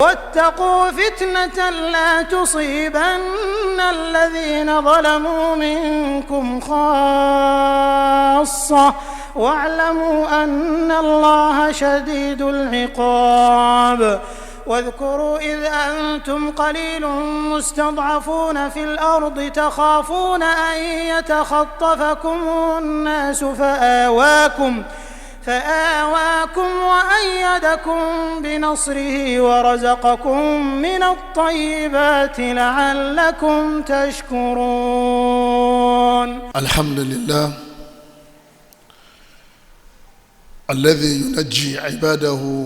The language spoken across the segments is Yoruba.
واتقوا فتنة لا تصيبن الذين ظلموا منكم خاصة واعلموا أن الله شديد العقاب. واذكروا إذ أنتم قليل مستضعفون في الأرض تخافون أن يتخطفكم الناس فآواكم وأيدكم بنصره ورزقكم من الطيبات لعلكم تشكرون. الحمد لله الذي ينجي عباده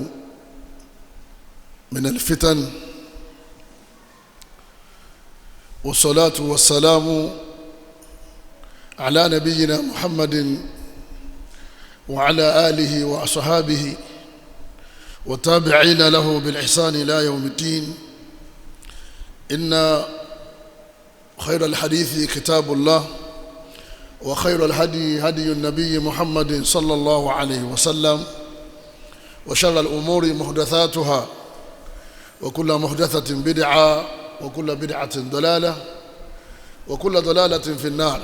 من الفتن، والصلاة والسلام على نبينا محمد وعلى آله وأصحابه وتابعين له بالإحسان إلى يوم الدين. إن خير الحديث كتاب الله، وخير الهدي هدي النبي محمد صلى الله عليه وسلم، وشر الأمور محدثاتها، وكل محدثة بدعة، وكل بدعة ضلالة، وكل ضلالة في النار.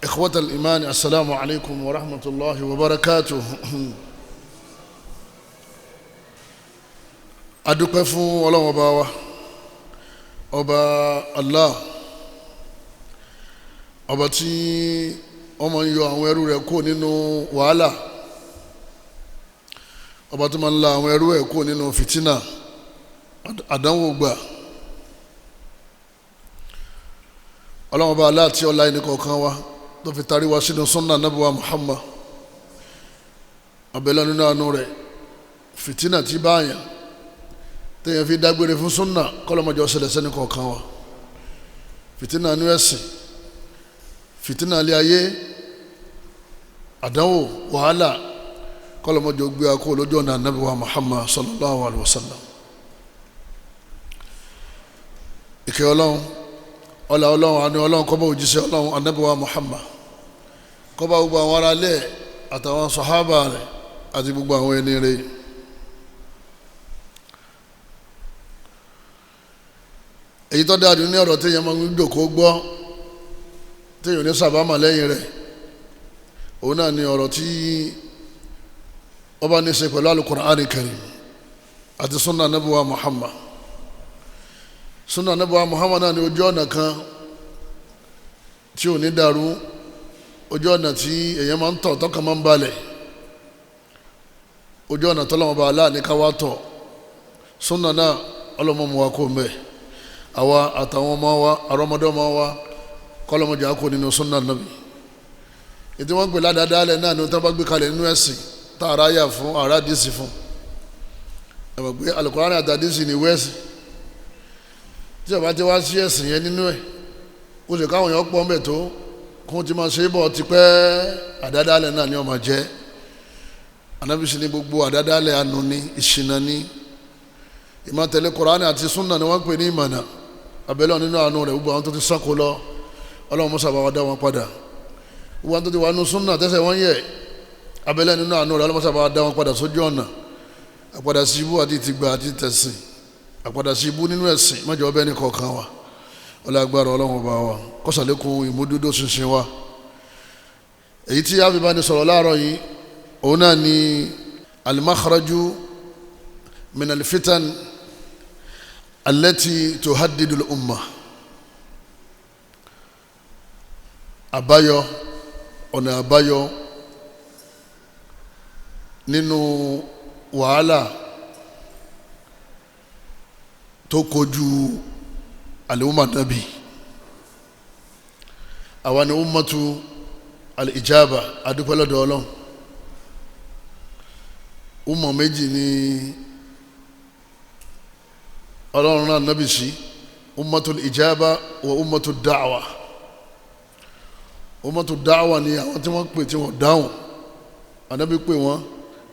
إخوة الإيمان، السلام عليكم ورحمة الله وبركاته. Adúpẹ́ fún Ọlọ́run ọba wa, ọba Allah, ọba tí ó máa ń yọ àwọn ẹrú rẹ̀ kúrò nínú wàhálà, ọba tó máa ń la àwọn ẹrú rẹ̀ kúrò nínú fìtínà, àdánwò gbà. Ọlọ́run ọba Allah tí ọlá ẹni kọ̀ọ̀kan wa tó fi tarí wa sínú sunna nabuwa Muhammad, abẹ́lẹ́ nínú àánú rẹ̀, fìtínà tí báyà téèyàn fi dágbére fún sunna kọ́lọ́mọjọ́ ṣẹlẹ̀ sẹ́ni kọ̀ọ̀kan wa. Fìtínà inú ẹ̀sìn, fìtínà ilé ayé, àdánwò, wàhálà, kọ́lọ́mọjọ́ gbé akó lójú ọ̀nà nabuwa Muhammad sallallahu alayhi wa sallam. Ìkẹ́ Ọlọ́run, ọlá Ọlọ́run, àánú Ọlọ́run kó bá òjíṣẹ́ Ọlọ́run Ànábì wa Muhammad, kó bá gbogbo àwọn ará ilé àtàwọn sàhábà rẹ̀ àti gbogbo àwọn ẹni rẹ̀. Èyí tó dáa ní ọ̀rọ̀ téèyàn máa ń jòkó gbọ́, téèyàn ní sàbámà lẹ́yìn rẹ̀, òun náà ni ọ̀rọ̀ tí ó bá ní í ṣe pẹ̀lú Al-Qur'an Karim àti sunna Ànábì wa Muhammad. Sunna Ànábì wa Muhammad náà ni ojú ọ̀nà kan tí ò ní dàrú, ojú ọ̀nà tí èèyàn máa ń tọ̀ tọ́kàn máa ń balẹ̀, ojú ọ̀nà tọ́lọ́mọ bá aláàní ká wá tọ̀. Sunna náà ọlọ́mọ mu wa kó mbẹ́, àwa àtàwọn ọmọ wa, àrọ́mọdọ́mọ wa, kọ́lọ́mọdé á kó nínú sunna Ànábì. Ètò wọn gbé ládàá lẹ̀ náà ni wọ́n bá gbé kalẹ̀ nínú ẹ̀sìn tá ara yà fún, ara dísì fún. Ẹ̀ mọ̀ pé Al-Qur'ani àtàdísì ni wẹ́ẹ̀sì tí ọba ti wá sí ẹ̀sìn yẹn nínú ẹ̀, ó sì káwọn èèyàn pọ̀ ń bẹ̀ tó kó ti máa ṣe é bọ̀ ti pẹ́, àdádálẹ̀ náà ni ó máa jẹ́. Ànábì sì ní gbogbo àdádálẹ̀ ànú ni, ìṣìnà ni. Ìmọ̀tẹ̀lé Kùránì àti súnà ni wọ́n ń pè ní ìmọ̀nà. Abẹ́lẹ́ nínú àánú rẹ̀, gbogbo àwọn tó ti sọ́kò lọ, Ọlọ́run mọ́sà bá wa dá wọn padà. Gbogbo àwọn tó ti wà nínú súnà tẹ́sẹ̀ wọ́n yẹ̀, abẹ́lẹ́ nínú àánú rẹ̀, Ọlọ́run mọ́sà bá wa dá wọn padà sójú ọ̀nà. Àpadà sí ibú àti ìtìgbà àti tẹ̀sìn, àpadà sí ibú nínú ẹ̀sìn mọ́jọ́ ọbẹ̀ ní kọ̀ọ̀kan wa. Ọlọ́gbàrá Ọlọ́run ọba wa kọ́sàlékún ìmúdúdó ṣinṣin wa. Èyí tí a fi bá ní sọ̀rọ̀ láàárọ̀ yìí, òun náà ni al-makhraju min al-fitan allati tuhaddidu al-umma. Àbáyọ, ọ̀nà àbáyọ nínú wàhálà tó kojú al-umma nabi. Àwa ni ummatu al-ijaba, adúpẹ́ lọ́dọ̀ Ọlọ́run. Umma méjì ni Ọlọ́run náà nabi sí, ummatu al-ijaba wa ummatu da'wa. Ummatu da'wa ni àwọn tí wọ́n pè tí wọ́n dáhùn, Ànábì pè wọ́n,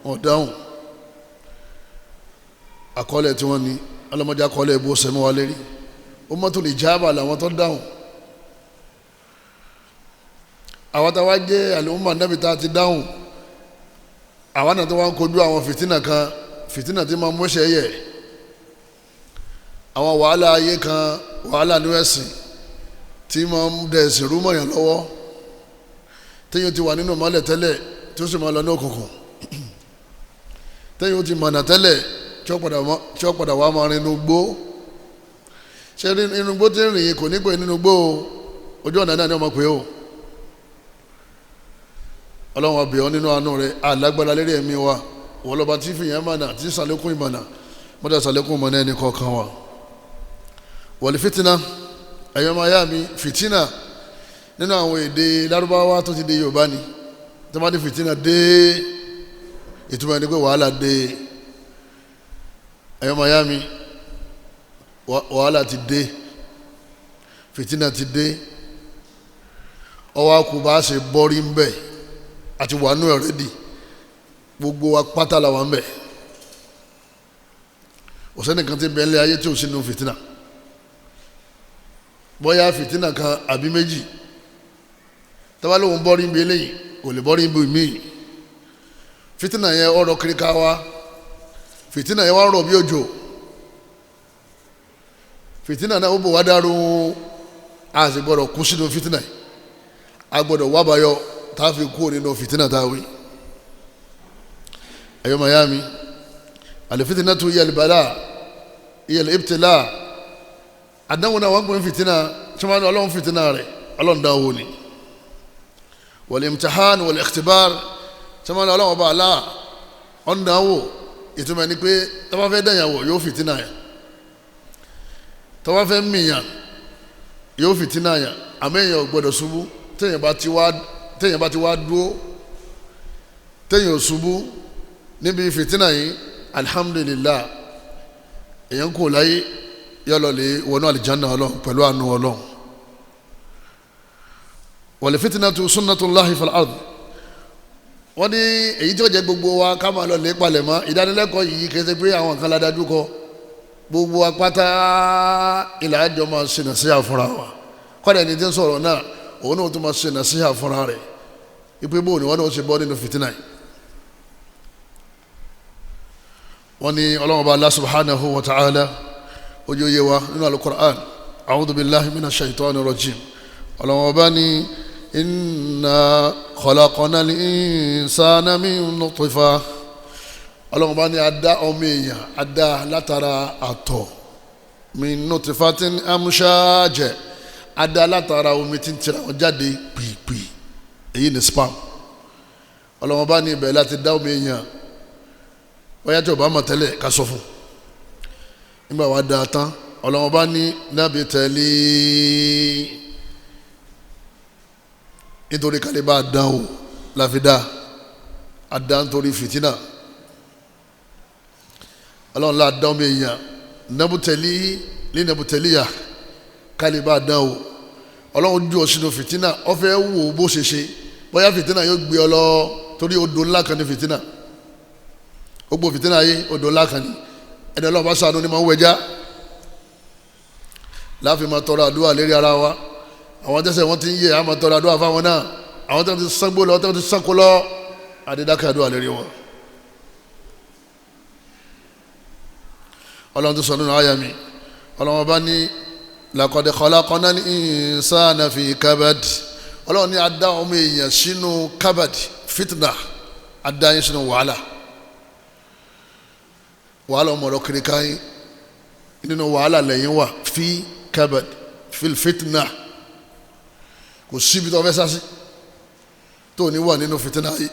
wọ́n dáhùn. Àkọọ́lẹ̀ tí wọ́n ní ọlọ́mọdé akọọ́lẹ̀ ìbò sẹ́mi wa lérí. Ummatul ijaba làwọn tó dáhùn. Àwọn táwa jẹ́ àlùmọ́ Ànábì tá a ti dáhùn, àwọn náà tó wá ń kojú àwọn fìtínà kan, fìtínà tí máa mú ẹsẹ̀ yẹ. Àwọn wàhálà ayé kan, wàhálà ní ẹ̀sìn tí máa ń dẹ̀sìn rú mọ̀yàn lọ́wọ́, téèyàn ti wà nínú ìmọ́lẹ̀ tẹ́lẹ̀ tí ó sì máa lọ ní òkùnkùn, téèyàn ti mọ̀nà tẹ́lẹ̀ tí ó padà wá máa rin inú gbó. Ṣé inú gbó tí ń rìn kò ní pè nínú gbó o, ojú ọ̀nà náà ni ọmọ pé o. Ọlọ́run àbẹ̀ ọ́ nínú àánú rẹ̀, alágbára lérí ẹ̀mí wa, wọ́n lọ́ba tí fìyàn mọ̀nà tí sàlékún ìmọ̀nà, mọ́tà sàlékún ìmọ̀nà ẹnì kọ̀ọ̀kan wa. Wọ̀lì fìtínà, ẹ̀yọ́ máa yá mi, fìtínà nínú àwọn èdè Lárúbáwá tó ti di Yorùbá ni. Tó bá ní fìtínà dé, ìtumọ̀ ẹni pé wàhálà dé. Ẹ̀yọ́ máa yá mi, wàhálà ti dé, fìtínà ti dé. Ọwọ́ akú bá ṣe bọ́rí ń bẹ̀ àti wà nú ẹ̀rẹ́dì, gbogbo wa pátá la wà ń bẹ̀. Òsẹ́nìkan ti bẹ̀ẹ́lẹ̀ ayé tí ò sínú fìtínà, bóyá fìtínà kan àbí méjì. Tọ́ba lóun bọ́rí ń bi eléyìí, kò lè bọ́rí ń bi míì. Fìtínà yẹn ọ̀rọ̀ kiri ká wa, fìtínà yẹn wá rọ̀ bí òjò, fìtínà náà ó bò wá dàrú. A sì gbọ́dọ̀ kú sínú fìtínà yìí, a gbọ́dọ̀ wá bayọ tá a fi kú nínú fìtínà tá a wí. Ẹ̀yọ́ mayami, àlè fìtínà tó yẹ àlùbálà yẹ ìbtìlá, àdánwò náà wọ́n pè ní fìtínà. Tí wọ́n ní ọlọ́run fìtínà rẹ̀, ọlọ́run dánwò ni. Wal imtihan wal ikhtibar, tí wọ́n ní ọlọ́run ọba àlá ọ̀n dánwò, ìtumọ̀ ẹni pé tí wọ́n fẹ́ dẹ̀yàwó yóò fìtínà yẹn, tí wọ́n fẹ́ mìyàn yóò fìtínà yẹn. Àmọ́ èèyàn ò gbọ́dọ̀ ṣubú. Téèyàn bá ti wá dúró, téèyàn ò ṣubú níbi fìtínà yìí, alhamdulillah, èèyàn kò láyé yọlọ lè wọnú àlìjáná Ọlọ́run pẹ̀lú àánú Ọlọ́run. Wal fitnatu sunnatullahi fil ard. Wọ́n ní èyí tí ó jẹ́ gbogbo wa ká máa lọ lè palẹ̀ mọ́ ìdánilẹ́kọ̀ọ́ yìí, kì í ṣe pé àwọn kan ládájú kọ gbogbo wa pátá ilà àjọ máa ṣe nàṣíhà fúnra wa. Kọ́dà ẹni tí ń sọ̀rọ̀ náà, òun náà tún máa ṣe nàṣíhà fúnra rẹ̀ ipe bóun ni wọ́n náà ṣe bọ́ nínú fìtínà yìí. Wọ́n ní Ọlọ́run ọba Allah subhanahu wa ta'ala ojú oyé wa nínú alukur'an, a'udhu billahi minash shaitani rajim. Ọlọ́run ọba ní inna khalaqnal insana min nutfa. Ọlọ́run ọba ní adá ọmọ èèyàn, adá látara àtọ̀, min nutfatin amshaj, adá látara omi tí ń tira wọn jáde pìpì, èyí ni spam. Ọlọ́run ọba ní ibẹ̀ láti dá ọmọ èèyàn. Wọ́n tí o bá mọ̀ tẹ́lẹ̀ ká sọ fún nígbà wàá da tán. Ọlọ́run bá ní nábì tẹ́lẹ̀ nítorí kálí bá a dán o láfi dá a dá nítorí fìtínà. Ọlọ́run lá dán mi èèyàn nàbùtẹ́lì ní nàbùtẹ́lì yà kálí bá a dán o. Ọlọ́run jù ọ sínú fìtínà, ó fẹ́ wò bó ṣe ṣe, bóyá fìtínà yóò gbé ọ lọ, torí odò ńlá kan ní fìtínà. Gbogbo fìtínà yé odò ńlá kan ní, ẹni Ọlọ́run bá ṣàánú ni máa ń wẹja. Láàfin máa tọrọ àdúrà lérí ara wa. Àwọn tẹsẹ̀ wọn ti ń yẹ, àwọn máa tọrọ àdúrà fáwọn náà. Àwọn tẹsẹ̀ ti sangbó lọ, tẹsẹ̀ ti sanko lọ, àdídákẹ́ àdúrà lérí wọn. Ọlọ́run tó sọ nínú àyà mi, Ọlọ́run bá ní laqad khalaqnal insana fi kabad. Ọlọ́run ní adá ọmọ èèyàn sínú kabad, fitna, adá yín sínú wàhálà. Wàhálà ọmọ ọ̀rọ̀ kiri káyín nínú wàhálà lẹ́yìn wà, fi kabad fil fitna. Kò síbi tó fẹ́ sásí tó ní wà nínú fìtínà ayé,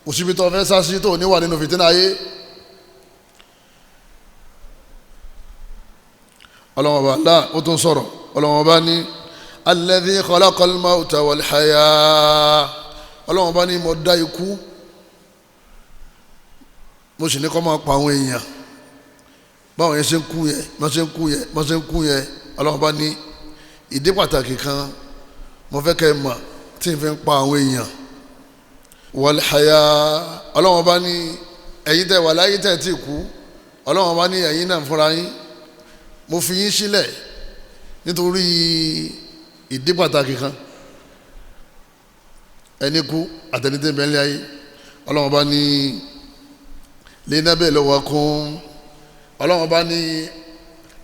kò síbi tó fẹ́ sásí tó ní wà nínú fìtínà ayé. Ọlọ́wọ́n bá láà ó tún sọ̀rọ̀. Ọlọ́wọ́n bá ní alladhi khalaqal mawta wal haya. Ọlọ́wọ́n bá ní mo dá ikú, mo sì ní kọ́ máa pa àwọn èèyàn, báwọn yẹn ṣe ń kú yẹn, bá ṣe ń kú yẹn, bá ṣe ń kú yẹn. Ọlọ́run bá ní ìdí pàtàkì kan mo fẹ́ kẹ́ ẹ mọ̀ tí n fi ń pa àwọn èèyàn. Wal haya. Ọlọ́run bá ní ẹ̀yin tẹ́ wà láyé tẹ́ ti kú, Ọlọ́run bá ní ẹ̀yin náà fúnra yín, mo fi yín sílẹ̀ nítorí ìdí pàtàkì kan. Ẹni kú àtẹnitẹ́ bẹ́ẹ̀ lé ayé. Ọlọ́run bá ní linabluwakum. Ọlọ́run bá ní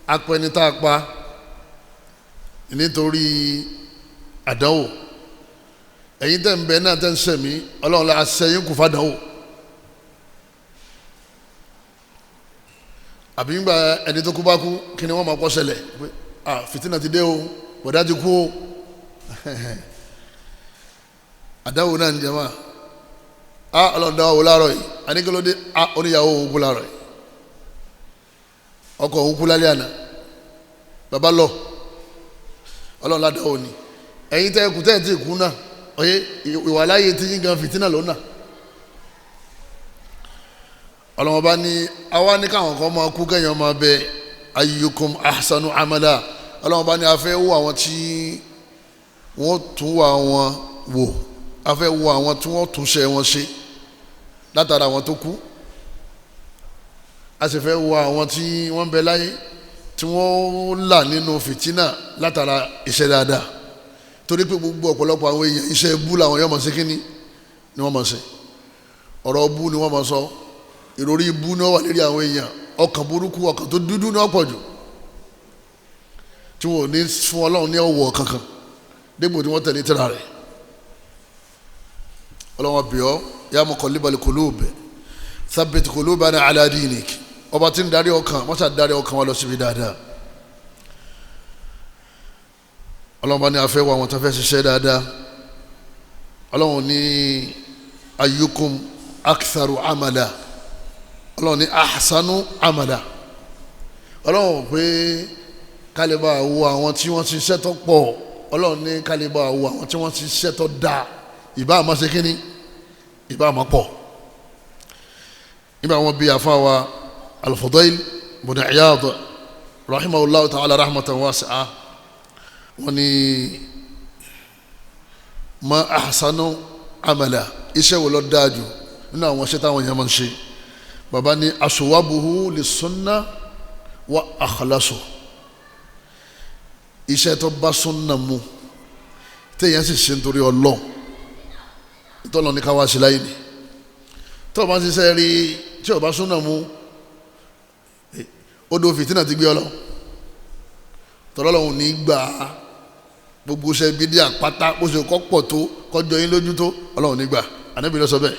Apẹni tá a pa nítorí àdánwò, ẹ̀yin tẹ́ ń bẹ náà tẹ́ ń sẹ̀mí, Ọlọ́run la sẹ́yìn kù fàdánwò. Àbí ńgbà ẹni tó kú bá kú, kí ni wọ́n máa kọ́ ṣẹlẹ̀? Pé ah, fìtínà ti dé o, bọ̀dá ti kú o. Àdánwò náà ń jẹ máa. Ah, Ọlọ́run dáwọ́ wò láàárọ̀ yìí, àníkélódé? Ah, oníyàwó òun kú láàárọ̀ yìí, ọkọ òun kú lálẹ́ àná, bàbá lọ. Ọlọ́run ládàá ni ẹ̀yin tẹ́ kú tẹ́ ẹ̀ tí kú náà, ọ̀yẹ́ ìwàláyé tí yín gan fìtínà lónà. Ọlọ́run bá ní àwa ní káwọn kan máa kú kẹ́yìn máa bẹ ayyukum ahsanu amala. Ọlọ́run bá ní a fẹ́ wo àwọn tí wọ́n tún wà wọn wò, a fẹ́ wo àwọn tí wọ́n tún ṣe wọn ṣe látara àwọn tó kú, a sì fẹ́ wo àwọn tí wọ́n bẹ láyé tí wọ́n là nínú fìtínà látara iṣẹ́ dáadáa. Torí pé gbogbo ọ̀pọ̀lọpọ̀ àwọn èèyàn iṣẹ́ bú làwọn yóò máa ṣe, kíní ni wọ́n máa ṣe, ọ̀rọ̀ bú ni wọ́n máa sọ, ìròrí bú ni wọ́n wà lérí àwọn èèyàn, ọkàn burúkú, ọkàn tó dúdú ni wọ́n pọ̀ jù, tí wọ́n ò ní fún Ọlọ́run ní ọ̀wọ̀ kankan dégbò tí wọ́n tẹ̀lé tírà rẹ̀. Ọlọ́run bíọ́ ya muqallibal qulub thabbit qulubana ala dinik. Ọba tí ń darí ọkàn, wọ́n ṣà darí ọkàn wa lọ síbi dáadáa. Ọlọ́run bá ní afẹ́ wa àwọn tó fẹ́ ṣiṣẹ́ dáadáa. Ọlọ́run ní ayyukum aktharu amala, Ọlọ́run ní ahsanu amala. Ọlọ́run pé kálíbà wo àwọn tí wọ́n ṣiṣẹ́ tó pọ̀, Ọlọ́run ní kálíbà wo àwọn tí wọ́n ṣiṣẹ́ tó dáa, ìbá àmọ́ ṣe kínní, ìbá àmọ́ pọ̀. Nígbà wọn bí afa wa Al-Fudayl bin Iyad rahimahullahu ta'ala rahmatan wasi'a, wọ́n ní ma ahsanu amala, iṣẹ́ wo ló dáa jù nínú àwọn iṣẹ́ táwọn èèyàn máa ń ṣe? Bàbá ní aswabuhu lis-sunnah wa akhlasu, iṣẹ́ tó bá sunna mu téèyàn sì ṣe nítorí Ọlọ́run, ìtọ́lọ́ ní ká wá sí láyé ni. Tó o bá ń ṣiṣẹ́ rí tí o bá sunna mu, odò fìtínà ti gbé ọ lọ, tọ́lọ́lọ́hún ní gbà á. Gbogbo iṣẹ́ bídíà pátá bó ṣe kọ́ pọ̀ tó kọjọ yín lójú tó, Ọlọ́run ní gbà. Ànábì ló sọ bẹ́ẹ̀,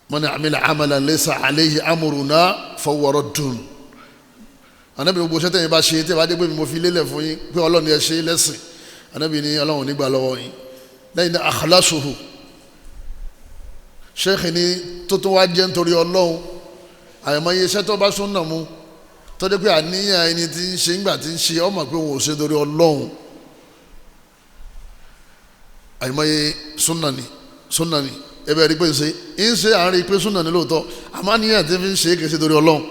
man amila amalan laysa alayhi amruna fahuwa raddun. Ànábì gbogbo iṣẹ́ tẹ̀yin bá ṣe tẹ̀ bá dé pé mo fi lélẹ̀ fún yín pé Ọlọ́run ẹ ṣe lẹ́sìn, Ànábì ní Ọlọ́run ní gbà lọ́wọ́ yín. Lẹ́yìn náà akhlasuhu, ṣéèkì ní tó tún wá jẹ́ nítorí Ọlọ́run. Àyàmọ́yé iṣẹ́ tó bá súnà mu tọ́jú pé àníyàn ẹni tí ń ṣe ńgbà tí ń ṣe ọmọ pé òun ò ṣe torí Ọlọ́run. Àyàmọ́yé súnà ni, súnà ni ẹbẹ̀ rí pé ń ṣe ń ṣe à ń rí pé súnà ni lóòótọ́, àmọ́ àníyàn tí ń fi ń ṣe é kì í ṣe torí Ọlọ́run,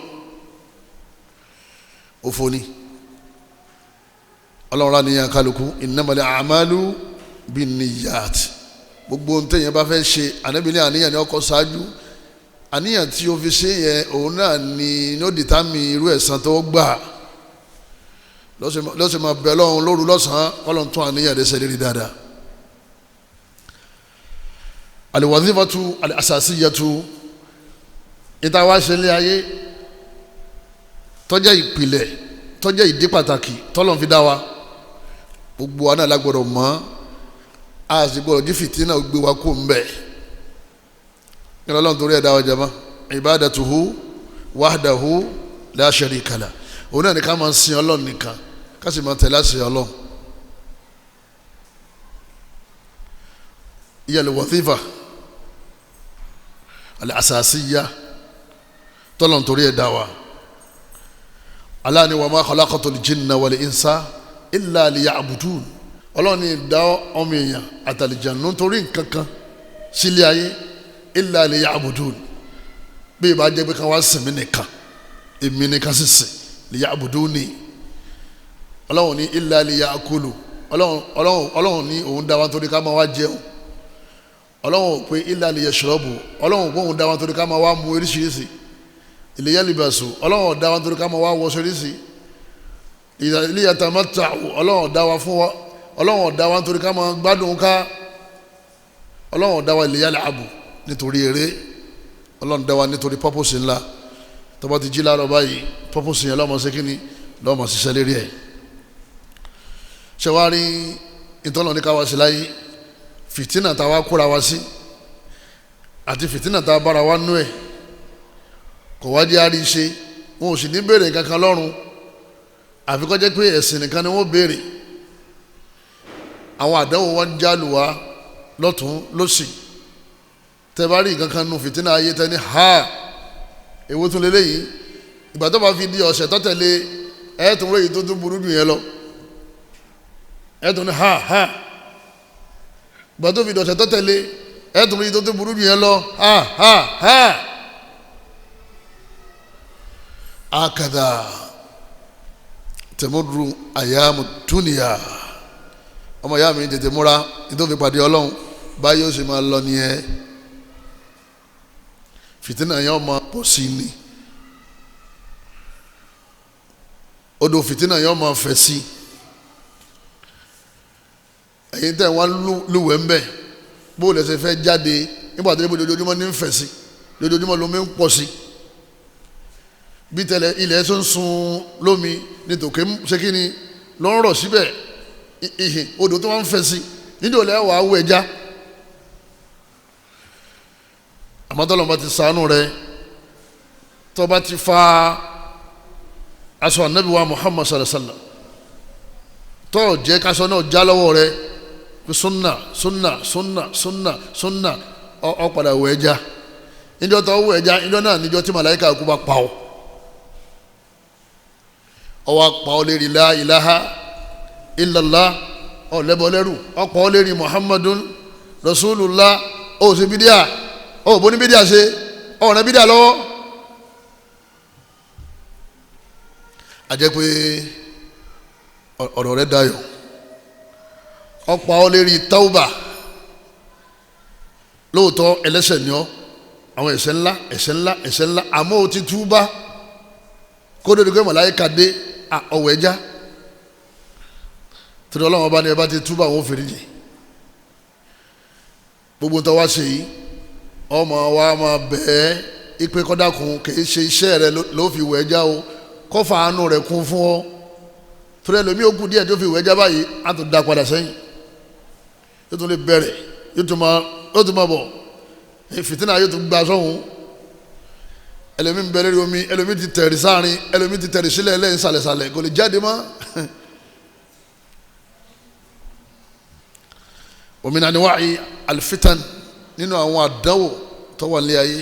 òfò ni. Ọlọ́run rà níyàn kálukú, innamal a'malu binniyat. Gbogbo ohun téèyàn bá fẹ́ ṣe, Ànábì ní àníyàn ni ọkọ̀ ṣáájú. Àníyàn tí o fi ṣe yẹn òun náà ni ní ó dìtámì irú ẹ̀san tó gbà. Lọ́sẹ̀ máa bẹ̀ lọ́hùn lóru lọ́sàn-án kọ́lọ́n tún àníyàn rẹ̀ ṣe lérí dáadáa. Al-wadhifatu al-asasiyatu, ìta wá ṣe ní ayé tó jẹ́ ìpìlẹ̀, tó jẹ́ ìdí pàtàkì tọ́lọ́n fi dá wa, gbogbo wa náà la gbọ́dọ̀ mọ̀, a sì gbọ́dọ̀ jí fìtínà gbé wa kó ń bẹ̀. Ọlọ́run torí ẹ̀dá ọjà mọ́ ibadatuhu wahdahu la sharika lah, òun náà ní ká máa sin Ọlọ́run nìkan, ká sì máa tẹ̀lé àṣẹ Ọlọ́run. Hiya al-wadhifa al-asasiyya tọ́lọ́run torí ẹ̀dá wa. Allah ni wa ma khalaqtul jinna wal insa illa liya'budun. Ọlọ́run ní dá ọmọ èèyàn àtàlìjànú torí nǹkan kan sílé ayé illa liya'budun, bí ìbá jẹ́ pé kan wá sìn mí nìkan, èmi nìkan sì sìn, liya'buduni. Ọlọ́run ní illa liya'kulu, Ọlọ́run ní òun dá wa nítorí ká máa wá jẹun. Ọlọ́run ò pé illa liyashrabu, Ọlọ́run ò pé òun dá wa nítorí ká máa wá mu oríṣiríṣi. Liyalbasu, Ọlọ́run ò dá wa nítorí ká máa wá wọṣọ oríṣi. Liyatamatta'u, Ọlọ́run ò dá wa fún wa, Ọlọ́run ò dá wa nítorí ká máa gbádùn ká. Ọlọ́run ò dá wa liyal'abu, nítorí eré. Ọlọ́run dá wa nítorí purpose ńlá. Tó bá ti jí láàárọ̀ báyìí, pọ́pọ́sì yẹn lọ́mọ ṣe kíni, lọ́mọ ṣiṣẹ́ lérí ẹ̀. Ṣé wàá rí ìtọ́nà ní káwá sí láyé, fìtínà tá a wá kóra wá sí àti fìtínà tá a bára wá nú ẹ̀ kò wá jẹ́ àrí ṣe. Wọn ò sì ní béèrè kankan lọ́rùn, àfi kó jẹ́ pé ẹ̀sìn nìkan ni wọ́n béèrè. Àwọn àdánwò wọn jálù wá lọ́tún lọ́sì. Tẹ́ bá rí nǹkan kan nu fìtínà ayé tẹ́ ní ha, èwo tún lélẹ́yìí. Ìgbà tó bá fi di ọ̀sẹ̀ tó tẹ̀lé, ẹ̀ tún rí èyí tó tún burú jù yẹn lọ, ẹ̀ tún ní ha ha. Ìgbà tó fi di ọ̀sẹ̀ tó tẹ̀lé, ẹ̀ tún rí èyí tó tún burú jù yẹn lọ, ha ha ha. Akada tẹmọduru ayamu dúnìyà. Ọmọ ìyá mi tètè múra nítorí pàdé Ọlọ́run báyìí ó sì máa lọ nìyẹn. Fìtínà yẹn ọmọ pọ̀ sí ni, odò fìtínà yẹn ọmọ fẹ̀ sí. Ẹ̀yin tẹ̀ wọ́n lúwẹ̀ ń bẹ̀, bó lẹ́sẹ̀ fẹ́ jáde nígbà tó dé bó dojoojúmọ́ ní ń fẹ̀ sí, dojoojúmọ́ lomi ń pọ̀ sí. Bí tẹ́lẹ̀ ilẹ̀ tó ń sun lómi ní tòkè ṣé kí ni ló ń rọ̀ síbẹ̀, ìhìn odò tó wọ́n ń fẹ̀ sí níjọ́ lẹ́ wàá wọ ẹja. Àmọ́ tọ́lọ́mọba ti ṣàánú rẹ, tó bá ti fa aṣọ ànábì wa Muhammad sallallahu alaihi wasallam, tó jẹ́ kaṣọ náà já lọ́wọ́ rẹ pé sunna sunna sunna sunna sunna, ọ padà wọ ẹja. Níjọ́ tó wọ ẹja, níjọ́ náà níjọ́ tí màláíkà kú bá pa ọ́, ọwọ́ apá ọ lérí la ilaha illallah, ọ̀lẹ́bọ̀lẹ́rù, ọ̀pọ̀ ọ lérí Muhammadun Rasulullah. Ó ṣe bídíà, ó bó ní bídíà ṣe, ọ̀rẹ́ bídíà lọ́wọ́. A jẹ́ pé ọ̀rọ̀ rẹ̀ dayọ̀. Ọ̀pọ̀ ọ lérí tauba. Lóòótọ́ ẹlẹ́ṣẹ̀ ni ọ́, àwọn ẹ̀ṣẹ̀ ńlá ẹ̀ṣẹ̀ ńlá ẹ̀ṣẹ̀ ńlá, àmọ́ ó ti túbá kódó di pé màláíkà dé ọwọ́ ẹja. Torí Ọlọ́run bá ní ẹ bá ti túbà àwọn òfìrí jì. Gbogbo tó wá ṣe yìí, ọmọ wa máa bẹ́ẹ̀ ipe kọ́dákun kìí ṣe iṣẹ́ rẹ ló fi wẹ̀ ẹja o, kọ́fà àánú rẹ̀ kún fún ọ. Torí ẹlòmíì ó kù díẹ̀ tó fi wẹ̀ ẹja báyìí, á tún da padà sẹ́yìn, yóò tún lè bẹ̀rẹ̀, yóò tún máa bọ̀, fìtínà yóò tún gba sọ́hun. Ẹlòmíì ń bẹ lórí omi, ẹlòmíì ti tẹ̀rì sáàrin, ẹlòmíì ti tẹ̀rì sílẹ̀ ẹlẹ́yìn sàlẹ̀sàlẹ̀, kò lè jáde mọ́. Òmìnira ni wáyé alifitan, nínú àwọn àdánwò tó wà ní ayé,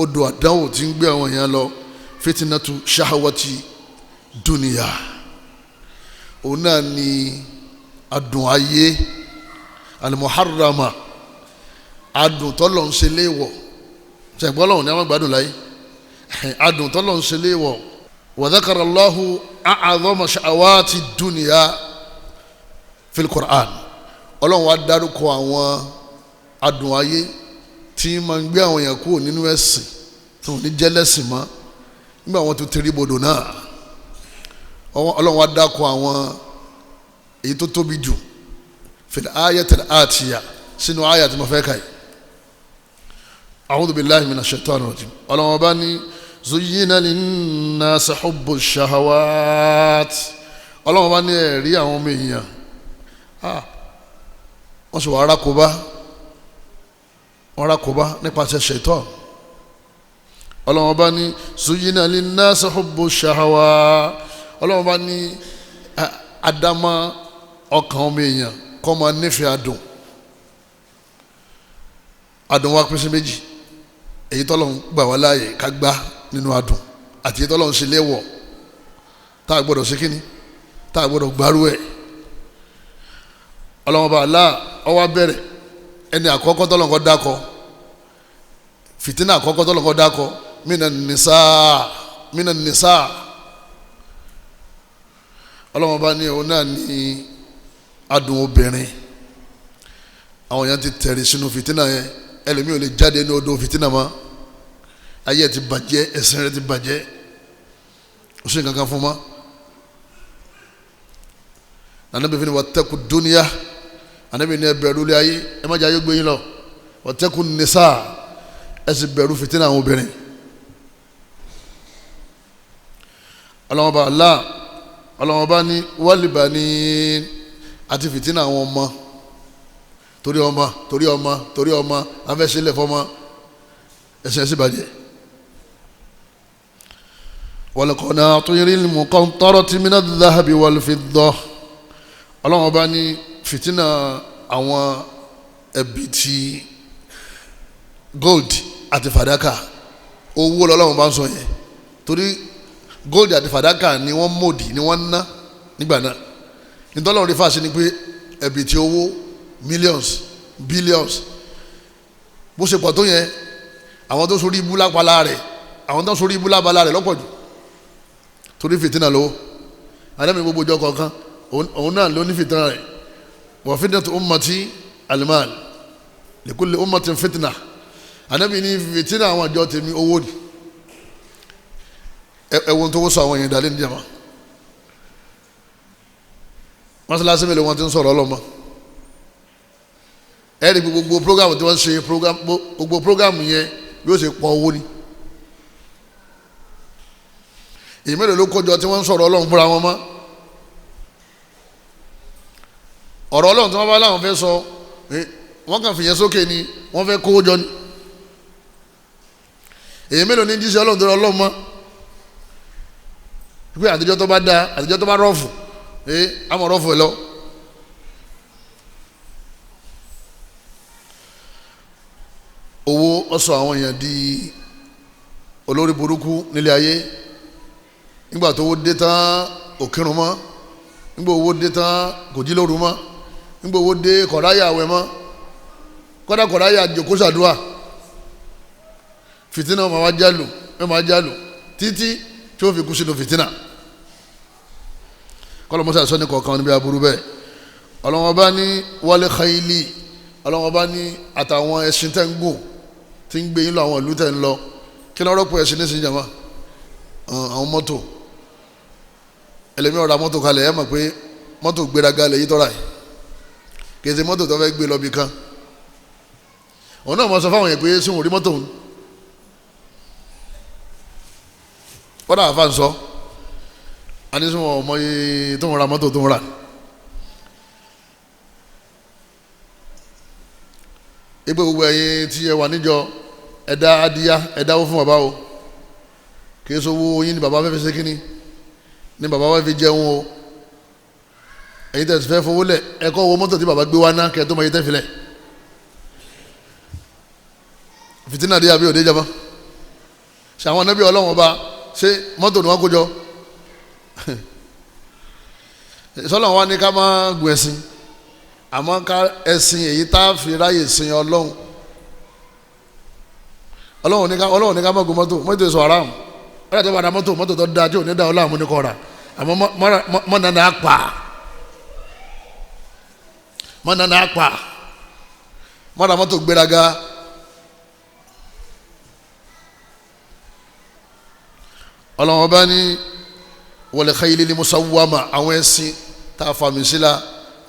odò àdánwò tí ń gbé àwọn èèyàn lọ, fitinatu shahawati dunia. Òun náà ni adùn ayé alimuharama, adùn tọ́lọ̀ ń ṣe léèwọ̀. Sẹ̀gbọ́n lọ́wọ́ ni a máa gbádùn láyé, adùn tọ́lọ̀ ń ṣe léèwọ̀. Wa dhakara Allahu a'adhama shahawati dunia fil Qur'an. Ọlọ́run wa dárúkọ àwọn adùn ayé tí máa ń gbé àwọn èèyàn kúrò nínú ẹ̀sìn tó ní jẹ́lẹ́sìn mọ́ nígbà wọn tó tẹrí bodò náà. Ọlọ́run wa dákọ àwọn èyí tó tóbi jù fil ayatil atiya, sínú àyà tí mo fẹ́ kà yìí. A'udhu billahi minash shaitani rajim. Ọlọ́run ọba ní zuyyina linnasi hubbu shahawat. Ọlọ́run ọba ní ẹ̀rí àwọn ọmọ èèyàn, wọ́n sì wà arákòbá, wọ́n arákòbá nípasẹ̀ ṣètọ́. Ọlọ́run ọba ní zuyyina linnasi hubbu shahawat. Ọlọ́run ọba ní àdámọ́ ọkàn ọmọ èèyàn kó máa nífẹ̀ẹ́ adùn. Adùn wa pín sí méjì, èyí tọ́lọ́run gbà wá láàyè ká gbá nínú adùn àti èyí tọ́lọ́run ṣe léèwọ̀ tá a gbọ́dọ̀ ṣe kíni, tá a gbọ́dọ̀ gbárù ẹ̀. Ọlọ́run bá aláà ọwọ́ abẹ́rẹ́ ẹni àkọ́kọ́ tọ́lọ́run kọ́ dákọ, fìtínà àkọ́kọ́ tọ́lọ́run kọ́ dákọ, mina nìsá, mina nìsá. Ọlọ́run bá ní òun náà ní adùn obìnrin. Àwọn èèyàn ti tẹ̀rì sínú fìtínà yẹn, ẹlòmíì ò lè jáde ní odò fìtínà mọ́. Ayé ti bàjẹ́, ẹ̀sìn rẹ̀ ti bàjẹ́, ó sì ń kankan fún mọ́. Anabi fi ni wattaqu dunya, anabi ní ẹ bẹ̀rù ilé ayé, ẹ má jẹ́ ayé gbé yín lọ. Wattaqu nisa, ẹ sì bẹ̀rù fìtínà àwọn obìnrin. Ọlọ́wọ́n bá Allah, ọlọ́wọ́n bá ní wálìbá ní àti fìtínà àwọn ọmọ, torí ọmọ, torí ọmọ, torí ọmọ, afẹ́sílẹ̀ fọmọ, ẹ̀sìn ẹ̀sìn bàjẹ́. Wal-qanatiril muqantarati minadh dhahabi wal-fidda. Ọlọ́wọ́n bá ní fìtínà àwọn ẹbí ti gold àti fàdákà. Owó lọ́lọ́wọ́n bá ń sọ yẹn, torí gold àti fàdákà ni wọ́n mòdì, ni wọ́n ná nígbà náà. Nítorí rí fàṣẹ ni pé ẹbí ti owó millions, billions, bó ṣe pọ̀ tó yẹn, àwọn tó sórí ibú lápalá rẹ̀, àwọn tó sórí ibú lábala rẹ̀ lọ́pọ̀ jù, torí fìtínà lówó. Àdàmì gbogbo ọjọ́ kọ̀ọ̀kan òun náà ló ní fìtínà rẹ̀. Wa fitnatu ummati al-mal, likulli ummatin fitna. Àdàmì ní fìtínà àwọn àjọ tèmi owó ni. Ẹ̀wọ̀n tó wọ́sọ àwọn èèyàn dalẹ́ níjàmá. Mọ́sálásí mélòó wọn ti ń sọ̀rọ̀ ọlọ́mọ. Ẹ̀rí gbogbo programu tí wọ́n ṣe, gbogbo programu yẹn yóò ṣe pọ̀ owó ni. Èyí mélòó ló kójọ tí wọ́n ń sọ̀rọ̀ ọlọ́run fúnra wọn mọ́. Ọ̀rọ̀ ọlọ́run tí wọ́n bá láwọn fẹ́ sọ, wọ́n kàn fìyẹn sókè ni, wọ́n fẹ́ kówó jọ ni. Èyí mélòó ní jíṣẹ́ ọlọ́run tó rọ ọlọ́run mọ́. Pé àtijọ́ tó bá da, àtijọ́ tó bá rọ́ọ̀fù, àmọ̀ rọ́ọ̀fù ẹ̀ lọ. Owó ọ̀sọ̀ àwọn èèyàn di olórí burúkú nílé ayé. Nígbà tó owó dé tán kò kírun mọ́, nígbà owó dé tán kò jí lóru mọ́, nígbà owó dé kọ̀ráyà àwẹ̀ mọ́, kọ́dà kọ̀ráyà jòkó sàdúà. Fìtínà máa wá jálù, máa jálù títí tí ó fi kú sínú fìtínà. Kọlọmọsá sọ ní kọ̀ọ̀kan níbi aburú bẹ́ẹ̀. Ọlọ́wọ́n bá ní wal khayli, ọlọ́wọ́n bá ní àtàwọn ẹṣin tẹ́ ń gùn tí ń gbé yín lọ àwọn ìlú tẹ́ ń lọ. Kí ló rọ́pò ẹṣin nísìnyí jàmá? Àwọn mọ́tò. Ẹlẹ́mi ọ̀rọ̀ mọ́tò kalẹ̀, ẹ mọ̀ pé mọ́tò gbéraga lè yí tọ́ra ẹ̀, kì í ṣe mọ́tò tó fẹ́ gbé lọ bí kan. Òun náà mọ̀ sọ fáwọn yẹn pé sóhun orí mọ́tò òun. Kọ́dà àfa ń sọ anísùn ọmọ yìí tó ń ra mọ́tò tó ń rà. Ipe gbogbo ẹ̀yin tí ẹ wà níjọ, ẹ̀dá adíyá, ẹ̀dá owó fún bàbá o. Kì í sowó yín ni bàbá fẹ́ fi ṣe kínní, ni bàbá fẹ́ fi jẹun o. Ẹ̀yin tẹ̀sí fẹ́ fowó lẹ̀, ẹ kọ́ wo mọ́tò tí bàbá gbé wá ná kẹ́ tó mọ iye tẹ́ filẹ̀. Fìtínà dé àbí òde jaba? Ṣe àwọn anábì Ọlọ́run ọba ṣé mọ́tò ni wọ́n kó jọ? Sọlọ́run wa ní ká máa gùn ẹ̀sìn, àmọ́ ká ẹ̀sìn èyí tá a fi ráyè sin Ọlọ́run. Ọlọ́run ní ká má gun mọ́tò, mọ́tò sọ aráàmù. Ọlọ́run tó bá ra mọ́tò, mọ́tò tó dáa tí ò ní dá Ọlọ́run ní kọ́ ra, àmọ́ mọ́nà náà pa, mọ́nà náà pa, mọ́nà mọ́tò gbéraga. Ọlọ́run ọba ní wal khayli musawwama, àwọn ẹṣin tá a fàmì sí la,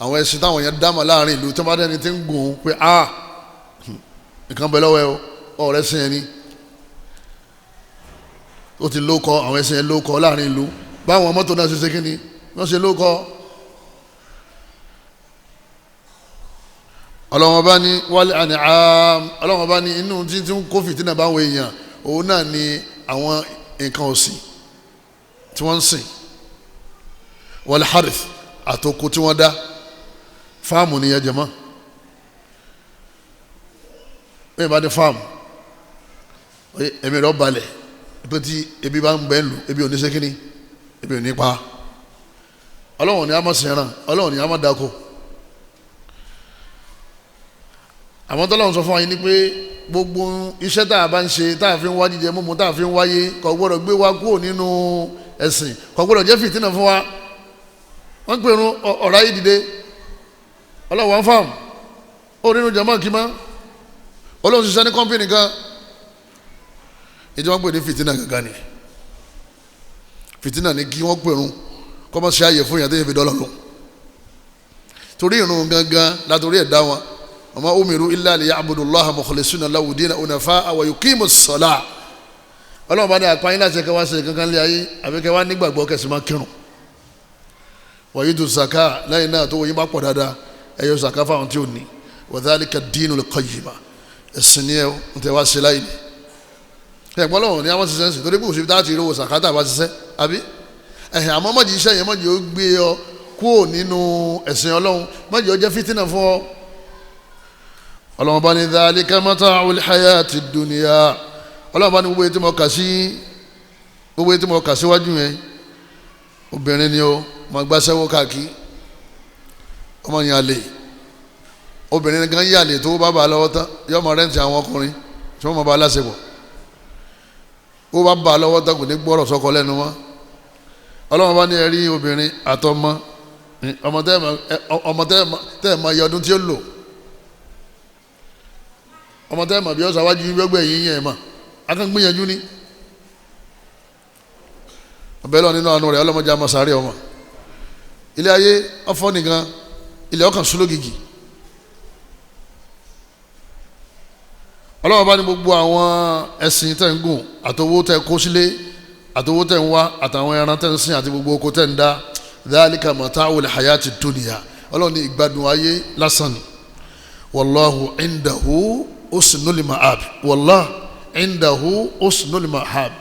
àwọn ẹṣin táwọn yẹn dámà láàrin ìlú tí wọ́n bá dẹ́ni tí ń gùn pé a nǹkan bẹ lọ́wọ́ ẹ o, ọ̀rẹ́ sìn yẹn ni ó ti lóko, àwọn ẹṣin yẹn lóko láàrin ìlú. Báwọn mọ́tò náà ṣe ṣe kí ni wọ́n ṣe lóko. Ọlọ́run ọba ní wal an'am, Ọlọ́run ọba ní inú tí ń kó fìtínà báwọn èèyàn, òun náà ni àwọn nǹkan ọ̀sìn tí wọ́n ń sìn, wal harith, àtòkù tí wọ́n dá. Fáàmù nìyẹn jẹ̀mọ́. Bẹ́ẹ̀ bá ní fáàmù, ẹ̀mí rẹ̀ balẹ̀ pé tí ebi bá ń bẹ́ ń lù, ebi ò ní ṣe kíni, ebi ò ní pa. Ọlọ́run ní a máa sìn ẹran, Ọlọ́run ní a máa dáko. Àmọ́ tọ́lọ́run sọ fún wa yín ni pé gbogbo iṣẹ́ tá a bá ń ṣe, tá a fi ń wá jíjẹ mímu, tá a fi ń wáyé, kò gbọ́dọ̀ gbé wa kúrò nínú ẹ̀sìn, kò gbọ́dọ̀ jẹ́ fìtínà fún wa. Wọ́n ń pèrún ọ̀rá yìí dìde, ọlọ́wọ́ ń fàm ó nínú jama kìmá, olóhùn ṣiṣẹ́ ní kọ́mpìnì kan. Ìjọba ń pè ní fìtínà gangan ni. Fìtínà ni kí wọ́n pèrún kọ́ mọ́ ṣe àyè fún yàtọ̀ yẹn fi dọ́là lọ, torí ìrun gangan látòrí ẹ̀dá wọn. Wa ma umiru illa liya'budu Allaha mukhlisina lahu dina hunafa'a wa yuqimu s-salah. Ọlọ́run bá ní apá yín láti kẹwàá ṣe kankan lé ayé àbí kẹwàá nígbàgbọ́ kẹsì máa kírun. Wa yutu zaka, lẹ́yìn náà tó wọ́n yín bá pọ̀ dáadáa ẹ yọ zaka fáwọn tí ò ní. Wa dhalika dinul qayyima, ẹ̀sìn ni ẹ ń tẹ́ wá ṣe láyé ni. Ẹ̀gbọ́n lọ́wọ́ ni àwọn ṣiṣẹ́ ń sìn torí pé òṣèlú táà ti rówó zaka tá a bá ṣiṣẹ́ àbí ẹ̀hìn, àmọ́ mọ̀jì iṣẹ́ yẹn mọ̀jì ó gbé ọ kúrò nínú ẹ̀sìn Ọlọ́run, mọ̀jì ó jẹ́ fìtínà fún ọ. Ọlọ́run bá ní dhalika mata'ul hayati dunya. Ọlọ́run bá ní gbogbo etí mo kà sí, gbogbo etí mo kà síwájú yẹn, obìnrin ni ó máa gbáṣẹ́wó káàkiri, ọmọ yẹn àlè, obìnrin gan yí àlè tó bá bàa lọ́wọ́ tán yóò máa rẹ́ǹtì àwọn ọkùnrin tí wọ́n máa bá aláṣepọ̀, ó bá bàa lọ́wọ́ tán kò ní gbọ́rọ̀ sọ́kọ lẹ́nu mọ́. Ọlọ́run bá ní ẹ rí obìnrin àtọmọ, ọmọ tẹ́ ẹ̀ máa yẹ ọdún tí ó lò, ọmọ tẹ́ ẹ̀ máa bí ọ̀sán wájú gbẹ́gbẹ́ yìí yẹn mà akángbìyànjú ni. Ọbẹ̀ lọ nínú àánú rẹ̀, ọlọ́mọdé àmọ́ sáré ọmọ ilé ayé ọfọ́ nìkan, ilẹ̀ ọkàn sùlógìgì. Ọlọ́wọ́n bá ní gbogbo àwọn ẹṣin tẹ́ ń gùn, àtowó tẹ́ kó sílé, àtowó tẹ́ ń wá, àtàwọn ẹran tẹ́ ń sìn, àti gbogbo oko tẹ́ ń dá, dhalika mata'ul hayati dunya. Ọlọ́run ní ìgbádùn ayé lásán ni. Wallahu indahu husnul ma'ab, wallahu indahu husnul ma'ab.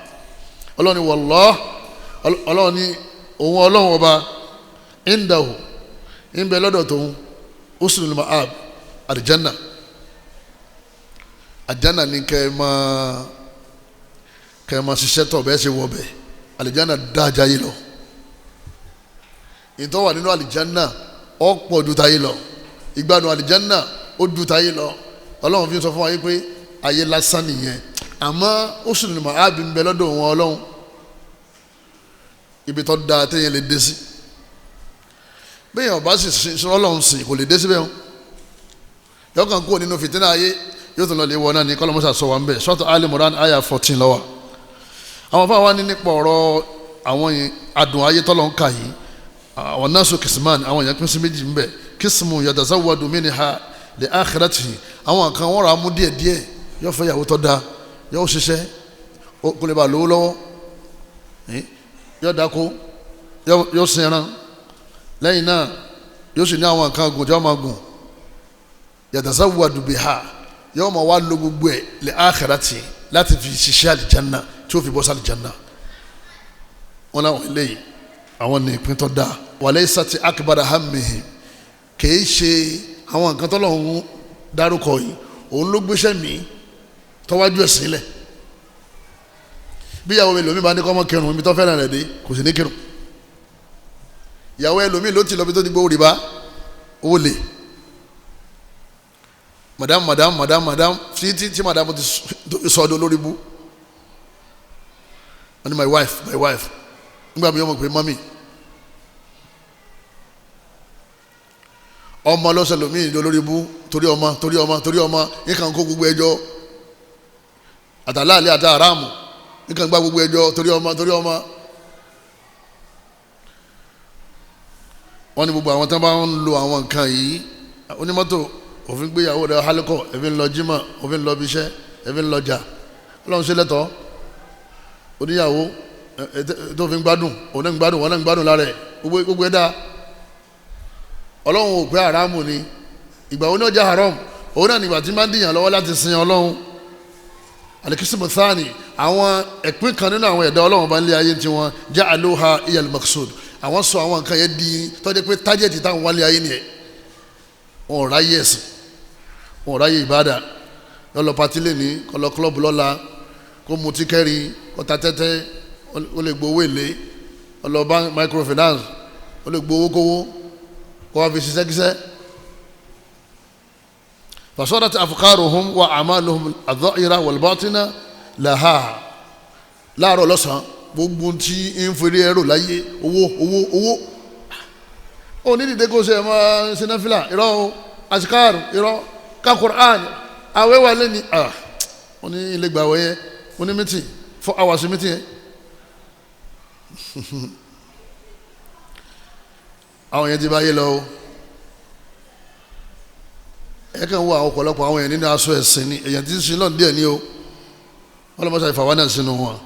Ọlọ́run ní wallahu, ọlọ́run ní òun ọlọ́run ọba, indahu ń bẹ lọ́dọ̀ tòun, husnul ma'ab, àlìjánà. Àlìjánà ni kẹ́ ẹ máa ṣiṣẹ́ tọ̀ bẹ́ẹ̀ ṣe wọ bẹ́ẹ̀. Àlìjánà dájà yìí lọ, ìtọ́ wà nínú àlìjánà ó pọ̀ ju tayé lọ, ìgbádùn àlìjánà ó ju tayé lọ. Ọlọ́run fi sọ fún wa yìí pé ayé lásán nìyẹn, àmọ́ husnul ma'ab ń bẹ lọ́dọ̀ wọn ọlọ́run, ibi tó dáa téèyàn lè dé sí. Bẹ́ẹ̀ ọba sì sin ọlọ́run sìn kò lè dé síbẹ̀ o, yọkàn kúrò nínú fìtínà ayé yóò tún lọ lè wọ náà ní kọ́lọ́mọ́sà sọ wà ń bẹ̀. Sọ́tọ̀ Ali Imran aya 14 lọ́wọ́. Àwọn fáwọn wá ní nípa ọ̀rọ̀ àwọn adùn ayé tọ́lọ̀ ń kà yìí, àwọn nasu kìsìmán, àwọn èèyàn pín sí méjì ń bẹ̀. Kìsìmù yatazawwadu minha li akhiratihi, àwọn kan wọ́n rà á mú díẹ̀ díẹ̀, yóò fẹ́ ìyàwó tó dáa, yóò ṣiṣẹ́ kó lè bá lówó lọ́wọ́, yóò dáko, yóò sin ẹran, lẹ́yìn náà yóò sì ní àwọn nǹkan gùn tí wọ́n máa gùn. Yatazawwadu biha, yóò máa wá lo gbogbo ẹ̀ li akhirati láti fi ṣiṣẹ́ àlìjánná tí ó fi bọ́ sí àlìjánná. Wọn láwọn eléyìí àwọn ní ìpín tó dáa. Walaysat akbara hammihim, kìí ṣe àwọn nǹkan tọ́lọ́hún dárúkọ yìí òun ló gbéṣẹ́ mi tọ́wájú ẹ̀ sílẹ̀. Bí ìyàwó ẹlòmíì bá ní kọ́ mọ́ kírun, ibi tó fẹ́ràn rẹ̀ dé kò sì ní kírun. Ìyàwó ẹlòmíì ló ti lọ bí tó ti gbówó rìbá, owó lè madam madam madam madam títí tí madam ti sọ ọdún lórí bú. Wọ́n ní my wife, my wife, nígbà mi yóò mọ̀ pé mọ́mì ọmọ lọ́sẹ̀ lómi ìjọ lórí bú, torí ọmọ torí ọmọ torí ọmọ nǹkan kó gbogbo ẹjọ́ àtàláàlẹ́ àti àràmù, nǹkan gbá gbogbo ẹjọ́ torí ọmọ torí ọmọ. Wọ́n ní gbogbo àwọn tán bá ń lo àwọn nǹkan yìí, onímọ́tò òfin gbéyàwó rẹ̀ hálíkọ̀, ẹ̀fín lọ jímọ̀, òfin lọ bíṣẹ́, ẹ̀fín lọjà, ọlọ́run ṣe lẹ́tọ̀ọ́. Oníyàwó tó fi ń gbádùn, òun náà ń gbádùn, wọn náà ń gbádùn lára ẹ̀, gbogbo ẹ̀ dáa. Ọlọ́run ò pé haramu ni. Ìgbà wo ni ó jẹ́ haram? Òun náà nígbà tí máa ń dìyàn lọ́wọ́ láti sin ọlọ́run. Alikisimu thani, àwọn ẹ̀pín kan nínú àwọn ẹ̀dá ọlọ́run bá ń lé ayé tiwọn, ja'aluha iyal maqsud, àwọn sọ àwọn nǹkan yẹn di tọ́jú pé tájẹ̀tì táwọn wálé ayé nìyẹn. Wọn ò ráyè ẹ̀sìn, wọn ò ráyè ìbádà. Yọ lọ patí lé ní, kó lọ kílọ̀bù lọ́la, kó mutí kẹ́rin, kó ta tẹ́tẹ́, ó lè gbowó èlé, ó lọ bank microfinance, ó lè gbowó kówó, kó wá fi ṣiṣẹ́ kíṣẹ́. Fasadat afkaruhum wa amaluhum adh-dha'ira wal-batina laha. Láàárọ̀ lọ́sàn-án gbogbo tí ń fèrè ẹrù láyé, owó owó owó. Ó ní dìde kó ṣe ẹ̀ máa ṣe náfìlà, irọ́ o, àsìkáàrù, irọ́, ká Qur'an, àwẹ̀ wà lẹ́ni, wọ́n ní ilé gbàwẹ̀ yẹn, wọ́n ní mítì, 4 hours mítì yẹn. Àwọn yẹn ti bá yé lọ o. Ẹ kàn wọ àwọn ọ̀pọ̀lọpọ̀ àwọn yẹn nínú aṣọ ẹ̀sìn ni, èyàn ti ń sin lọ́n díẹ̀ ní o. Wọ́n lọ́ mọ́ṣáì fàwọn náà sínú wọn.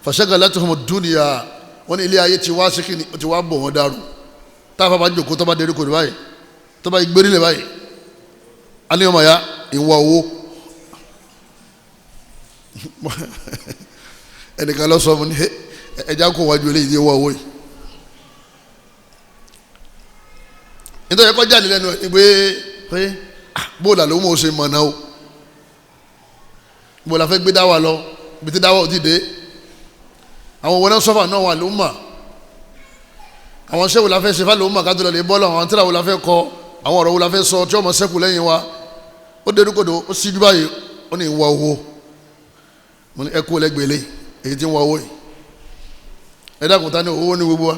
Fashaghalatuhum dunya, wọ́n ní ilé ayé ti wá síkìní, ó ti wá bọ̀ wọ́n dàrú. Táfà bá jòkó tó bá dérí kòtò báyìí, tó bá gbérí lè báyìí, alẹ́ ọmọ ya ìwà owó. Ẹnìkan lọ sọ fún mi, ẹja kó wájú eléyìí ní ìwà owó yìí. Nítorí ẹ̀kọ́ jáde lẹ́nu ẹ̀ pé pé bóòlù àlọ́ mọ̀ ó ṣe mọ̀nà o, bóòlù àfẹ́ gbé dáwà lọ, ibi tí dáwà ò ti dé. Àwọn owó náà sọ́fà náà wà ló mà, àwọn ṣẹ́wò la fẹ́ ṣe fáwọn ọmọ kátó lọ lè bọ́ lọ, àwọn tíra wo la fẹ́ kọ, àwọn ọ̀rọ̀ wo la fẹ́ sọ tí ọmọ sẹ́kù lẹ́yìn wa. Ó dé dúkòdò, ó síjú báyìí, ó ní ìwà owó. Mo ní ẹkú lẹ́gbẹ̀ẹ́lẹ́ èyí tí ń wá owó yìí. Ẹ dákun, ta ni owó ní gbogbo wa?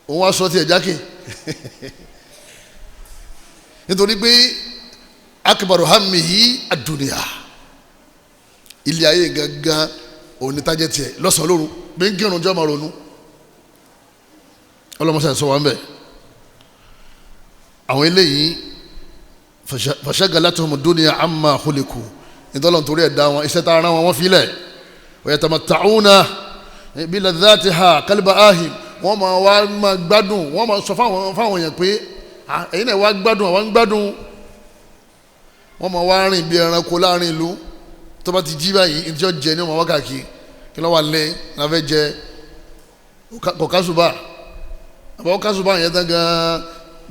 Òun wá sọ tiẹ̀ jákè. Nítorí pé akbaru hammihi ad-dunya, ilé ayé gangan òun ní tájẹ́ tiẹ̀ lọ́sàn-án lóru bí ń kírun jọ́ máa ronú. Ọlọmọsá sọ wọn bẹ. Àwọn eléyìí fashaghalatuhum dunya amma khuliqu, nítorí torí ẹ̀dá wọn, iṣẹ́ tá a rán wọn wọ́n filẹ̀. Wa yatamatta'una bi ladhatiha kalba ahim, wọ́n máa wá máa gbádùn, wọ́n máa sọ fáwọn èèyàn pé ẹ̀yin náà wá gbádùn, àwọn ń gbádùn. Wọ́n máa wá rìn bí ẹranko láàrin ìlú. Tó bá ti jí báyìí, ní tí ó jẹ ní ọmọ wákàkì kí ló wà lé láfẹ́ jẹ kọ̀kásùbà àbọ̀ kásùbà yẹn tán gan,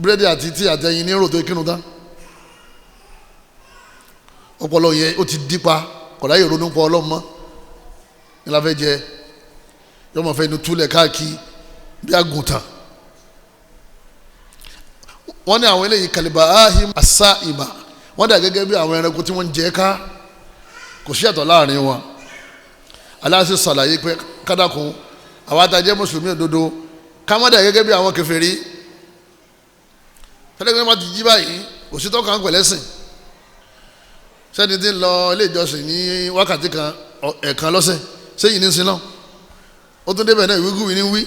búrẹ́dì àti tí àtẹ̀yìn ní rò tó kírun tán. Ọpọlọ yẹn ó ti dípa, kọ̀dá yìí ronú pọ̀ ọlọ́mọ ní láfẹ́ jẹ, yọmọ fẹ́ inú túlẹ̀ káàkiri bí àgùntàn. Wọ́n ní àwọn eléyìí kàlíbà ahim asa ìmà, wọ́n dà gẹ́gẹ́ bí àwọn ẹranko tí wọ́n ń jẹ ká, kò sí àtọ̀ láàrin wọn. Aláṣẹ sàlàyé pé kádàkùn àwọn atajẹ́ mùsùlùmí òdodo kámọ́dà gẹ́gẹ́ bí àwọn kèfèrí. Tẹ́lẹ̀kẹ́ máa ti jí báyìí, òsítọ́ kan pẹ̀lẹ́sìn. Sẹ́ni tí ń lọ ilé ìjọsìn ní wákàtí kan ẹ̀ẹ̀kan lọ́sẹ̀, sẹ́yìn ní sinú, ó tún débẹ̀ náà ìwíkúwìí ní wí.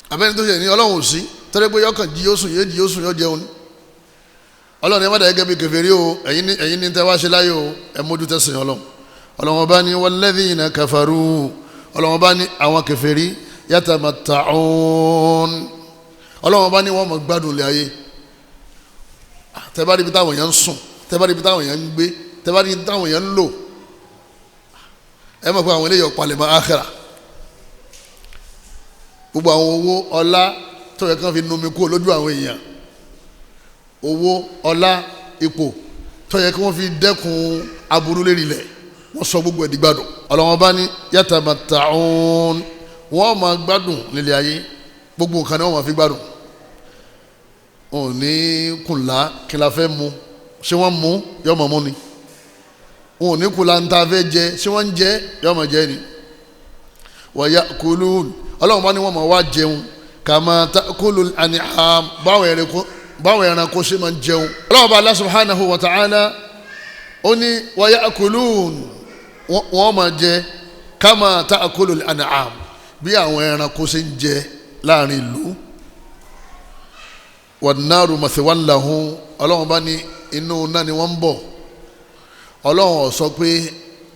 Abẹ́ni tó ṣe ní ọlọ́run ò sí, tẹ́lẹ̀ pé yọkàn jí yóò sùn, yóò jí yóò sùn, yóò jẹun. Ọlọ́run ẹ má dà gẹ́gẹ́ bí kèfèrí o, ẹ̀yin ní tẹ́ wá ṣe láyé o, ẹ mójú tẹ́sìn ọlọ́run. Ọlọ́run bá ní walladhina kafaru, ọlọ́run bá ní àwọn kèfèrí yatamatta'un, ọlọ́run bá ní wọ́n mọ̀ gbádùn lé ayé. Tẹ́ bá rí ibi táwọn èèyàn ń sùn, tẹ́ bá rí ibi táwọn èèyàn ń gbé, tẹ́ bá rí ibi táwọn èèyàn ń lò, ẹ mọ̀ pé àwọn eléyìí ọ̀pàlẹ̀mọ́ àkhírà. Gbogbo àwọn owó ọlá tó yẹ kán fi numi kúrò lójú àwọn èèyàn, owó ọlá ipò tó yẹ kí wọ́n fi dẹ́kun aburú lérí ilẹ̀, wọ́n sọ gbogbo ẹ̀ di gbádùn. Ọlọ́wọ́n bá ní yatamatta'un, wọ́n máa gbádùn nílé ayé, gbogbo nǹkan ni wọ́n máa fi gbádùn. Wọn ò ní kùnlá kí la fẹ́ mu, ṣé wọ́n mu yọ mọ̀ mú ni. Wọn ò ní kùnlá ń ta fẹ́ jẹ, ṣé wọ́n ń jẹ yọ mọ̀ jẹ ni. Wa ya'kulun, ọlọ́wọ́n bá ní wọ́n máa wá jẹun kama ta'kulul an'am, báwọn ẹranko ṣe máa ń jẹun. Ọlọ́wọ́n bá Allah subhanahu wa ta'ala ó ní wa ya'kulun, wọ́n máa jẹ kama ta'kulul an'am, bí àwọn ẹranko ṣe ń jẹ láàrin ìlú. Wan-naru mathwan lahum, ọlọ́run bá ní inú iná ni wọ́n ń bọ̀. Ọlọ́run ó sọ pé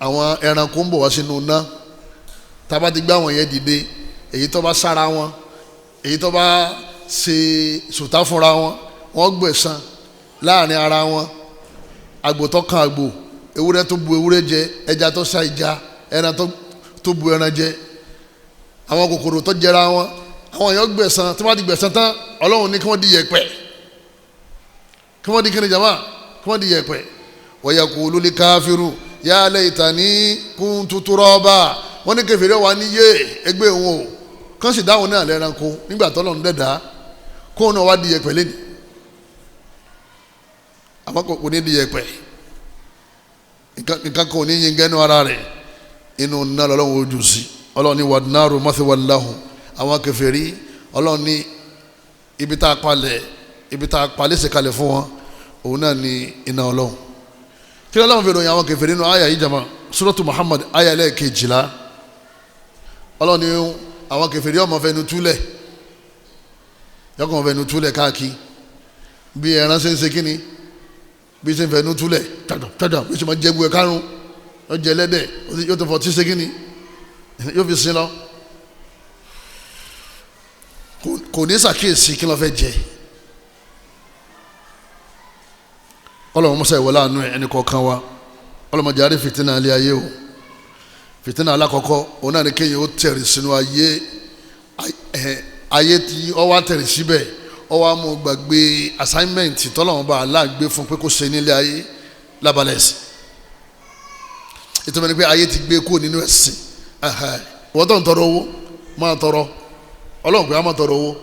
àwọn ẹranko ń bọ̀ wá sínú iná. Tá bá ti gbé àwọn yẹn dìde, èyí tó bá sára wọn, èyí tó bá ṣe sùtá fúnra wọn, wọ́n gbẹ̀san láàrin ara wọn. Àgbò tó kan àgbò, ewúrẹ́ tó bu ewúrẹ́ jẹ, ẹja tó sá ìjà, ẹran tó bu ẹran jẹ, àwọn kòkòrò tó jẹra wọn, àwọn èèyàn gbẹ̀san. Tí wọ́n ti gbẹ̀san tán, ọlọ́run ní kí wọ́n di yẹ̀pẹ̀, kí wọ́n di kíni jama, kí wọ́n di yẹ̀pẹ̀. Wa yaqulu li káfíru ya laytani kuntu turaba, wọ́n ní kèfèrí wa ní yé ẹgbẹ́ òun o, kán sì dáhùn náà lẹ́ranko nígbà tọ́lọ́run dẹ̀dá, kóun náà wá di yẹ̀pẹ̀ lẹ́nu. Àmọ́ kò ní di yẹ̀pẹ̀, nǹkan kan ò ní yin gẹ́nu ara rẹ̀, inú náà lọ́lọ́run ojú sí. Ọlọ́run ní wan-naru mathwan lahum, àwọn kèfèrí ọlọ́run ní ibi tá a palẹ̀, ibi tá a palẹ̀ ṣe kalẹ̀ fún wọn, òun náà ní iná ọlọ́run. Kí ọlọ́run fi ròyìn àwọn kèfèrí nínú àyà yìí jama, suratu Muhammad àyà ẹlẹ́ẹ̀kejìlá. Ọlọ́run ní àwọn kèfèrí ọmọ fẹnu túlẹ̀, yọkàn fẹnu túlẹ̀ káàkiri bí ẹran ṣe ń ṣe kíni, Bí ṣe ń fẹnu túlẹ̀ tàdà bí ṣe máa jẹ gbogbo ẹ̀ kárùn yóò jẹ ẹlẹ́dẹ̀, yóò tó fọ tí ṣe kíni yóò fi sin lọ. Kò ní ṣàkíyèsí kí ló fẹ́ jẹ. Ọlọ́run mọ́sá ìwọlá àánú ẹni kọ̀ọ̀kan wa. Ọlọ́mọdé àrí fìtínà ilé ayé o. Fìtínà alákọ̀ọ́kọ́ òun náà ni kéèyàn ó tẹ̀rì sínú ayé, ayé tí ó wá tẹ̀rì síbẹ̀, ó wá mú gbàgbé assignment tọ́lọ́run bá Allah gbé fún pé kó ṣe nílé ayé lábalẹ̀ ẹ̀sìn. Ìtumọ̀ ni pé ayé ti gbé kúrò nínú ẹ̀sìn. Wọ́n tó ń tọrọ owó máa tọrọ, Ọlọ́run pé á máa tọrọ owó,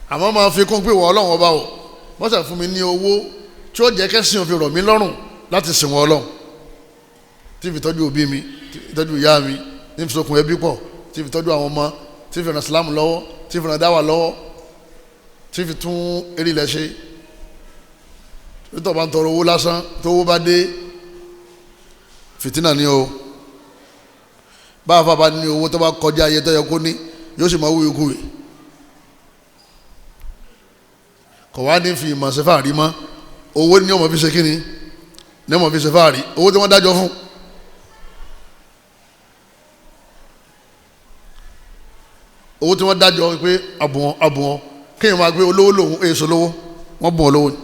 àmọ́ máa fi kún pé wọ́n Ọlọ́run ọba o wọ́n sà fún mi ní owó tí ó jẹ́ kẹ́sìn òfin rọ̀ mí lọ́rùn láti sìn wọ́n Ọlọ́run, tí fi tọ́jú òbí mi, tí fi tọ́jú ìyá mi, tí fi sokùn ẹbí pọ̀, tí fi tọ́jú àwọn ọmọ, tí fi ràn sílámù lọ́wọ́, tí fi ràn dáwà lọ́wọ́, tí fi tún eré ilẹ̀ ṣe. Nítorí bá ń tọrọ owó lásán tó owó bá dé, fìtínà ni o. Báwa fà bá ní owó tó bá kọjá ayé tó yẹ kó ní, yóò sì máa wúwo kúwe. Kò wá ní fi ìmọ̀ ṣe fàárí mọ́. Owó ní ọmọ fi ṣe kíni, ní ọmọ fi ṣe fàárí, owó tí wọ́n dájọ́ fún. Owó tí wọ́n dájọ́ pé àbùwọ̀n àbùwọ̀n, kéèyàn máa gbé olówó lòun èso lówó, wọ́n bùn olówó ni.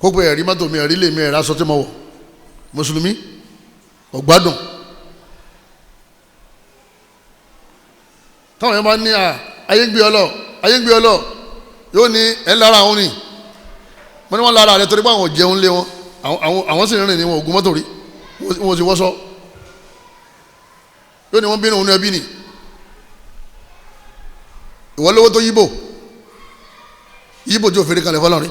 Kókó ẹ̀rí mọ́tò mi, ẹ̀rí lè mi, ẹ̀rí aṣọ tí mo wọ̀, mùsùlùmí ọ̀gbádùn. Táwọn yẹn bá ní à ayé ń gbé ọlọ, ayé ń gbé ọlọ, yóò ní ẹ̀ lára àwọn ni. Wọ́n ní wọ́n lára rẹ torí pé àwọn ò jẹun lé wọn, àwọn sì rìnrìn ní wọn ògùn mọ́tò rí, wọn ò sì wọ́sọ. Yóò ní wọ́n bínú òun ní ẹbí ni. Ìwọ lówó tó yíbò, yíbò tí ò fèrè kalẹ̀ fọlọ́rin.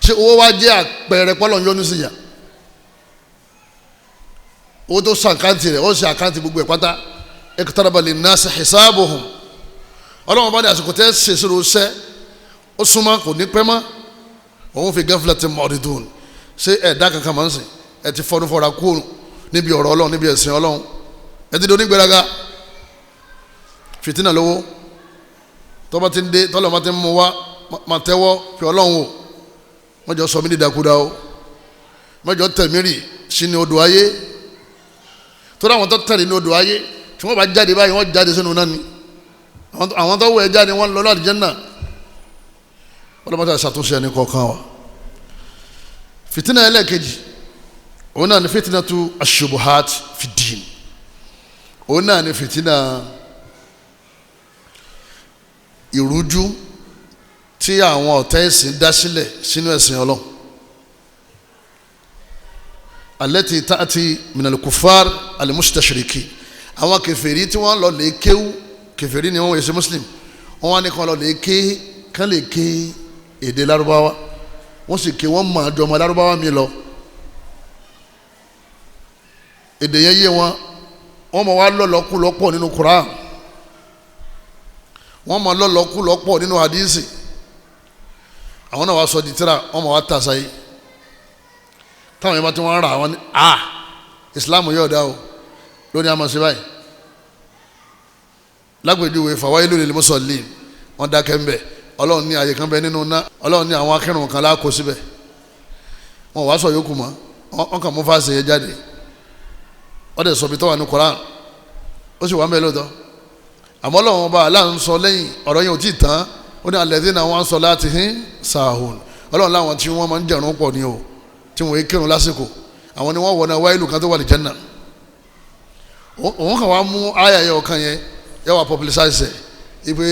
Ṣé owó wa jẹ́ àpẹẹrẹ pọ́lọ̀ yọ́nú sí yà? Owó tó sọ àkáǹtì rẹ̀, ó ṣe àkáǹtì gbogbo ẹ̀ pátá. Iqtaraba linnasi hisabuhum. Ọlọ́run bá ní àsìkò tẹ́ ṣèṣirò ṣẹ́, ó súnmọ́ kò ní pẹ́ mọ́. Òun fi ghaflatin mu'ridun. Ṣé ẹ̀dá kankan máa ń sìn? Ẹ ti fọnú fọra kúrò níbi ọ̀rọ̀ Ọlọ́run, níbi ẹ̀sìn Ọlọ́run. Ẹ ti di onígbéraga. Fìtínà lówó. Tọ́ba ti ń dé, tọ́lọ́ ma ti ń mú wá, ma tẹ́wọ́ fi Ọlọ́run wò. Mọ́jọ sọ mí ní ìdàkúdà o. Mọ́jọ tẹ̀mírì sínú odò ayé. Torí àwọn tó tẹ̀lé ní odò ayé, tí wọ́n bá jáde báyìí, wọ́n jáde sínú náà ni. Àwọn tó wọ ẹ jáde, wọ́n lọ lọ́ọ̀dì jẹ́nà. Wọ́n lọ́ ṣàtúnṣe ẹni kọ̀ọ̀kan wa. Fìtínà ẹlẹ́ẹ̀kejì, òun náà ni fìtínà tu aṣubuhat fi dín. Òun náà ni fìtínà ìrújú tí àwọn ọ̀tá ẹ̀sìn dá sílẹ̀ sínú ẹ̀sìn Ọlọ́run. Allati ta'ati minal kufar al-mustashrikin. Àwọn kèfèrí tí wọ́n lọ lè kéwú, kèfèrí ni wọ́n wọ́n ṣe muslim, wọ́n wá ní kan lọ lè ké, kán lè ké èdè Lárúbáwá, wọ́n sì ké, wọ́n mọ̀ àjọ ọmọ Lárúbáwá mi lọ. Èdè yẹn yé wọn, wọ́n mọ̀ wá lọ́lọ́kú lọ́pọ̀ nínú Quran, wọ́n mọ̀ lọ́lọ́kú lọ́pọ̀ nínú hadisi. Àwọn náà wá sọ di tírà, wọ́n mọ̀ wá tà sáyé. Táwọn yẹn bá ti wọ́n rà wọ́n ní a Islam yóò dá o, lónìí a máa ṣe báyìí. Lágbèjúwe fawailul lil musallin, wọ́n dákẹ́ ńbẹ̀. Ọlọ́run ní àyè kan bẹ nínú ná, Ọlọ́run ní àwọn akẹ́rùn kan láàkó síbẹ̀. Wọ́n wá sọ yòókù mọ́, wọ́n kàn mú fáṣẹ yẹn jáde. Wọ́n dẹ̀ sọ bí tọ́wà ní Koran, ó sì wà mẹ́ lóòótọ́. Àmọ́ Ọlọ́run ọba Allah ń sọ lẹ́yìn ọ̀rọ̀ yẹn ò tí ì tán. Ó ní alladhina wọn sọ salatihim sahun. Ọlọ́run láwọn tí wọ́n máa ń jẹ̀rún pọ̀ ni o, tí wọ́n kírun lásìkò, àwọn ni wọ́n wọ̀ náà wáìlú kan tó wà ní Janna. Òun kàn wá mú àyà yẹn ọ̀kan yẹn yẹ wà publicize ipe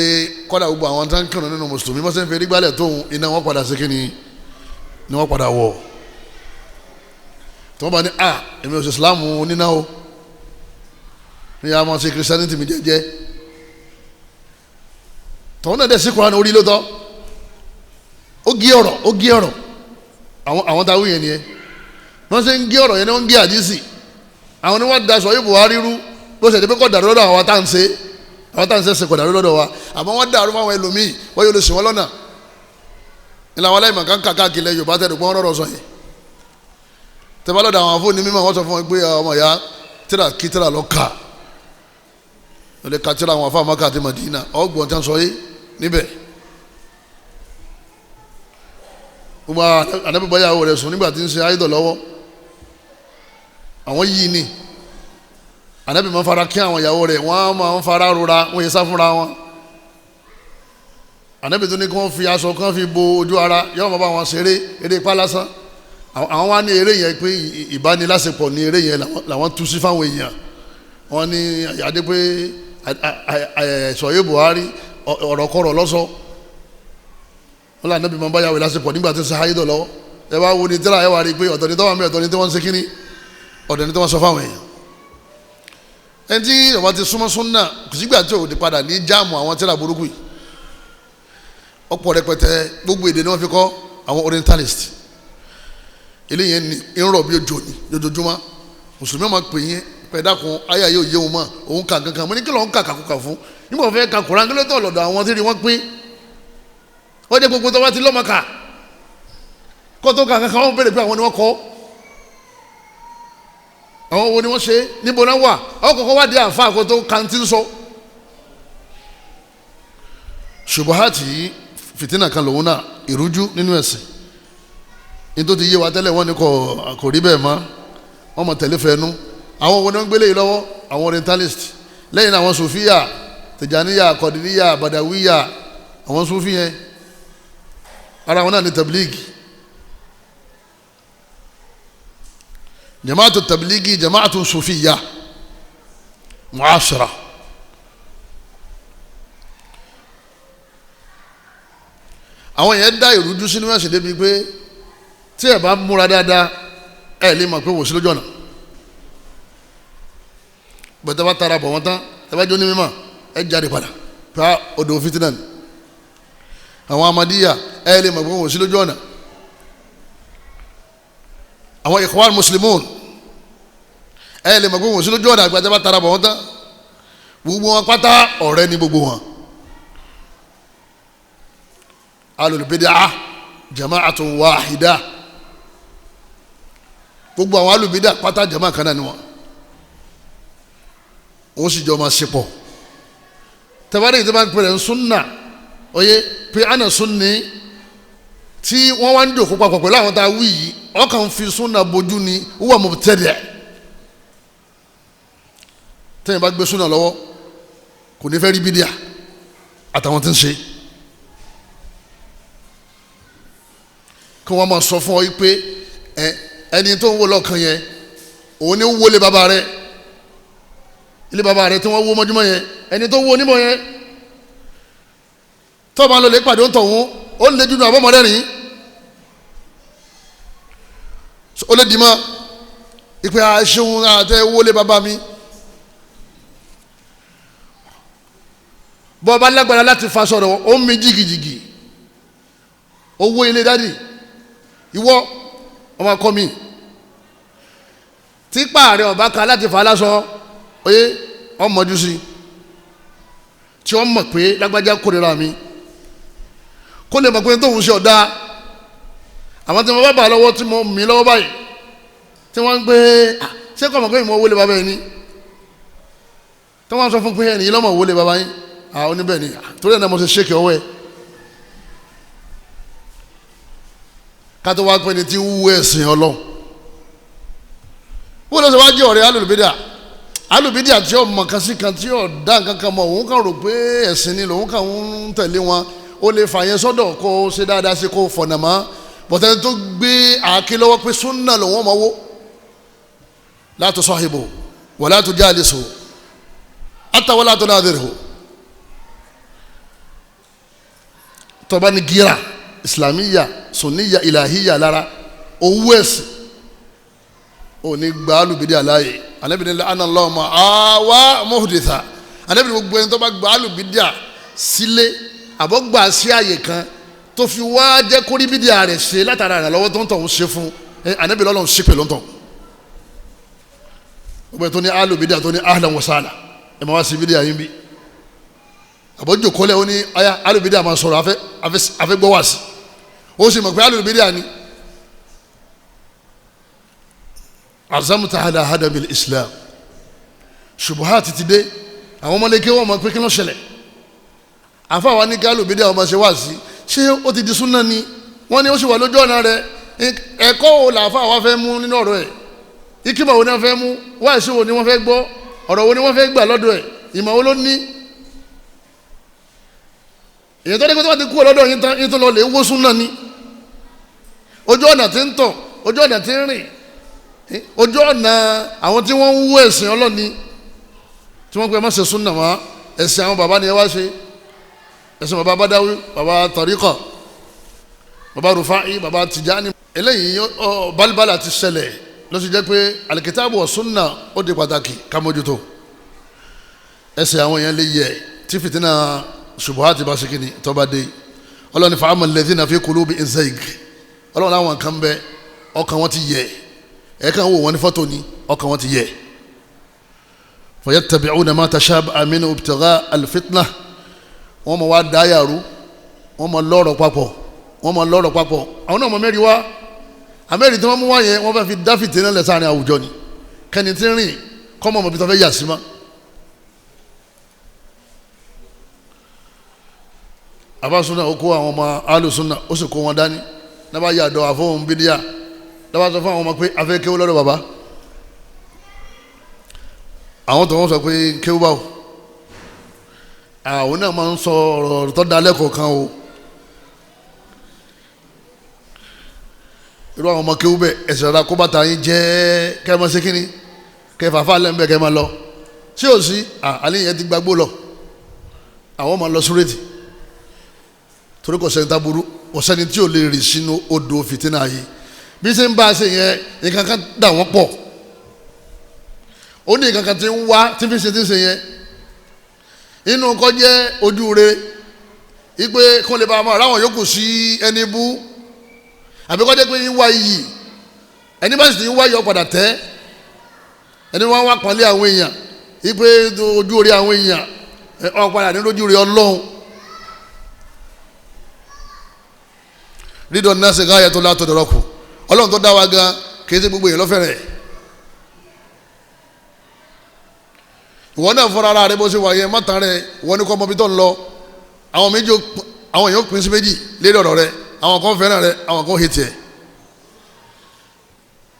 kọ́dà gbogbo àwọn tó ń kírun nínú mùsùlùmí mọ́sẹ̀ ń fi erégbálẹ̀ tóun iná wọn padà sí kíni ni wọ́n padà wọ̀. Tí wọ́n bá ní a èmi ò ṣe Ìsìlámù oníná o, ní yàrá máa ṣe Christianity mi jẹ́jẹ́. Tọ́wọ́n náà dẹ̀ sí Kùránì orí lóòótọ́, ó gé ọ̀rọ̀, ó gé ọ̀rọ̀. Àwọn táwọn yẹn nìyẹn, wọ́n ṣe ń gé ọ̀rọ̀ yẹn ni wọ́n ń gé àdísì. Àwọn ni wọ́n daṣọ yìí Buhari rú, bó ṣe dé pé kò dàrú lọ́dọ̀ àwọn tá à ń ṣe, àwọn tá à ń ṣe ṣe kò dàrú lọ́dọ̀ wa, àmọ́ wọ́n dàrú fáwọn ẹlòmíì, wọ́n yóò lè sìn wọ́n lọ́nà. Ìlànà àwọn aláìmọ̀ kan kàkà kìlẹ̀ Yorùbá tẹ̀ dùgbọ́n rọ̀rọ̀ sọ yẹn. Tẹ́fà lọ́dọ̀ àwọn afọ́ni mímọ́ wọ́n sọ fún wọn pé ọmọ ìyá tíra kí tíra lọ kà, lè ka tíra àwọn afọ́ Mákà àti Mádínà, ọgbọ̀n tí wọ́n sọ yé níbẹ̀. Gbogbo ànábì báyàwó rẹ̀ sùn nígbà tí ń ṣe áìdọ̀ lọ́wọ́, àwọn yìí ni ànábì máa ń fara kí àwọn ìyàwó rẹ̀, wọ́n máa ń fara rora, wọ́n yẹ sá fúnra wọn. Ànábì tó ní kí wọ́n fi aṣọ kan fi bo ojú ara, yóò máa bá wọn ṣeré eré ipá lásán. Àwọn wá ní eré yẹn pé ìbánilásepọ̀ ní eré yẹn làwọn tú sí fáwọn èèyàn. Wọ́n ní àdé pé sọ̀yẹ́ Buhari ọ̀rọ̀kọ̀rọ̀ lọ́sọ. Wọ́n lànà bí máa bá yàwó lásìkò nígbà tí ń ṣe háyédọ̀ lọ́wọ́. Ẹ wá wo ni tíra ẹ wá rí i pé ọ̀tọ̀ ni tọ́wọ́n mi, ọ̀tọ̀ ni tí wọ́n ń ṣe kínní, ọ̀tọ̀ ni tí wọ́n sọ fáwọn èèyàn. Ẹni tí ọba ti súnmọ́ súnà kò sígbà tí ò ti padà ní jáàmù àwọn tíra burúkú yìí. Ọ̀pọ̀ rẹpẹtẹ gbogbo èdè ni wọ́n fi kọ́ àwọn orientalist. Eléyẹn ni ń rọ̀ bí ojò ní lójoojúmọ́. Mùsùlùmí máa pè yín pẹ̀dákun ayé ayé òye òun mọ̀ òun kà kankan. Mo ní kí lóun kà kàkúkà fún nígbà wọ́n fẹ́ ka Kùránì kí ló tọ̀ lọ́dọ̀ àwọn tí wọ́n pín. Wọ́n jẹ́ gbogbo tó bá ti lọ́mọ kà kó tó kà kankan wọ́n béèrè pé àwọn ni wọ́n kọ́, àwọn wo ni wọ́n ṣe, níbo náà wà. Àwọn kọ̀ọ̀kan wá di àǹfà kó tó kàntí sọ. Ṣubuhati fìtínà kan lòun náà, ìrújú nínú ẹ̀sìn ní tó ti yé wa tẹ́lẹ̀ wọ́n ní kò rí bẹ́ẹ̀ mọ́, wọ́n mọ̀ tẹ̀lé fẹ́nu. Àwọn wo ni wọ́n gbélé yìí lọ́wọ́? Àwọn orientalist. Lẹ́yìn àwọn sofiya, tìjàníyà, kọ̀dìríyà, bàdàwíyà, àwọn sufi yẹn ara wọn náà ní tablighi. Jamaatu tablighi jamaatu sufiya mu'asira. Àwọn yẹn dá ìrújú sínú ẹ̀sìn débi pé tí ẹ bá múra dáadáa ẹ lè mọ̀ pé wò sí lójú ọ̀nà. Bẹ́tẹ̀ bá tara bọ̀ wọ́n tán, ẹ bá jó ní mímọ̀ ẹ jáde padà pa odò fitinà ni. Àwọn amadiya ẹ lè mọ̀ pé wò sí lójú ọ̀nà. Àwọn ikhwan muslimun ẹ lè mọ̀ pé wò sí lójú ọ̀nà àgbàtẹ́ bá tara bọ̀ wọ́n tán. Gbogbo wọn pátá ọ̀rẹ́ ni gbogbo wọn. Alul bid'ah jama'atun wahida. Gbogbo àwọn alùbídà pátá jama kan náà ni wọn. Wọ́n sì jọ máa ṣe pọ̀. Tẹ̀wádìí yìí tó bá ń pèrè ń súnà oyè pé àná súnni tí wọ́n wá ń jòkó papọ̀ pẹ̀lú àwọn tá a wí yìí, ọkàn fi súnà bojú ni wúwà mubtadi'. Tẹ́yìn bá gbé súnà lọ́wọ́ kò ní fẹ́ rí bídíà àtàwọn tí ń ṣe. Kí wọ́n máa sọ fún ọ yìí pé ẹni tó ń wò lọ́kàn yẹn òun ni wọlé bàbá rẹ, ilé bàbá rẹ tí wọ́n wó mọ́júmọ́ yẹn, ẹni tó wó onímọ̀ yẹn tó bá ń lọ lè pàdé òǹtọ̀ òun ó lè dúdú àbọ̀mọ́ rẹ̀ rìn ó lè dìímọ̀ ìpè àṣehun àtẹ wọlé bàbá mi. Bọ́ ọba lágbára láti fa sọ̀rọ̀ ó ń mi jìgìjìgì owó ilé dádì ìwọ ọmọ akọ mi tipa rẹ ọba kan láti fa lásọ oye ọmọdún sí tí wọ́n mọ̀ pé lágbájá kórìíra mi kó lè mọ̀ pé tóun ṣe ọ̀dà. Àwọn tí mo bá bà lọ́wọ́ tí mo mì lọ́wọ́ báyìí tí wọ́n ń gbé ṣé kò mọ̀ pé ìmọ̀ owó lè bàbá yìí ni tí wọ́n sọ fún pé ẹnìyí lọ́mọ owó lè bàbá yín àwọn oníbẹ̀ ni torí ẹ̀ náà mo ṣe ṣéèkì ọwọ́ ẹ̀. Kátó wá pé ní tí wú ẹ̀sìn Ọlọ́run wọ́n lọ sọ wá jẹ́ ọ̀rẹ́ alùbídà alùbídà tí ó mọ̀ kan sí kan tí ó dá nǹkan kan mọ̀, òun kàn rò pé ẹ̀sìn ni lòun kàn ń tẹ̀lé wọn. Ó lè fà yẹn sọ́dọ̀ kó ṣe dáadáa sí kó fọ̀nà mọ́ bọ̀tẹ́ni tó gbé àáké lọ́wọ́ pé súnà lòun ọmọ wó. La tusahibu wala tujalisu hatta wala tunadhirhu. Tó bá ní gíra islamiyya sunniya ilahiya lára owó ẹ̀sìn ò ní gba alùbídìí aláyè. Ànábì ní la'ana Allahu man awa muhditha. Ànábì ní gbogbo ẹni tó bá gba alùbídìí sílé àbọ̀ gbà sí àyè kan tó fi wá jẹ́ kórí bídìí rẹ̀ ṣe látara ìrànlọ́wọ́ tó ń tọ̀ ń ṣe fún Ànábì lọ́lọ́run ṣe pẹ̀lú ń tọ̀. Gbogbo ẹni tó ní alùbídìí tó ní ahlan wa sahlan ẹ̀ máa wá sí bídìí àyín bí àbọ̀jò kọ́lẹ̀ ó ní aya alùbídìí àmà sọ̀rọ̀ afẹ́ gbọ́ wá sí ó sì mọ̀ pé alùbídìí ni. Azamta ala hadamil Islam ṣubuhati ti dé àwọn ọmọlẹ́kẹ́ wọn mọ̀ pé kí ló ṣẹlẹ̀ àfàwọn ní kí alùbídìí àwọn ọmọ ṣe wá sí ṣé ó ti di súnà ni Wọ́n ní ó sì wà lójú ọ̀nà rẹ̀. Ẹ̀kọ́ wo làáfà wa fẹ́ mú nínú ọ̀rọ̀ ẹ̀? Ìkímọ̀ wo ni wọ́n fẹ́ mú? Wáàsí wo ni wọ́n fẹ́ gbọ́? Ọ̀rọ̀ wo ni wọ́n fẹ́ gbà lọ́dọ̀ ẹ̀? Ìmọ̀ wo ló ní? Èyí tó dé pé tó bá ti kú ọlọ́dọ̀ yín tán, yín tó lọ lè wó súnà ni. Ojú ọ̀nà tí ń tọ̀, ojú ọ̀nà tí ń rìn, ojú ọ̀nà àwọn tí wọ́n ń wú ẹ̀sìn ọlọ́ni tí wọ́n pe má ṣe súnà mọ́, ẹ̀sìn àwọn bàbá ni ẹ wá ṣe, ẹ̀sìn bàbá Badawi, bàbá Tariqa, bàbá Rufai, bàbá Tijani. Eléyìí balibala ti ṣẹlẹ̀ ló sì jẹ́ pé alikitaabu wa súnà ó di pàtàkì ká mójútó. Ẹ̀sìn àwọn yẹn lè yẹ tí fìtínà ṣubuhati bá ṣe kíni tó bá dé. Ọlọ́ni fa'amma alladhina fi qulubihim zayg, ọlọ́run àwọn kan bẹ ọkàn wọn ti yẹ, ẹ̀ka wò wọn ní fọ́tò ni ọkàn wọn ti yẹ. Fayattabi'una ma tashabaha minhu ibtigha'a al-fitnah, wọ́n mọ̀ wá dáyàrú, wọ́n mọ̀ lọ́rọ̀ papọ̀, wọ́n mọ̀ lọ́rọ̀ papọ̀. Àwọn náà mọ̀ mẹ́rin wá, àmẹ́rin tí wọ́n mú wá yẹn wọ́n fẹ́ fi dá fìtínà lẹ̀ sáàrin àwùjọ ni, kẹ́ni tí ń rìn kọ́mọ̀ mọ̀ bí tó fẹ́ yà sí ma. Àbá súnà ó kó àwọn ọmọ alùsúnà ó sì kó wọn dání, nábàá yà dọ̀ àfọwọ́n bídíà, nábàá sọ fún àwọn ọmọ pé afẹ́ kéwú lọ́dọ̀ bàbá. Àwọn tó wọ́n sọ pé kéwú báwo, àwọn náà máa ń sọ ọ̀rọ̀ tó da lẹ́kọ̀ọ́ kan o. Irú àwọn ọmọ kéwú bẹ́ẹ̀ ẹ̀sìn rárá kó bàtà yín jẹ́ kẹ́ ẹ máa ṣe kínní, kẹ́ ẹ fàáfàá lẹ́nu bẹ́ẹ̀ kẹ́ ẹ máa lọ sí òsì. Àlẹ́ yẹn ti gbàgbó lọ, àwọn máa lọ súrètì torí kò sẹ́ni táburú, kò sẹ́ni tí ò lè rì sínú odò fìtínà yìí. Bí ṣe ń bá a ṣe yẹn, nǹkan kan dà wọ́n pọ̀, ó ní nǹkan kan tí ń wá tí fi ṣe tí ń ṣe yẹn. Inú kọ́ jẹ́ ojú re ipe kó lè bá a máa ráwọn yòókù sí ẹni bú, àbí kọ́ jẹ́ pé ń wá iyì, ẹni bá sì ti ń wá iyì ọ̀padà tẹ́, ẹni wọ́n wá pọ́nlé àwọn èèyàn ipe ojú re àwọn èèyàn ọ̀padà ní lójú re Ọlọ́run. Rídọ̀ náà ṣe káyà tó látọ̀ dọ̀rọ̀ kù, Ọlọ́run tó dá wa gan kì í ṣe gbogbo èèyàn lọ́fẹ̀rẹ̀. Ìwọ náà fọ́ra ara rẹ bó ṣe wà yẹn, mọ́tàn rẹ, ìwọ ní kọ́ ọmọ bí tó ń lọ. Àwọn méjì, àwọn èèyàn pín sí méjì lérí ọ̀rọ̀ rẹ, àwọn kan fẹ́ràn rẹ, àwọn kan hate ẹ.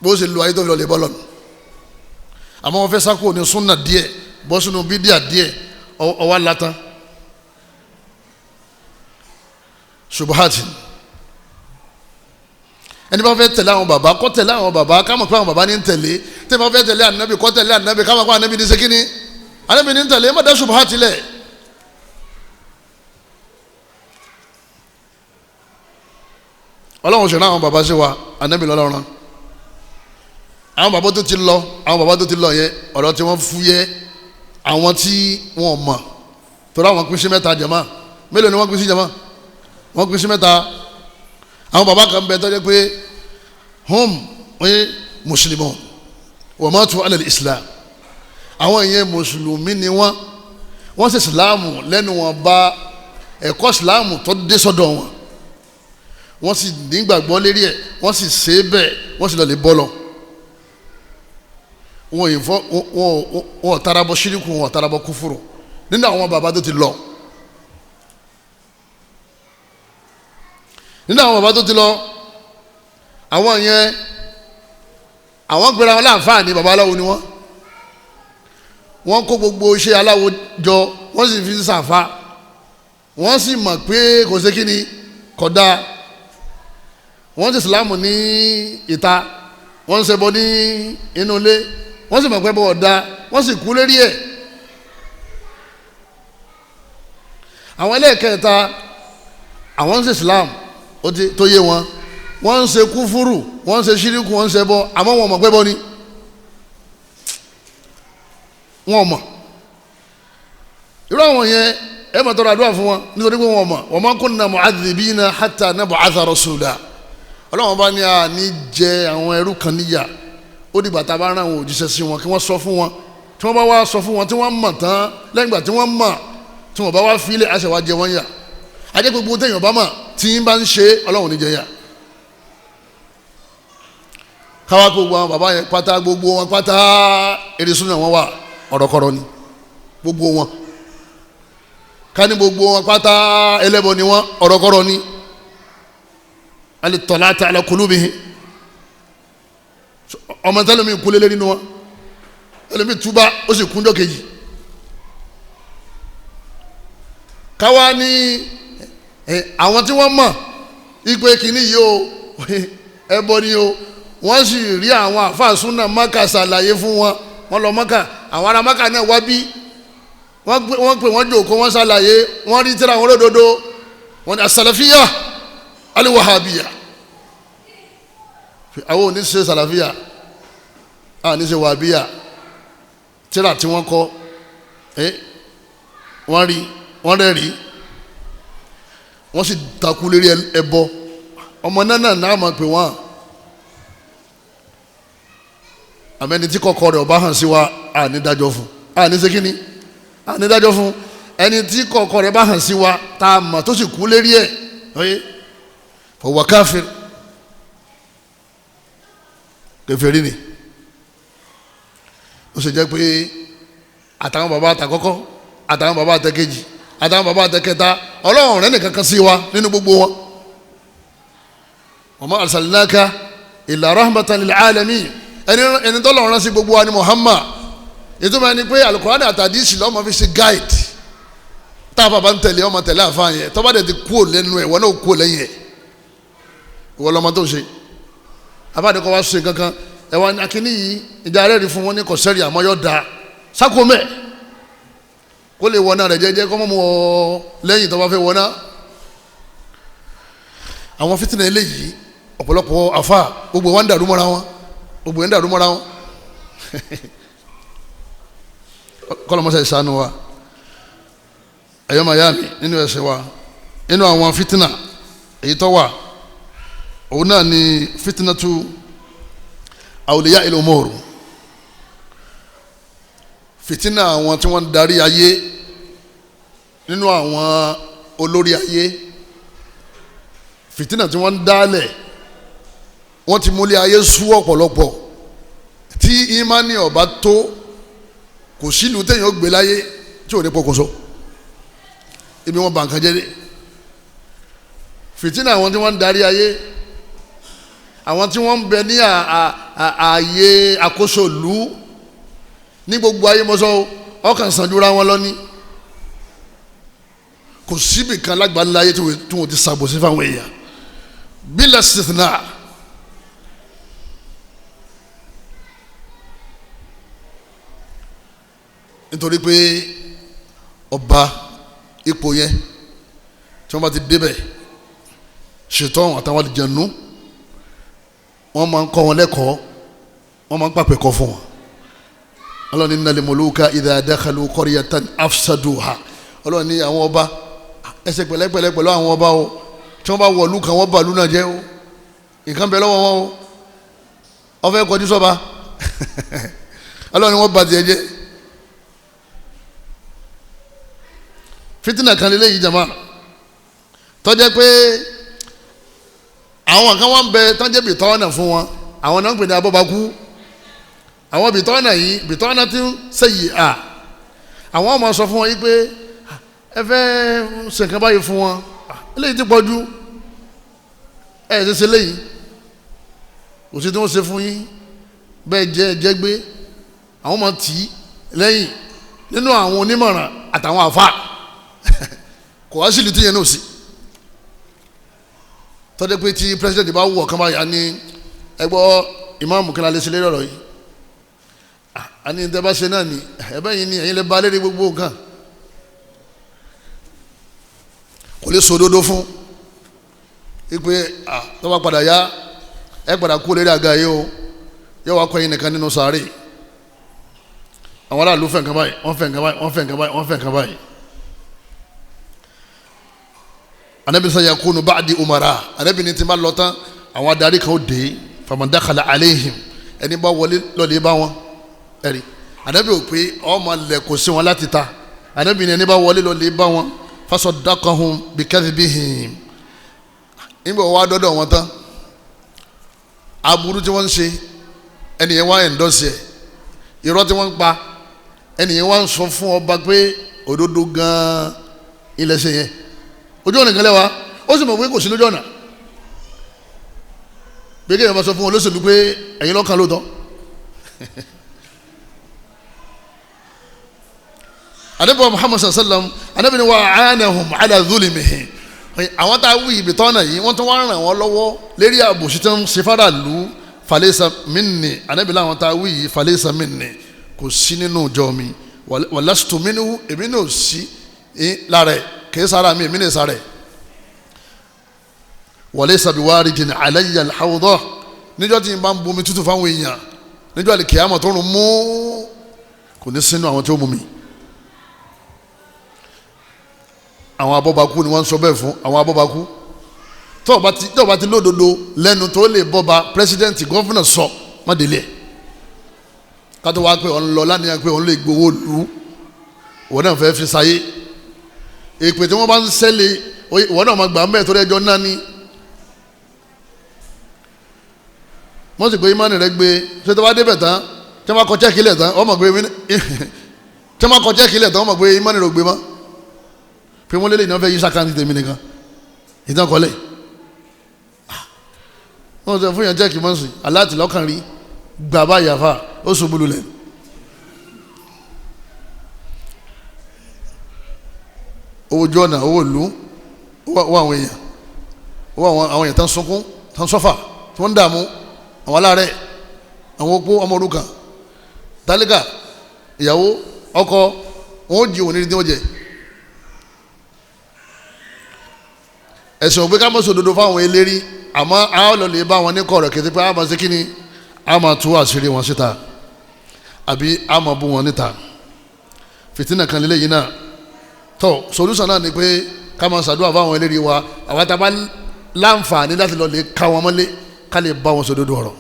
Bó ṣe lu ayé tó fi lọ lè bọ́ lọ́nu. Àmọ́ wọn fẹ́ sákò ní súnà díẹ̀, bọ́ sínú bídíà díẹ̀, ọwọ́ látàn. Ṣubuhati. Ẹni bá fẹ́ tẹ̀lé àwọn bàbá kó tẹ̀lé àwọn bàbá, ká mọ̀ pé àwọn bàbá ní ń tẹ̀lé. Tẹ́ bá fẹ́ tẹ̀lé ànábì kó tẹ̀lé ànábì, ká mọ̀ pé ànábì ní ṣe kíni, ànábì ní ń tẹ̀lé. Má dá ṣubuhati lẹ̀. Ọlọ́run ṣẹ̀rọ àwọn bàbá sí wa, ànábì lọ́lọ́run. Àwọn bàbá tó ti lọ, àwọn bàbá tó ti lọ yẹn ọ̀rọ̀ tí wọ́n fúyẹ́, àwọn tí wọ́n mọ̀ torí àwọn pín sí mẹ́ta jàmá. Mélòó ni wọ́n pín sí jàmá? Wọ́n pín sí mẹ́ta. Àwọn baba kan bẹ tọ́jú pé hum oye mùsùlùmí wa matu ala islam, àwọn ìyẹn mùsùlùmí ni wọ́n, wọ́n ṣe ìsìláàmù lẹ́nu wọn bá ẹ̀kọ́ ìsìláàmù tó dé sọ́dọ̀ wọn, wọ́n sì nígbàgbọ́ lérí ẹ̀, wọ́n sì ṣe é bẹ́ẹ̀, wọ́n sì lọ lè bọ́ lọ. Wọn ò fọ wọn ò tarabọ ṣíríkù, wọn ò tarabọ kúfúrú nínú àwọn baba tó ti lọ. Nínú àwọn baba tó ti lọ, àwọn yẹn àwọn gbéra wọn láǹfààní babaláwo ni wọ́n. Wọ́n kó gbogbo iṣẹ́ aláwo jọ, wọ́n sì fi ń ṣàfà, wọ́n sì mọ̀ pé kò sí kíni kódà. Wọ́n sì sìlámù ní ìta, wọ́n ń ṣẹbọ ní inú ilé, wọ́n sì mọ̀ pé bọ́ ọ̀dà, wọ́n sì kú lérí ẹ̀. Àwọn ẹlẹ́ẹ̀kẹta, àwọn ń ṣe islam tó yé wọn, wọ́n ń ṣe kúfúrù, wọ́n ń ṣe ṣíríkù, wọ́n ń ṣe bọ́, àmọ́ wọn mọ̀ pé bọ́ ni wọn mọ̀. Irú àwọn yẹn ẹ máa tọrọ àdúrà fún wọn nítorí pé wọn mọ̀. Wa ma kunna mu'adhibina hatta nab'atha rasula. Ọlọ́wọ́n bá ní a ní jẹ àwọn ẹrú kan níyà, ó dìgbà tá a bá rán àwọn òjíṣẹ́ sí wọn kí wọ́n sọ fún wọn. Tí wọ́n bá wá sọ fún wọn tí wọ́n mọ̀ tán, lẹ́yìn ìgbà tí wọ́n mọ̀, tí wọ́n bá wá fílẹ̀ àṣẹ wa jẹ wọ́n yà. Ajẹ́ gbogbo téèyàn bá mọ̀ tí ń bá ń ṣe, Ọlọ́run ní jẹ yà. Káwá gbogbo àwọn bàbá yẹn pátá, gbogbo wọn pátá eré súnà wọn wà, ọ̀rọ̀kọ̀rọ̀ ni gbogbo wọn. Ká ní gbogbo wọn pátá ẹlẹ́bọ ni wọn, ọ̀rọ̀kọ̀rọ̀ ni. Alitọ́láta alakulubihi ọmọ tẹlẹmi kulele nínú wa ẹlẹmi tuba ó sì kúnjọ kejì. Káwa ní àwọn tí wọ́n mọ̀ ipe kìíní yìí o ẹbọ ni o, wọ́n sì rí àwọn àfáà súnà Mákà ṣàlàyé fún wọn, wọ́n lọ Mákà, àwọn ará Mákà náà wá bí wọ́n pè wọ́n jòkó, wọ́n ṣàlàyé, wọ́n rí tíra wọn lódodo, wọ́n ní asàlàfíà aliwahabiya. Àwọn ò ní ṣe sàlàfíà, àwọn ò ní ṣe wàhábíyà. Tíra tí wọ́n kọ wọ́n rí, wọ́n rẹ̀ rí, wọ́n sì takú lérí ẹbọ. Ọmọ náà náà máa pè wọ́n. Àmẹ́ni tí kọ̀kọ́ rẹ̀ ọba hàn sí wa, àní dájọ́ fún, àní ṣe kíni, àní dájọ́ fún. Ẹni tí kọ̀kọ́ rẹ̀ bá hàn sí wa tá a mọ̀ tó sì kú lérí ẹ̀ ọ̀yẹ́ fọwọ́ káfíìn kèfèrí ni. Ó sì jẹ́ pé àtàwọn bàbá àtàkọ́kọ́, àtàwọn bàbá àtẹkejì, àtàwọn bàbá àtẹkẹta, Ọlọ́run rẹ̀ nìkan kan sí wa nínú gbogbo wọn. Wa ma arsalnaka illa rahmatan lil alamin. Ẹni tó lọ́run rán sí gbogbo wa ni Muhammad. Ìtumọ̀ ẹni pé Al-Qur'an àtàdísì lọ́mọ fi ṣe guide. Tá a bàbá ń tẹ̀lé ọmọ tẹ̀lé àfa yẹn, tọ́ba dẹ̀ ti kú lẹ́nu ẹ̀, wọ́n náà kú lẹ́yìn ẹ̀, ìwọ lọ́mọ tó ṣe. Abáde kọ́ wá ṣe kankan ẹ̀ wá akíní yìí ìjà rẹ̀ rí fún wọn ní kọ̀sẹ́rì àmọ́ yọ̀ da sákòmẹ́ kó lè wọná rẹ̀ jẹ́jẹ́ kọ́ mọ́ mọ́ ọ lẹ́yìn tó bá fẹ́ wọná. Àwọn fitinà eléyìí ọ̀pọ̀lọpọ̀ àfa gbogbo wa ń dàrú mọ́ra wọn, gbogbo yẹn ń dàrú mọ́ra wọn. Kọ́lọ́mọṣẹ́ ìṣàánú wa. Ẹ̀yọ́ mayami nínú ẹ̀sìn wa, nínú àwọn fitinà èyí tó wà, òun náà ni fitinatu awliya il umur, fitina àwọn tí wọ́n ń darí ayé, nínú àwọn olórí ayé, fitina tí wọ́n ń dálẹ̀, wọ́n ti múlẹ̀ ayé sú ọ̀pọ̀lọpọ̀. Tí imani ọba tó, kò sílùú téèyàn gbé láyé tí ò ní pokùnso, ibi wọn bà nǹkan jẹ́ dé. Fitina àwọn tí wọ́n ń darí ayé, àwọn tí wọ́n ń bẹ ní ààyè àkóso ìlú ní gbogbo ayé mọ́sọ́, ọkàn sànjúra wọn lọ ní. Kò síbì kan lágbàlá ayé tí wọ́n ti ṣàbòsí fáwọn èèyàn bílẹ̀ sìtìnà. Nítorí pé ọba ipò yẹn tí wọ́n bá ti débẹ̀, ṣètọ́n àtàwọn àlùjànnú wọ́n máa ń kọ́ wọn lẹ́kọ̀ọ́, wọ́n máa ń pàpẹ́ kọ́ fún wọn. Ọlọ́run ní innal muluka idha dakhalu qaryatan afsaduha. Ọlọ́run ní àwọn ọba ẹsẹ̀ pẹ̀lẹ́pẹ̀lẹ́ pẹ̀lú àwọn ọba o, tí wọ́n bá wọ̀lú kan wọ́n bàlú náà jẹ́ o, nǹkan bẹ lọ́wọ́ wọn o, wọ́n fẹ́ kọjú sọ́ba. Ọlọ́run ní wọ́n bà tiẹ̀ jẹ́. Fitina kan lélẹ́yìí jama, tó jẹ́ pé àwọn kan wọ́n bẹ tó jẹ́ bìtọ́nà fún wọn, àwọn náà ń pè ní abọ́bakú. Àwọn bìtọ́nà yìí, bìtọ́nà tí ń sẹ́yìí à, àwọn ọmọ sọ fún wọn yìí pé ẹ fẹ́ ṣe nǹkan báyìí fún wọn, eléyìí ti pọ̀jù, ẹ ṣe ṣe léyìí, kò sí tí wọ́n ṣe fún yín, bẹ́ẹ̀ jẹ́ jẹ́ gbé. Àwọn ọmọ tì í lẹ́yìn nínú àwọn onímọ̀ràn àtàwọn àfa. Kò wá sílùú tíyẹn náà sí tọ́jú pé tí president bá wù ọ̀kan báyà ní ẹgbọ́ ìmáàmù kí n lè ṣe lérí ọ̀rọ̀ yìí, àní tẹ́ bá ṣe náà ni ẹ̀bẹ́ yìí ni ẹ̀yin lè ba lérí gbogbo nǹkan. Kò lè sọ òdodo fún ipe tó bá padà yá ẹ padà kú lérí àga yìí o, yóò wá kọ́ ẹ̀yin nìkan nínú sàárè. Àwọn aráàlú fẹ́ nǹkan báyìí, wọ́n fẹ́ nǹkan báyìí, wọ́n fẹ́ nǹkan báyìí, wọ́n fẹ́ nǹkan báyìí. Anabi sọ yakunu ba'di umara, anabi ní tí ma lọ tán àwọn adarí kan ó dé, faman dakhala alayhim, ẹni bá wọlé lọ́lẹ̀ bá wọn. Ẹ̀rí anabi ò pé ọmọ lẹ̀ kò sí wọn láti ta, anabi ní ẹni bá wọlé lọ́lẹ̀ bá wọn, fasaddaqahum bikadhibihim. Nígbà wọ́n wá dọ́dọ̀ wọn tán, aburú tí wọ́n ń ṣe ẹnìyẹn wá ẹ̀ńdọ́sì ẹ̀, irọ́ tí wọ́n ń pa ẹnìyẹn wá ń sọ fún ọba pé òdodo gan-an ilẹ̀ ṣe yẹn, ojú ọ̀nà kan lẹ́wà, ó sì mọ̀ pé kò sí lójú ọ̀nà. Bí kéèyàn bá sọ fún olóṣèlú pé ẹ̀yin lọ́kàn lóòótọ́. Ànábì Muhammad sallam Ànábì ni wa aanahum ala dhulimihim. Àwọn tá a wí ibi tọ́nà yìí wọ́n tún wá ràn wọ́n lọ́wọ́ lérí àbòsí tó ń ṣe fara lù falaysa minni. Ànábì láwọn tá a wí yìí falaysa minni, kò sí nínú ìjọ mi, walastu minhu, èmi náà sí lára ẹ̀, kìí sára mi, èmi náà sára ẹ̀. Walaysa biwarijin alayya al-hawda, níjọ́ tí n bá ń bomi tútù fáwọn èèyàn níjọ́ àlìkìyàmọ̀ tó rùn mú, kò ní sínú àwọn tí ó mú mi. Àwọn abọ́bakú ni wọ́n ń sọ bẹ́ẹ̀ fún àwọn abọ́bakú. Tó o bá ti lódodo lẹ́nu tó lè bọ́ba pírẹsidẹ́ǹtì gọ́fúnà sọ má délé ẹ̀. Kátó wá pé òun lọ lánìyàn pé òun lè gbowó lu, òun náà fẹ́ fi sáyé. Èpè tí wọ́n bá ń sẹ́lẹ̀ ìwọ náà máa gbà mẹ́ẹ̀ torí ẹjọ́ náà ni. Wọ́n sì pé ìmánì rẹ gbé, ṣé tó bá débẹ̀ tán tí wọ́n bá kọ chẹ́ẹ̀kì lẹ̀ tán wọ́n mọ̀ pé tí wọ́n bá kọ chẹ́ẹ̀kì lẹ̀ tán wọ́n mọ̀ pé ìmánì rẹ gbé mọ́. Pé wọ́n lélẹ̀ ìnáwó fẹ́ yí sàkáǹtì tèmi nìkan ìtàn kọ́lẹ̀. Wọ́n sọ fún yàn chẹ́ẹ̀kì mọ́sìn aláàtì lọ́kàn rí gbà báyìí àfà ó ṣubú lulẹ̀. Owó ojú ọ̀nà, owó ìlú, owó àwọn èèyàn, owó àwọn èèyàn tán sunkún, tán sọ́fà, tí wọ́n ń dààmú, àwọn aláàárẹ̀, àwọn opó, ọmọ òrukàn, tálíkà, ìyàwó, ọkọ, wọn ó jí òun ní tí wọ́n jẹ. Ẹ̀sìn òpin ká mọ̀ sódodo fáwọn eléri, àmọ́ a ó lọ lè bá wọn ní kọ̀rọ̀ kété pé a máa ṣe kíni, a máa tú àṣírí wọn síta àbí a máa bú wọn níta. Fìtínà kan lélẹ́yìn náà. Tó solúsàn náà ni pé ká máa ṣàdúrà fáwọn eléri wa, àwọn tá a bá láǹfààní láti lọ lè ká wọn mọ́lé ká lè bá wọn sódodo ọ̀rọ̀.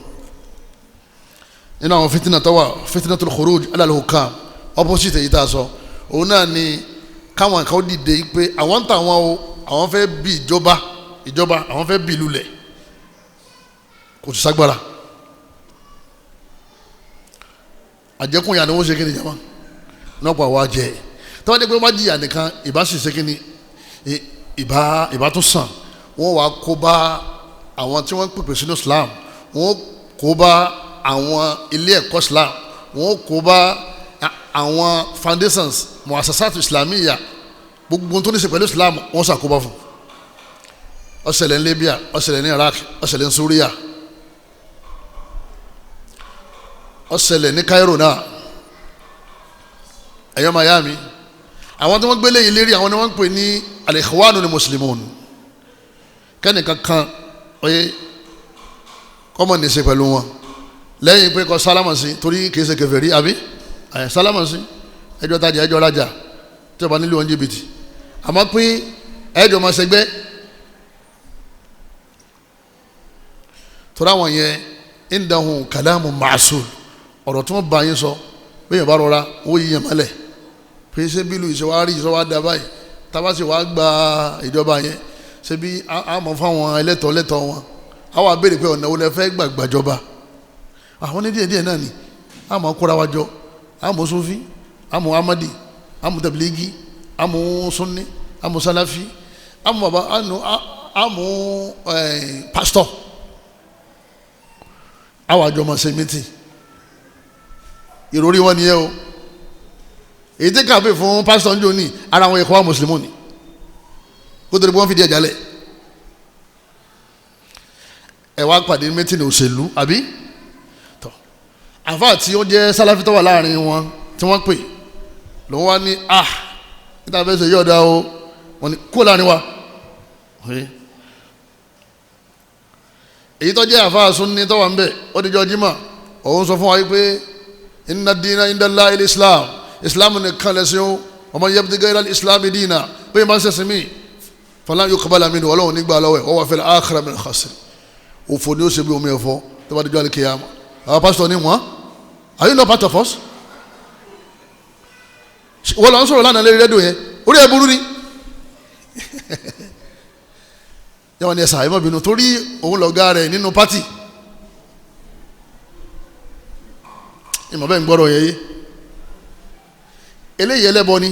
Nínú àwọn fìtínà tó wà, fitnatul khuruj ala al-hukam, opposite èyí tá a sọ, òun náà ni káwọn kan dìde pé àwọn ń tàwọn o, àwọn fẹ́ bí ìjọba, ìjọba àwọn fẹ́ bí lulẹ̀, kò sí ságbára. Àjẹkùn ìyá ni wọ́n ṣe kí ni jama náà pa wá jẹ. Tọ́wọ́n dé pé wọ́n bá jìyà nìkan, ìbá sì ṣe kí ni, ìbá tún sàn. Wọ́n wá kó bá àwọn tí wọ́n ń pèpè sínú Islam, wọ́n kó bá àwọn ilé ẹ̀kọ́ Islam, wọ́n kó bá àwọn foundations muasasat islamiyya, gbogbo tó ní ṣe pẹ̀lú Islam wọ́n ṣàkóbá fún. Ó ṣẹlẹ̀ ní Libya, ó ṣẹlẹ̀ ní Iraq, ó ṣẹlẹ̀ ní Syria, ó ṣẹlẹ̀ ní Cairo náà. Ẹ̀yọ́ Miami, àwọn tí wọ́n gbélé yìí lérí àwọn ni wọ́n ń pè ní al-Ikhwanul Muslimun. Kẹ́nìkan kan oye kọ́mọ̀ ní ṣe pẹ̀lú wọn lẹ́yìn pé kọ́ sálámà sí, torí kìí ṣe kèfèrí àbí sálámà sí, ẹjọ́ tajà ẹjọ́ rajà tí o bá nílò oúnjẹ jìbìtì, àmọ́ pé ẹjọ́ máa ṣẹgbẹ́ torí àwọn yẹn indahum kalamu ma'sul, ọ̀rọ̀ tí wọ́n bá yín sọ bẹ́ẹ̀ bá rọra wọ́n yí yẹn mọ́lẹ̀ pé ṣé bílù ìṣèwárí ìṣèwá da báyìí, tábà sì wá gba ìjọba yẹn ṣé bí a mọ̀ fáwọn ẹlẹ́tọ̀ọ́ lẹ́tọ̀ọ́ wọn, a wà béèrè pé ọ̀nà wo lẹ fẹ́ gbàgbàjọba. Àwọn ní díẹ̀ díẹ̀ náà ni a mọ̀ kóra wa jọ, a mọ̀ Sufi, a mọ̀ Amadi, a mọ̀ Tabiligi, a mọ̀ Sunni, a mọ̀ Salafi, a mọ̀ baba, a mọ̀ pásítọ̀, a wà jọ máa ṣe mítì. Ìròrí wọn nìyẹn o. Èyí tí kàwé fún pásítọ̀ ń jò ní ara àwọn ẹ̀kọ́ wa mùsùlùmí ni kó tó di pé wọ́n fi díẹ̀ jálẹ̀. Ẹ wá pàdé mítìnì òṣèlú àbí tọ́ àfáà tí ó jẹ́ Sálàfí tó wà láàrin wọn tí wọ́n pè lòun wá ní a níta fẹ́ ṣe yọ̀ọ̀dá o, wọ́n ní kó láàrin wa. Èyí tó jẹ́ àfáà Sunni tó wà ń bẹ̀ ó di jọ Jímọ̀, òun sọ fún wa pé inna dina indallahi al-Islam, Islam nìkan lẹ́sìn o, wa man yabtaghi ghayra al-Islami dina, bẹ́ẹ̀ máa ń ṣẹ̀sìn mí falan yuqbala minhu, Ọlọ́run nígbà lọ́wọ́ ẹ̀, wa huwa fil akhirati minal khasirin. Òfò ni ó ṣe bí omi ẹ̀fọ́ tó bá dijọ́ àlùkìyámà. Àwọn pásítọ̀ ní wọ́n, are you not part of us? Wọ́n lọ ń sọ̀rọ̀ lánàá lórí rédíò yẹn, orí ẹ̀ burú ni. Yẹ́wọ́n ni ẹ sàá ẹ má bínú torí òun lọ̀gá rẹ̀ nínú pátì. Ìmọ̀ bẹ́ẹ̀ ń gbọ́dọ̀ yẹ yé. Eléyìí ẹlẹ́bọ ni,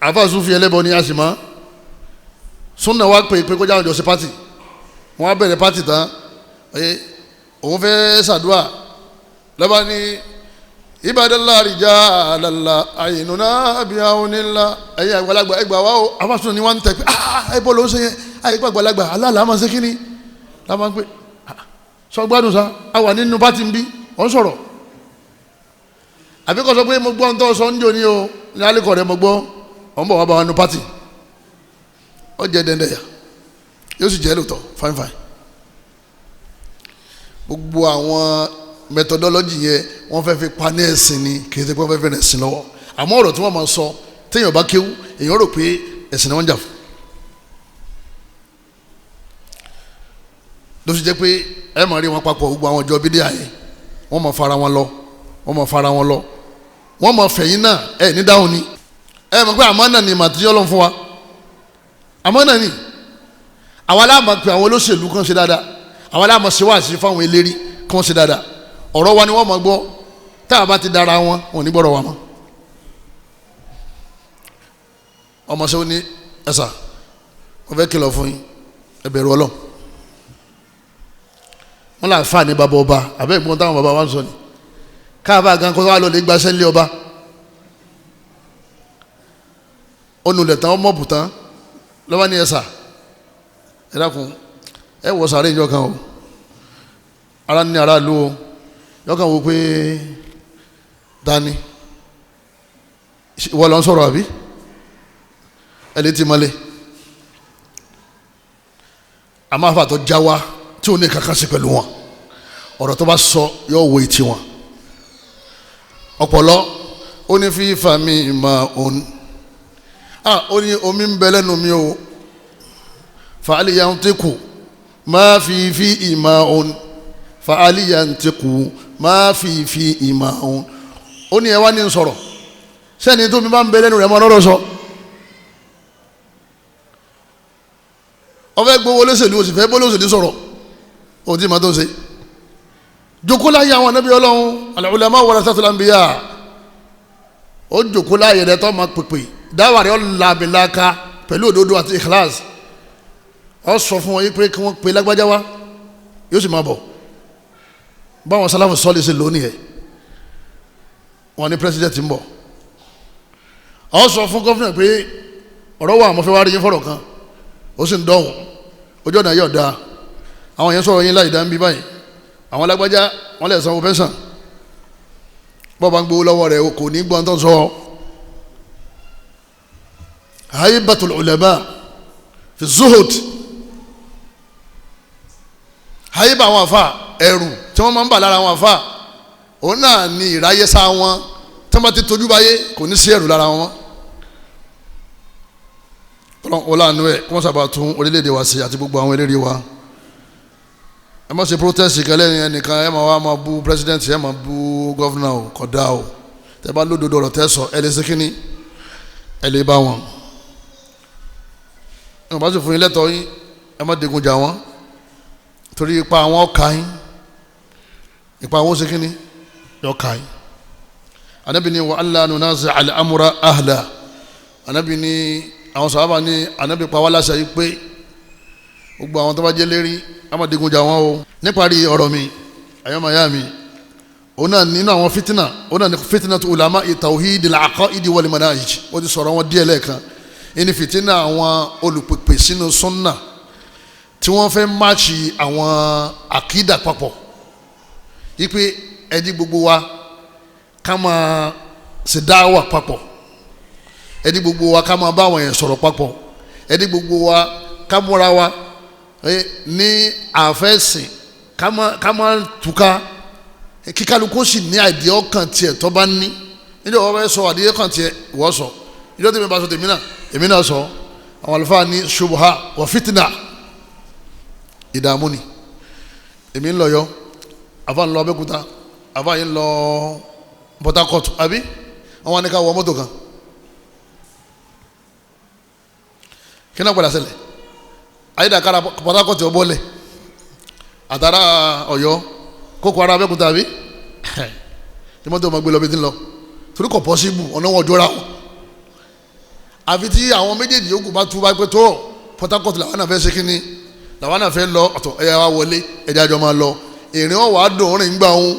àfa Sufi ẹlẹ́bọ ni a sì máa. Súnà wa pè pé kó jáwé jọ sí pátì. Wọ́n á bẹ̀rẹ̀ pátì tán. Òun fẹ́ ṣàdúrà lọ́ba ní ibadallah rijalala àyìnúná abiyahu nílá ẹ̀yin àgbàlagbà ẹgbà wa o. Afásùn ni wọ́n ń tẹ̀ pé ẹ bọ́ ló ń ṣe yẹn, àyíkú àgbàlagbà aláàlá máa ń ṣe kínní láwọn máa ń pè sọ gbádùn sa a wà nínú pátì ń bí ọ̀ ń sọ̀rọ̀. Àbí kò sọ pé mo gbọ́ ń tọ́ sọ ń jò ní o ní alẹ́kọ̀ọ́ rẹ mo gbọ́ ọ̀ ń bọ̀ wá bá wa nínú pátì. Ó jẹ dẹ́ndẹ́ yà yóò sì jẹ́ lóòótọ́ fine fine. Gbogbo àwọn methodology yẹn wọ́n fẹ́ fi pa ní ẹ̀sìn ni, kì í ṣe pé wọ́n fẹ́ fi ẹ̀sìn lọ́wọ́. Àmọ́ ọ̀rọ̀ tí wọ́n máa sọ téèyàn bá kéwú èèyàn rò pé ẹ̀sìn ni wọ́n ń jà fún. Ló fi jẹ́ pé ẹ máa rí wọn papọ̀ gbogbo àwọn ìjọ bídíà yẹn, wọ́n máa fara wọn lọ, wọ́n máa fara wọn lọ, wọ́n máa fẹ̀yìn náà ẹ̀ ní dáhùn ni. Ẹ mọ̀ pé àmánà ni màtíyọ́ lọ́n fún wa, àmánà ni. Àwa la máa pe àwọn olóṣèlú kan ṣe dáadáa, àwa la máa ṣe wáàsí fáwọn eléré kan ṣe dáadáa. Ọ̀rọ̀ wa ni wọ́n máa gbọ́, tá a bá ti dára wọn, wọn ò ní gbọ́dọ̀ wa mọ́. Ọmọ sẹ́wọ́n ní ẹ̀sà wọ́n fẹ́ kìlọ̀ fún yín, ẹ bẹ̀rù Ọlọ́run. Wọ́n là fà ní bàbá ọba àbẹ́ ìgbọ́n táwọn bàbá wa ń sọ ni káàbà gan kó wà lọ lè gbaṣẹ́ lé ọba. Onulẹ̀ tán ọmọ bùtán lọ́wọ́ ní ẹ̀sà ẹ dákun ẹ wọ sàárè ìjọ kan o, ara ní ara ló o yọkàn wo pé dání ìwọ lọ ń sọ̀rọ̀ àbí ẹ lè ti mọ́lẹ̀. Àmọ́ àfàtọ́ já wa tí ò ní kankan sí pẹ̀lú wọn, ọ̀rọ̀ tó bá sọ yóò wo etí wọn. Ọ̀pọ̀lọ́ ó ní fífa mi mà òun ó ní omi ń bẹ lẹ́nu mi o, fàálìyà ń tẹ́kù máa fi fi ìmà òun, fàálìyà ń tẹ́kù máa fi fi ìmà òun. Ó ní ẹ wá ní sọ̀rọ̀ sẹ́ni tó mi bá ń bẹ lẹ́nu rẹ̀ mọ́ lọ́rọ̀ sọ. Ó fẹ́ gbowó olóṣèlú, ó sì fẹ́ bó olóṣèlú sọ̀rọ̀, ó ti máa tó ṣe. Jókòó láyé àwọn anábì Ọlọ́run al-ulama warathatul anbiya. Ó jókòó láyé rẹ tó máa pèpè dáwà rẹ ó làmìlaka pẹ̀lú òdodo àti ikhlas. Ó sọ fún wọn yìí pé kí wọ́n pe lágbájá wá, yóò sì máa bọ̀. Báwọn sálàfù sọ́ọ̀lì ṣe lónìí ẹ̀ wọ́n ní pírẹsidẹ̀ntì ń bọ̀. Ó sọ fún gọ́fìnà pé ọ̀rọ̀ wà, mo fẹ́ wá rí yín fọ̀rọ̀ kan, ó sì ń dọ̀hùn ojú ọ̀nà yóò dáa. Àwọn yẹn sọ̀rọ̀ yín láì dá ń bí báyìí, àwọn alágbájá wọn lè sanwó pẹ́sàn, bọ́ọ̀ bá ń gbowó lọ́wọ́ rẹ̀ kò ní gbọ́n tó ń sọ. Haibatul ulama fi zuhud, haiba àwọn afa ẹ̀rù tí wọ́n máa ń bà lára àwọn afa, òun náà ni ìráyésá wọn tí wọ́n bá ti tójú báyé kò ní sí ẹ̀rù lára wọn. Ọlọ́run ẹ̀ kí wọ́n sábà tún orílẹ̀-èdè wa ṣe àti gbogbo àwọn eléré wa. Ẹ má ṣe protest kẹlẹ́ ẹnìkan, ẹ má wá máa bú president, ẹ má bú governor o, kódà o. Tẹ bá lódodo ọ̀rọ̀ tẹ sọ, ẹ lè ṣe kínní, ẹ lè bá wọn. Ẹ má sì fún yín lẹ́tọ̀ọ́ yín, ẹ má digun jà wọ́n, torí ipa àwọn ọkà yín, ipa àwọn ó ṣe kínní yọ ká yín. Ànábì ní wa alla nunazi al-amra ahla. Ànábì ní àwọn sàhábà ní Ànábì pa wá láṣẹ yìí pé gbogbo àwọn tó bá jẹ́ lérí amadigun jà wọ́n o. Níparí ọ̀rọ̀ mi, ayọ́mayá mi, òun náà nínú àwọn fitina, òun náà ní fitina tó ulama tawhid al-aqaid wal manahij. Ó ti sọ̀rọ̀ wọn díẹ̀ lẹ́ẹ̀kan. Ẹni fitina àwọn olùpèpè sínú sunna tí wọ́n fẹ́ máàcì àwọn àkídà papọ̀, ipe ẹni gbogbo wa ká máa ṣe dáwà papọ̀, ẹni gbogbo wa ká máa bá àwọn yẹn sọ̀rọ̀ papọ̀, ẹni gbogbo wa ká múra wa ní àfẹ́sìn, ká máa túká, kíkálukú sì ní àdìẹ ọkàn tiẹ̀ tó bá ní. Níjọ́ wọ́n fẹ́ sọ àdìẹ ọkàn tiẹ̀ wọ́n sọ, níjọ́ tèmi bá sọ tèmi náà èmi náà sọ. Àwọn àlùfáà ní ṣubuha wà fìtínà, ìdààmú ni. Èmi ń lọ yọ, àfa ń lọ Abẹ́òkúta, àfa yìí ń lọ Port Harcourt, àbí àwọn wá ní ká wọ mọ́tò kan. Kí náà padà ṣẹlẹ̀? Ayédàkára Port Harcourt ọbọ̀lẹ̀ àtàrà Ọ̀yọ́ kókó ara Abẹ́òkúta, àbí tí mọ́tò máa gbé lọ bí ti ń lọ, torí kò pọ́síbù ọ̀nà wọn jọra wọn. Àfi tí àwọn méjèèjì yòókù bá tú bá pé tó Port Harcourt làwọn náà fẹ́ ṣe kínní, làwọn náà fẹ́ lọ, ọ̀tọ̀ ẹ̀yà wa wọlé ẹ̀jẹ̀ àjọ máa lọ. Ìrìn ọ̀wà dùn rìn gbà òun.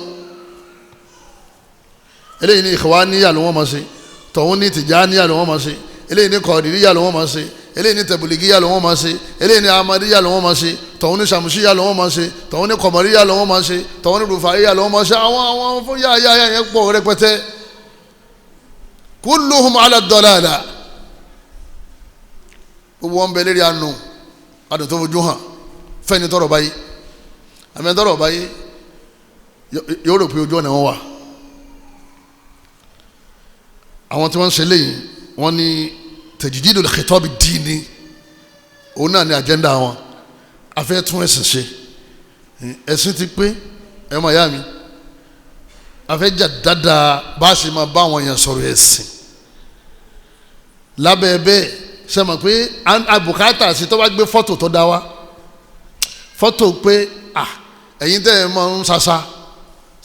Eléyìí ní Ikhwaniyya ló wọ́n máa ṣe, tọ̀hún ní Tijaniyya ló wọ́n máa ṣe, eléyìí ní Qadiriyya ló wọ́n máa ṣe, eléyìí ní Tabligiyya ló wọ́n máa ṣe, eléyìí ní Ahmadiyya ló wọ́n máa ṣe, tọ̀hún ní Shamsiyya ló wọ́n máa ṣe, tọ̀hún ní Qamariyya ló wọ́n máa ṣe, tọ̀hún ní Rufa'iyya ló wọ́n máa ṣe. Àwọn fún yáyá yẹn pọ̀ rẹpẹtẹ. Kulluhum ala dalala, gbogbo wọn bẹ lérí àánú àdùn tó fojú hàn fẹ́ni tọrọ báyìí. Àmì tọrọ báyìí yóò rò pé ojú ọ̀nà wọn wà. Àwọn tí wọ́n ń ṣe léyìn wọ́n ní tajdidul khitab ad-dini, òun náà ní àjẹ́ndà wọn. A fẹ́ tún ẹ̀sìn ṣe, ẹ̀sìn ti pé ẹ̀ máa yá mi, a fẹ́ jà dáadáa bá a ṣe máa bá àwọn èèyàn sọ̀rọ̀ ẹ̀sìn lábẹ́ bẹ́ẹ̀. Ṣe mọ̀ pé àbùkátà sí tó bá gbé fọ́tò tó dá wa, fọ́tò pé à ẹ̀yin tẹ́ ẹ̀ máa ń sasa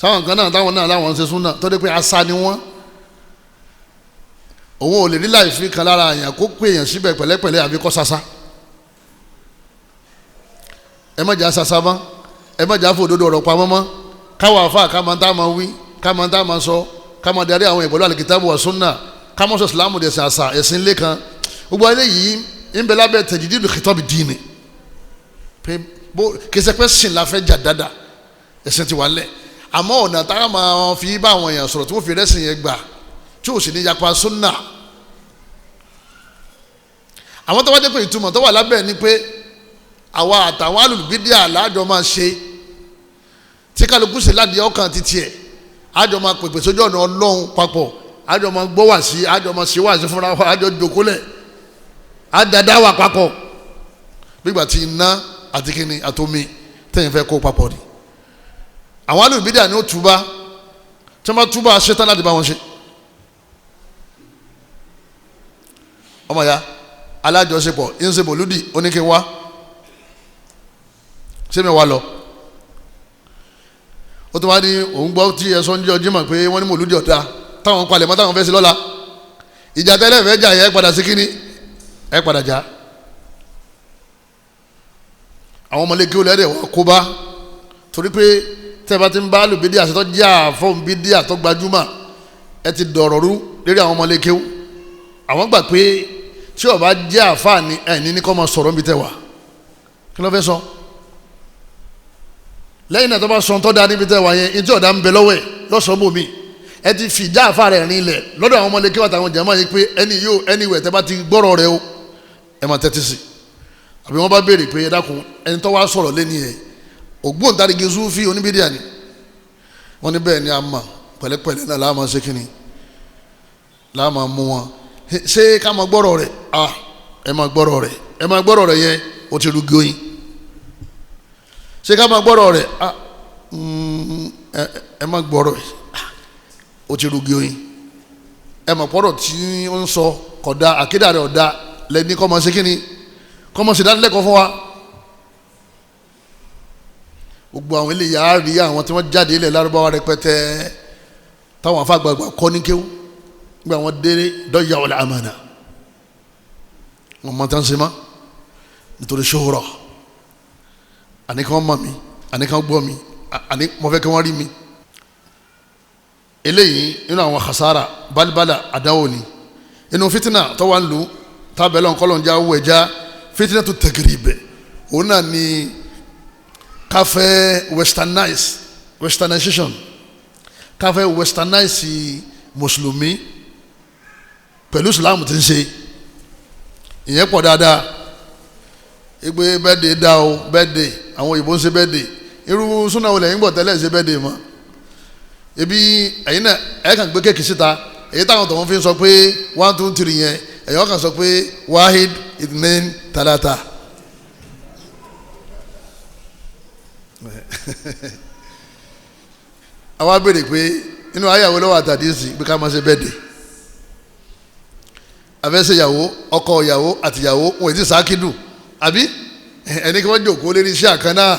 sáwọn kan náà táwọn náà láwọn ń ṣe súnà tó dé pé asa ni wọ́n. Òun ò lè rí láìfi kan lára àyàn kó pé èèyàn síbẹ̀ pẹ̀lẹ́pẹ̀lẹ́ àbí kọ́ sasa. Ẹ má jà sasa mọ́, ẹ má jà fòdodo ọ̀rọ̀ pamọ́ mọ́. Káwọn afa ká máa tá máa wí, ká máa tá máa sọ, ká máa darí àwọn ìpẹ̀lú àlìkìtàbù wa súnà, ká máa sọ ìsìlámù dẹ̀sìn àṣà ẹ̀sìn ilé kan. Gbogbo eléyìí ń bẹ lábẹ́ tajdidul khitab dini pé bó kìsẹ́pẹ́ sìn la fẹ́ jà dáadáa, ẹ̀sìn ti wà lẹ̀. Àmọ́ ọ̀nà tá a máa fi bá àwọn èèyàn sọ̀rọ̀ tí wọ́n fi rẹ́sìn yẹn gbà tí ò sì ní yapa súnà. Àwọn tó wá dé pé ìtumọ̀ tó wà lábẹ́ ni pé àwa àtàwọn alùbídíà láàjọ máa ṣe tí kálukú sì ládìí ọkàn títí ẹ̀, àjọ máa pèpè sójú ọ̀nà Ọlọ́run papọ̀, àjọ máa gbọ́ wá sí, àjọ máa ṣe wá sí fúnra wa, àjọ jòkólẹ̀, àdàdà wà papọ̀. Gbígbà tí iná àti kíni àtomi tẹ̀yìn fẹ́ kó papọ̀ ni. Àwọn alùbídíà ni ó túbá, tí wọ́n bá túbá ṣetán láti bá wọn ṣe. Ọmọ ya alájọṣepọ̀ ń ṣe mòlúdì oníkin wá ṣé mi wá lọ. Ó tún wá ní òun gbọ́ tí ẹ sọ ń jẹ́ ọjọ́ mọ̀ pé wọ́n ní mòlúdì ọ̀dà táwọn palẹ̀ mọ́ táwọn fẹ́ sí lọ́la. Ìjà tẹ́lẹ̀ fẹ́ jà yẹ padà sí kíní ẹ padà jà. Àwọn ọmọlẹ́kẹ́ olè ẹ̀rẹ̀ wọ́n kó bá torí pé tẹ́ bá ti ń bá lùbídìí àṣetọ́ jà fóun bídìí àtọ́ gbajúmọ̀ ẹ ti dọ̀rọ̀ rú lérí àwọn ọmọlẹ́kẹ́. Àwọn gbà pé tí ó bá jẹ́ àfáà ni ẹni ní kọ́ máa sọ̀rọ̀ níbi tẹ́ wà. Kí ló fẹ́ sọ? Lẹ́yìn náà tó bá sọ tó dáa níbi tẹ́ wà yẹn, ní tí ọ̀dà ń bẹ lọ́wọ́ ẹ̀ lọ́sọ̀ọ́ bò mí. Ẹ ti fi ìjà àfáà rẹ̀ rin ilẹ̀ lọ́dọ̀ àwọn ọmọlẹ́kẹ́ wà táwọn jàmáà yìí pé ẹni yóò ẹni wẹ̀ tẹ́ bá ti gbọ́rọ̀ rẹ o ẹ máa tẹ́tí sí. Àbí wọ́n bá béèrè pé ẹ dákun ẹni tó wá sọ̀rọ̀ lẹ́ni ẹ̀ ògbóǹtarìgì Súfì oníbídíà ni. Wọ́n ní bẹ́ẹ̀ ni a mọ̀ pẹ̀lẹ́pẹ̀lẹ́ náà láà máa ṣe kíni láà máa mú wọn. Ṣé ká máa gbọ́rọ̀ rẹ̀? Ah, ẹ máa gbọ́rọ̀ rẹ̀, ẹ máa gbọ́rọ̀ rẹ̀ yẹn o ti rugi oyin. Ṣé ká máa gbọ́rọ̀ rẹ̀? Ah, ẹ máa gbọ́rọ̀ rẹ̀, o ti rugi oyin. Ẹ máa gbọ́rọ̀ tí ó ń sọ kódà àkídà rẹ̀ ọ̀dà lẹ́ni kọ́ máa ṣe kíni kọ́ máa ṣe dánilẹ́kọ̀ọ́ fún wa. Gbogbo àwọn eléyà á rí àwọn tí wọ́n jáde ilẹ̀ Lárúbáwá rẹpẹtẹ táwọn afágbàgbà kọ́ ní kéwú. Gba àwọn délé dọ́yà wọlé àmàna wọn mọ tán ṣe má nítorí ṣòro àní kí wọ́n mọ̀ mí, àní kí wọ́n gbọ́ mi, àní mo fẹ́ kí wọ́n rí mi. Eléyìí nínú àwọn khasara balibala àdáwò ni inú fitina tó wà ń lu tábẹ́lẹ̀ ọ̀nkọ́lọ̀ ń já wọ ẹja fitina tó tẹ̀gìrì bẹ̀ òun náà ni káfẹ́ westernization, káfẹ́ westernize mùsùlùmí pẹ̀lú islam ti ń ṣe. Ìyẹn pọ̀ dáadáa. Igbe bẹ́ẹ̀dẹ̀ dá o, bẹ́ẹ̀dẹ̀ àwọn òyìnbó ń ṣe bẹ́ẹ̀dẹ̀. Irú súnà olè yín bọ̀ tẹ́lẹ̀ ṣe bẹ́ẹ̀dẹ̀ mọ́. Ebi ẹ̀yin náà ẹ̀ kàn gbé kéèkì síta, èyí táwọn tó ń fi sọ pé 1 2 3 yẹn, ẹ̀yin kàn sọ pé wahid itnain talata. Àwa béèrè pé inú ayàwó lọ́wọ́ àtàdé sí pé ká máa ṣe bẹ́ẹ̀dẹ̀. Afẹ́sẹ̀ ìyàwó, ọkọ ìyàwó àti ìyàwó wọn èyí ti sákìdù àbí ẹni kí wọ́n jòkó lérí iṣẹ́ àkàn náà.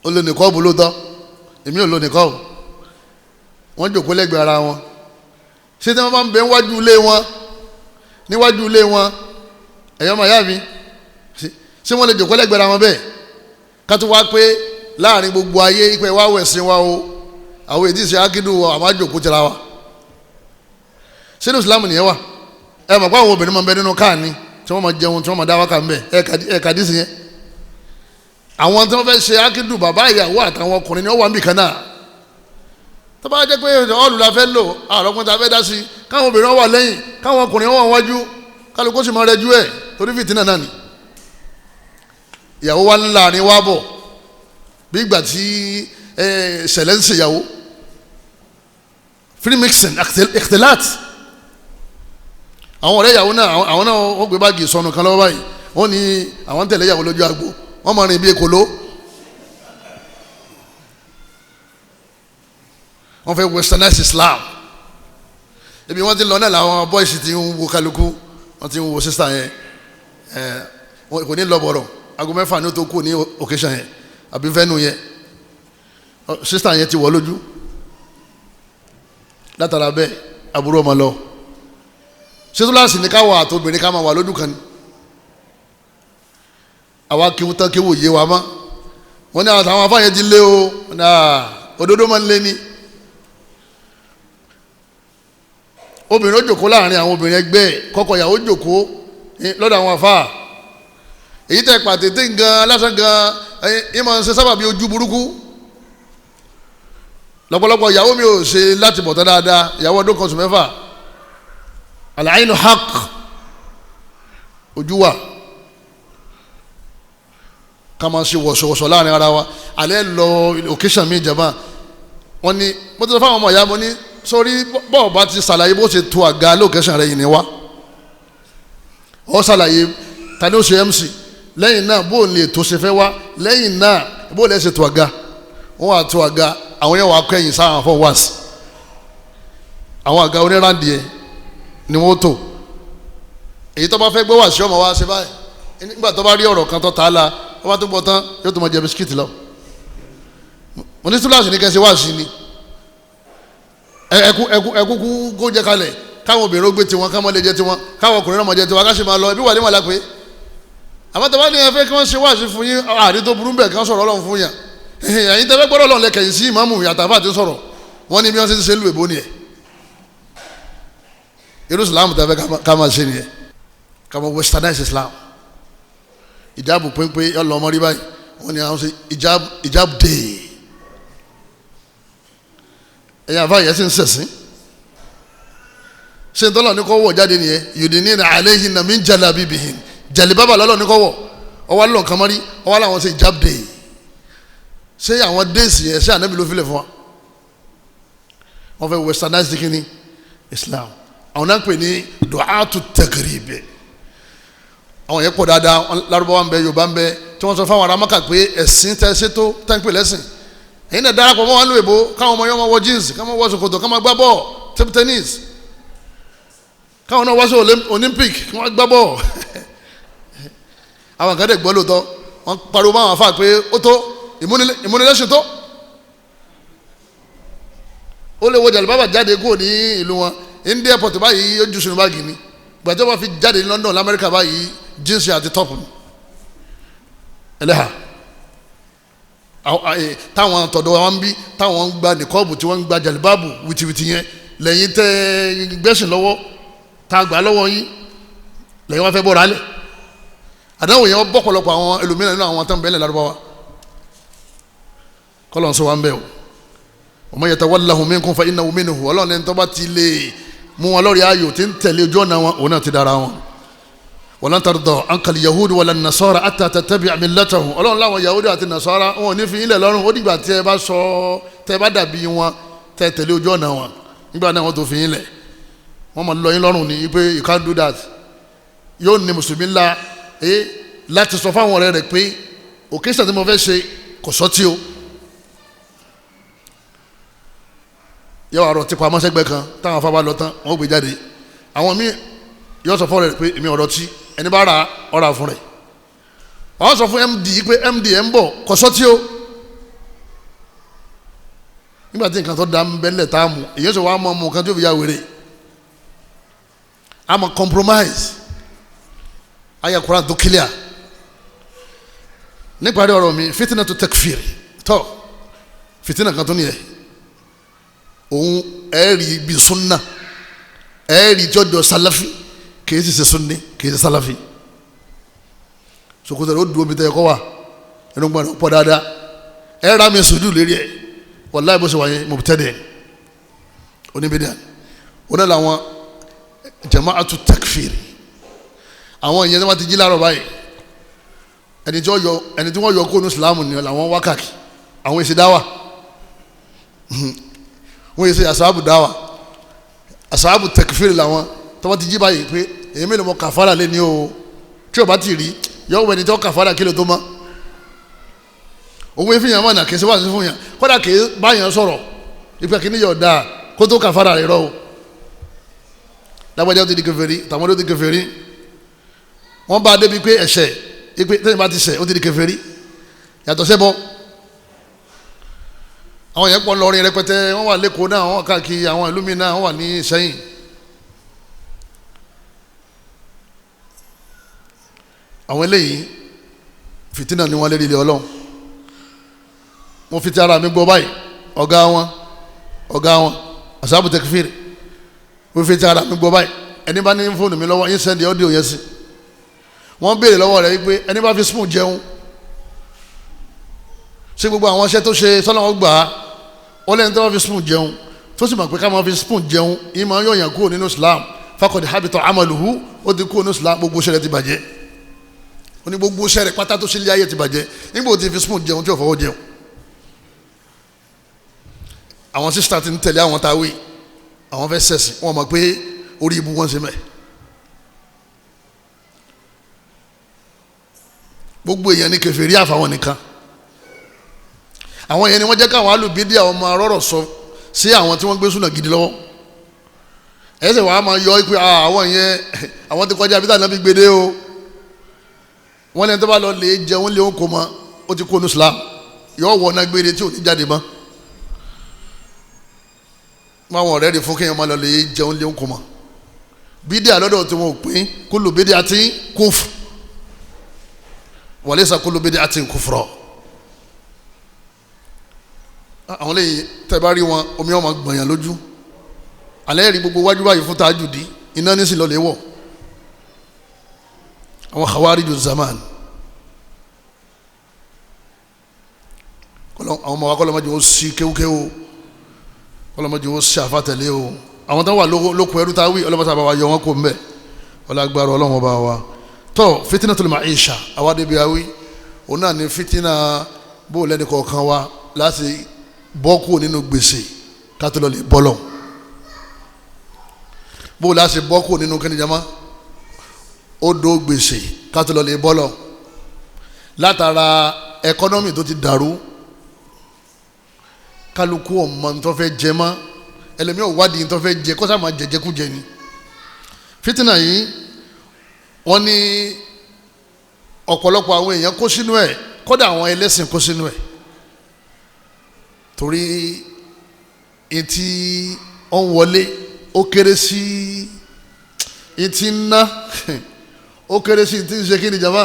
Ó lo nìkọ́ọ̀bù lóòótọ́, èmi ò lo nìkọ́ọ̀bù. Wọ́n jòkó lẹ́gbẹ̀ẹ́ ara wọn. Ṣé tí wọ́n bá ń bẹ níwájú ilé wọn, níwájú ilé wọn, ẹ̀yọ́ màyá mi, ṣé wọ́n lè jòkó lẹ́gbẹ̀ẹ́ ara wọn bẹ́ẹ̀? Ká tó wá pé láàrin gbogbo ayé ìpè wá wẹ̀sìn wa o, àwọn èdè ṣe ákídù wa, àwọn àjòkó tẹ̀ra wa. Sínú Islam nìyẹn wà. Ẹ mọ̀ pé àwọn obìnrin máa ń bẹ nínú káàní tí wọ́n máa jẹun, tí wọ́n máa dá wákà ń bẹ̀. Ẹ kàdí sí yẹn. Àwọn tí wọ́n fẹ́ ṣe ákídù, bàbá ìyàwó àtàwọn ọkùnrin ni wọ́n wà níbì kan náà. Tó bá jẹ́ pé ọ̀lù la fẹ́ lò, àrọ́kùnrin ta fẹ́ dá sí, káwọn obìnrin wà lẹ́yìn, káwọn ọkùnrin wà wájú, kálukú sì máa rẹjú ẹ̀ torí fìtínà náà ni. Ìyàwó wa ńlá ni wá bọ̀ bí ìgbà tí ṣẹlẹ̀ ń ṣèyàwó. Free mixing, ikhtilat. Àwọn ọ̀rẹ́ ìyàwó náà, àwọn náà wọ́n gbé báàgì sọnù kan lọ́wọ́ báyìí, wọ́n ní àwọn tẹ̀lé ìyàwó lójú agbo, wọ́n máa rìn bí ekòló. Wọ́n fẹ́ westernize Islam. Ibi wọ́n ti lọ náà làwọn boys ti ń wo kálukú, wọ́n ti ń wo sísá yẹn. Kò ní lọ bọ̀rọ̀, aago 6 ní o tó kú ní occasion yẹn àbí venue yẹn, sísá yẹn ti wọ̀ lójú. Látara bẹ́ẹ̀ àbúrò ọmọ lọ. Ṣètúláṣì ní ká wà àtobìnrin ká máa wà lójú kan ni. Àwa kéwú tán kéwú yé wa mọ́. Wọ́n ní àwọn afáyẹn ti lé o, òdodo máa ń lé ní. Obìnrin ó jòkó láàrin àwọn obìnrin ẹgbẹ́ ẹ̀, kọ́kọ́ ìyàwó jòkó lọ́dọ̀ àwọn afá. Èyí tẹ́ pàtẹ́tẹ́ gan lásán gan ẹ máa ń ṣe sábàbí ojú burúkú. Lọ́pọ̀lọpọ̀ ìyàwó mi ò ṣe láti bọ̀tán dáadáa, ìyàwó ọdún kan oṣù 6. Al-ainu haqq, ojú wa ká máa ṣe wọ̀ṣọ̀wọ̀ṣọ̀ láàrin ara wa. Alẹ́ lọ occasion mi jàmbá, wọ́n ní mo ti sọ fáwọn ọmọ ìyá mo ní sórí bọ́ọ̀ bá ti ṣàlàyé bó ṣe to àga lókẹ́sàn rẹ̀ yìí ni wá. Ó ṣàlàyé ta ni ó ṣe MC, lẹ́yìn náà bó lè tó ṣe fẹ́ wá, lẹ́yìn náà bó lè ṣe to àga. Wọ́n wà to àga, àwọn yẹn wà á kẹ́yìn sáwọn fọ́ wáàsì. Àwọn àga oníràndì yẹn ni wọ́n tò. Èyí tó bá fẹ́ gbọ́ wàásù ọmọ wa ṣe báyìí. Nígbà tó bá rí ọ̀rọ̀ kan tó ta á la, wọ́n bá tó gbọ́ tán yóò tó máa jẹ bisikíìtì lọ. Mo ní túláàsì ní kẹsì wáàsì ni. Ẹkú kú kó jẹ kalẹ̀, káwọn obìnrin ó gbé tiwọn, káwọn lè jẹ tiwọn, káwọn ọkùnrin náà máa jẹ tiwọn, ká sì máa lọ ẹbí wà ní wàlá pé. Àmọ́ tó bá ní ẹ fẹ́ kí wọ́n ṣe wáàsí fún yín, àrí tó burú bẹ̀ kí wọ́n sọ̀rọ̀ Ọlọ́run fún yàn. Ẹ̀yin tẹ́ fẹ́ gbọ́dọ̀ Ọlọ́run lẹ́kẹ̀yìn sí ìmáàmù yàtàfà àti sọ̀rọ̀, wọ́n ní bí wọ́n ṣe ń ṣe lù èbó nìyẹn. Irú Islam tẹ́ fẹ́ ká máa ṣe nìyẹn, ká máa westernize Islam. Ìjáàbù pínpín yọ lọ ọmọ rí báyìí, wọ́n ní àwọn ṣe ìjáàbù day. Ẹ̀yin àfa yẹn sì ń sẹ̀sìn. Ṣé n tọ́lọ̀ ní kọ́ wọ̀ jáde nìyẹn? Yudinina alayhinna min jalabibihin. Jàlíbábà lọ́lọ́ ní kọ́ wọ̀, ọwọ́ lọ́n kan mọ́rí, ọwọ́ làwọn ṣe ìjáàbù day. Ṣé àwọn déèsì yẹn ṣé ànábì ló filẹ̀ fún wa? Wọ́n fẹ́ westernize kínní Islam. Àwọn náà ń pè ní du'atu tagrib. Àwọn yẹn pọ̀ dáadáa, Lárúbáwá ń bẹ, Yorùbá ń bẹ, tí wọ́n sọ fáwọn ará Mákà pé ẹ̀sìn tẹ́ ṣe tó tẹ́ ń pè lẹ́sìn. Èyí náà darapọ̀ mọ́ wọn lóye bó, káwọn ọmọ yẹn máa wọ jeans, káwọn wọ ṣòkòtò, káwọn máa gbá bọ́ọ̀ table tennis, káwọn náà wá sí Olympic kí wọ́n gbá bọ́ọ̀. Àwọn kan dẹ̀ gbọ́ lóòótọ́, wọ́n pariwo báwọn afá pé ó tó ìmúnilẹ́sìn tó. Ó lè wo jàlùbábà jáde kúrò ní ìlú wọn, India port báyìí ó ju sínú báàgì ni. Gbàtẹ́ wọn fi jáde ní London lamẹ́ríkà báyìí, jíǹsì àti tọ́pù ni. Ẹlẹ́hà táwọn tọ̀dọ̀ wọn bí, táwọn ń gba nìkọ́ọ̀bù tí wọ́n ń gba jàlùbáàbù wìtìwìtì yẹn, lẹ́yìn tẹ́ gbẹ́sìn lọ́wọ́ tá a gbà lọ́wọ́ yín, lẹ́yìn wọn fẹ́ bọ́ra lẹ̀. Àdáwò yẹn wọ́n bọ́pọ̀lọpọ̀ àwọn ẹlòmíràn nínú àwọn tó ń bẹ́lẹ̀ Lárúbáwá. Kọ́lọ̀ ń sọ wa ń bẹ̀ o. Wa man yatawallahum minkum fa innahu minhum. Ọlọ́run ẹni tó bá ti lè mú wọn lórí ayò tí ń tẹ̀lé ojú ọ̀nà wọn, òun náà ti dára wọn. Walan tarda anka al-yahudu wala an-nasara hatta tattabi'a millatahum. Ọlọ́run láwọn yahudu àti nasara wọn ò ní fi ilẹ̀ lọ́rùn, ó dìgbà tí ẹ bá sọ tẹ bá dàbí wọn tẹ tẹ̀lé ojú ọ̀nà wọn, nígbà náà wọ́n tó fi ilẹ̀. Wọ́n máa lọ yín lọ́rùn ní pé you can't do that. Yóò ní mùsùlùmí ńlá láti sọ fáwọn ọ̀rẹ́ rẹ̀ pé occasion tí mo fẹ́ ṣe kò sọ́tí o. Yóò wá rọ tipa amọ́sẹ́gbẹ́ kan táwọn afábá lọ tán wọ́n gbé jáde. Àwọn míì yóò sọ fún rẹ̀ pé èmi ọ̀rọ̀ tí ẹni bá ra ọ̀rà fún rẹ̀. Wọ́n sọ fún MD pé MD ẹ̀ ń bọ̀ kò sọ́tí o. Nígbà tí nǹkan tó da ń bẹ́lẹ̀ tá a mú, èyí sọ wàá mọ ọmọ kan tó fi ya wèrè. A mọ compromise. Ayé Quran tó clear. Níparí ọ̀rọ̀ mi, fitinatu takfir. Tọ́ fìtínà kan tó nìyẹn, òun ẹ̀ẹ́rì bíi súnà, ẹ̀ẹ́rì tí ó jọ sálàfí, kìí sì ṣe súnni, kìí ṣe sálàfí. Ṣòkòtò rẹ̀ ó dúró bí tẹ́ ẹ kọ́ wà, ẹnu gbọ́n rẹ̀ ó pọ̀ dáadáa, ẹ̀ rà mí sùjú lérí ẹ̀, wàláhì bó ṣe wà yẹn mubtadi' oníbídíà. Oní làwọn jama'atu takfir, àwọn ìyẹn tí wọ́n ti jí láàárọ̀ báyìí, ẹni tí wọ́n yọ kó nu ìsìlámù ni làwọn wákàkì, àwọn èsì dáwà, wọ́n yẹ sẹ́ asáàbù dáwà, asáàbù takfir làwọn tí wọ́n ti jí báyìí pé èyí mélòó mọ kàfàrà lé ní o, tí o bá ti rí yọ wọ ẹni tí wọ́n kàfàrà kí ló tó mọ́. Owó efi yàn mọ̀nà kìí ṣe wá sí fún yàn, kódà kìí bá yàn sọ̀rọ̀ ìpè kìíní yọ̀ dáa kó tó kàfàrà rẹ̀ rọ o. Lágbájá ó ti di kèfèrí, tàwọn ó ti di kèfèrí, wọ́n bá a débi pé ẹ̀ṣẹ̀ ìpè tẹ́yìn bá ti ṣẹ̀ ó ti di kèfèrí, yàtọ̀ sẹ́bọ. Àwọn yẹn pọ̀ lọ́rin rẹpẹtẹ, wọ́n wà lẹ́kọ̀ọ́ náà, wọ́n wà káàkiri àwọn ìlú mi náà, wọ́n wà ní Ìṣẹ́yìn. Àwọn eléyìí fìtínà ni wọ́n lérí ilé Ọlọ́run. Mo fi ti ara mi gbọ́ báyìí, ọ̀gá wọn asabu tekfiri, mo fi ti ara mi gbọ́ báyìí, ẹni bá ní fóònù mi lọ́wọ́ yín sẹ́ndì ọ́díò yẹn sí. Wọ́n béèrè lọ́wọ́ rẹ̀ wípé ẹni bá fi spoon jẹun, ṣé gbogbo àwọn iṣẹ́ tó ṣe sọ́nà wọn gbà á? Ó lẹ́ni tó bá fi spoon jẹun tó sì mọ̀ pé ká máa fi spoon jẹun yín máa ń yọ̀yàn kúrò nínú Islam, fakọ̀dé habitọ̀ amaluhu, ó ti kúrò nínú Islam, gbogbo iṣẹ́ rẹ̀ ti bàjẹ́. Ó ní gbogbo iṣẹ́ rẹ̀ pátá tó ṣe ilé ayé ti bàjẹ́ nígbà tó ti fi spoon jẹun tí ò fọwọ́ jẹun. Àwọn sísítà ti ń tẹ̀lé àwọn táwé, àwọn fẹ́ sẹ̀sìn, wọ́n mọ̀ pé orí ibu wọn ṣe mẹ́. Gbogbo èèyàn ní kèfèrí àfàwọn nìkan. Àwọn èèyàn ni wọ́n jẹ́ káwọn alùbídí àwọn ọmọ arọ́rọ̀ sọ sí àwọn tí wọ́n gbé súnà gidi lọ́wọ́. Ẹ̀sẹ̀ wàá máa yọ pé àwọn yẹn àwọn ti kọjá abídà náà fi gbede o. Wọ́n lẹ́ni tó bá lọ lè jẹun lé òǹkó mọ́, ó ti kó nu Islam, yọ wọ̀ náà gbére tí ò ní jáde mọ́. Máwọn ọ̀rẹ́ rẹ̀ fún kéèyàn máa lọ lè jẹun lé ńkọ mọ́. Bídíà lọ́dọ̀ tí wọn ò pín, kúlù bídíà tí kúfù wàlẹ́sà kúlù bídíà tí kúfùrọ̀. Àwọn lẹ́yìn tẹ́ bá rí wọn, omi ọmọ gbọ̀nyàn lójú. Alẹ́ rí gbogbo wájú báyìí fún tajùdí, iná ní sì lọ lè wọ̀. Àwọn khawariju zaman, àwọn ọmọ wa kọ́lọ́mọdé ó sí kéwúkéwú, ọlọmọdé wọn ṣe àfàtẹlẹ o. Àwọn tó wà lóko ẹrú tá a wí, ọlọmọdé àbáwá yọ wọn kó mbẹ, ọlọgbàrọ Ọlọ́run ọba wa. Tó fitinatul ma'isha àwa débi awí, òun náà ní fitina bó lẹ́nu kọ̀ọ̀kan wa láti bọ́ kúrò nínú gbèsè kátó lọ lè bọ́lọ̀, bó láti bọ́ kúrò nínú kẹ́nìjàmá odò gbèsè kátó lọ lè bọ́lọ̀, látara ẹkọ́nọ́mì tó ti dàrú, kálukú ọmọ ntọ́ fẹ́ jẹ mọ́, ẹlẹ́mi ò wádìí ntọ́ fẹ́ jẹ kọ́sà máa jẹjẹ kú jẹ ni. Fitina yìí wọ́n ní ọ̀pọ̀lọpọ̀ àwọn èèyàn kó sínú ẹ̀, kódà àwọn ẹlẹ́sìn kó sínú ẹ̀, torí etí ọ̀n wọlé ó kéré sí etí ń ná, ó kéré sí etí ń ṣe kí ni jama,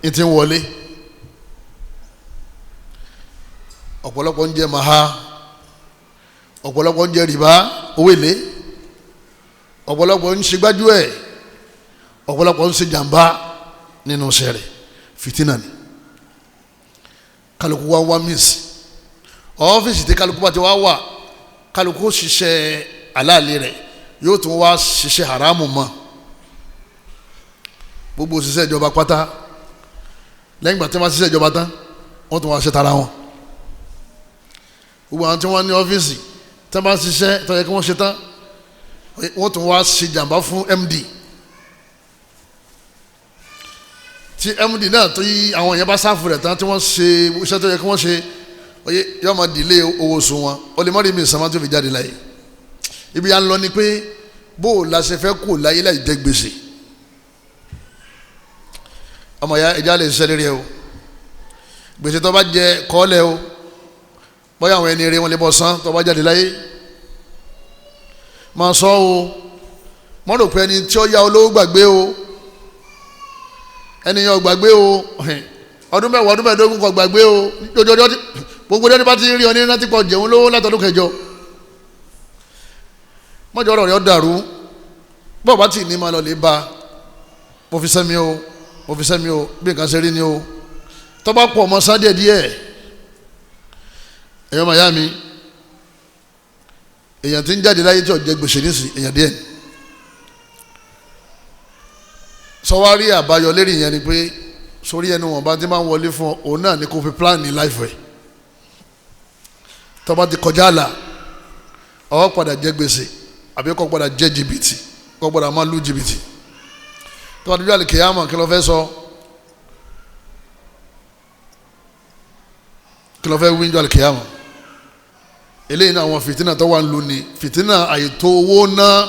etí ń wọlé. Ọ̀pọ̀lọpọ̀ ń jẹ màá, ọ̀pọ̀lọpọ̀ ń jẹ rìbá owó èlé, ọ̀pọ̀lọpọ̀ ń ṣe gbájú ẹ̀, ọ̀pọ̀lọpọ̀ ń ṣe jàmbá nínú iṣẹ́ rẹ̀. Fìtínà ni. Kálukú wá wá míìsì ọ́fíìsì tí kálukú bá ti wá wà, kálukú ṣiṣẹ́ aláàlẹ́ rẹ̀, yóò tún wá ṣiṣẹ́ haramu mọ́. Gbogbo òṣìṣẹ́ ìjọba pátá, lẹ́yìn ìgbà tí wọ́n ṣiṣẹ́ ìjọba tán, wọ́n tún wá ṣe tara wọn. Gbogbo àwọn tí wọ́n ní ọ́fíìsì tí wọ́n bá ṣiṣẹ́ tó yẹ kí wọ́n ṣe tán, wọ́n tún wá ṣe jàǹbá fún MD. Tí MD náà tó yí àwọn èèyàn bá sáfù rẹ̀ tán tí wọ́n ṣe iṣẹ́ tó yẹ kí wọ́n ṣe, yóò máa dìlé owó oṣù wọn, ó lè má rí mi ìsàmá tó fi jáde láyé. Ibi à ń lọ ni pé bó o la ṣe fẹ́ kó láyé láì jẹ gbèsè. Ọmọ ya ẹja lè ṣiṣẹ́ lérí ẹ o, gbèsè tó bá jẹ kọ́lẹ̀ o, bóyá àwọn ẹni eré wọn lè bọ́ san tó bá jáde láyé. Máa sọ o, mọ́ rò pé ẹni tí ó yá olówó gbàgbé o, ẹni yẹn ò gbàgbé o, Ọdún 10 ọdún 15 kò gbàgbé o. Jọjọjọ gbogbo dẹ́ni bá ti rí ọ ní rántí pọ̀ jẹun lówó látọdún kẹjọ. Mọ́jọ́ ọ̀rọ̀ rẹ̀ ó dàrú. Bọ́ọ̀ bá tì ní máa lọ lè ba, mo fi sẹ́mi o, mo fi sẹ́mi o, bí nǹkan ṣe rí ni o. Tó bá pọ̀ ọmọ sá díẹ̀ díẹ̀. Ẹ̀yọ́ màyá mi, èèyàn tí ń jáde láyé tí ò jẹ gbèsè nísìn èèyàn díẹ̀. Sọwárí àbáyọ lérí yẹn ni pé sórí ẹnu wọn bá ti máa ń wọlé fún ọ, òun náà ni kò fi plan ní láìfẹ́. Tó bá ti kọjá àlà, ó padà jẹ gbèsè àbí kó padà jẹ jìbìtì, kó padà máa lu jìbìtì. Tó bá ti bí àlìkèyàmọ̀ kí ló fẹ́ sọ? Kí ló fẹ́ wíńjọ àlìkèyàmọ̀? Eléyìí náà àwọn fìtínà tó wà ń lu ni fìtínà àìtó owó ná.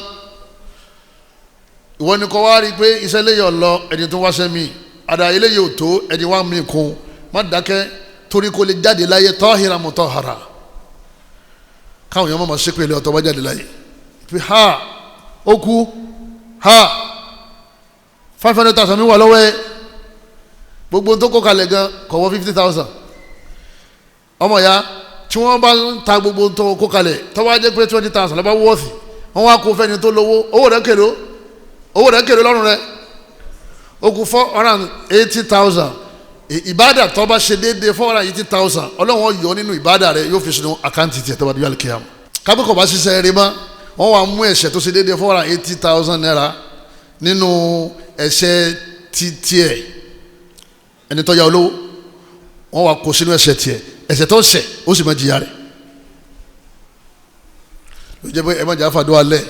Ìwọ ni kò wá rí i pé iṣẹ́ eléyìí ọ̀lọ́, ẹni tó wáṣẹ́ mi àdá eléyìí ò tó, ẹni wá mi kún. Má dákẹ́ torí kò lè jáde láyé tọ́hìrà mutahhara. Káwọn èèyàn má ṣépè lé ọ̀tọ̀ bá jáde láyé fi ha ó kú ha 500,000 mi wà lọ́wọ́ ẹ, gbogbo tó kó kalẹ̀ gan kò wọ́ 50,000. Ọmọ ya tí wọ́n bá ń ta gbogbo tó kó kalẹ̀ tó bá jẹ́ pé 20,000 lọ́ba wọ́ọ̀sì, wọ́n wá kó fẹ́ni tó lówó, owó rẹ̀ kéré, owó rẹ̀ kéré lọ́rùn rẹ̀, ó kù 480,000. Ìbádà tó bá ṣe déédéé 480,000, Ọlọ́run yọ nínú ìbádà rẹ̀ yóò fi sínú àkáǹtì tiẹ̀ tó bá dé àlùkìyámà. Kábíkọ̀ bá ṣiṣẹ́ eré mọ́, wọ́n wá mú ẹ̀ṣẹ̀ tó ṣe déédéé 480,000 naira nínú ẹ̀ṣẹ̀ ti tiẹ̀ ẹni tó ya olówó, wọ́n wá kó sínú ẹ̀ṣẹ̀ tiẹ̀, ẹ̀ṣẹ̀ tó ṣẹ̀ ó sì máa jìyà rẹ̀. Ló jẹ́ pé ẹ má jà fàdúrà lẹ̀,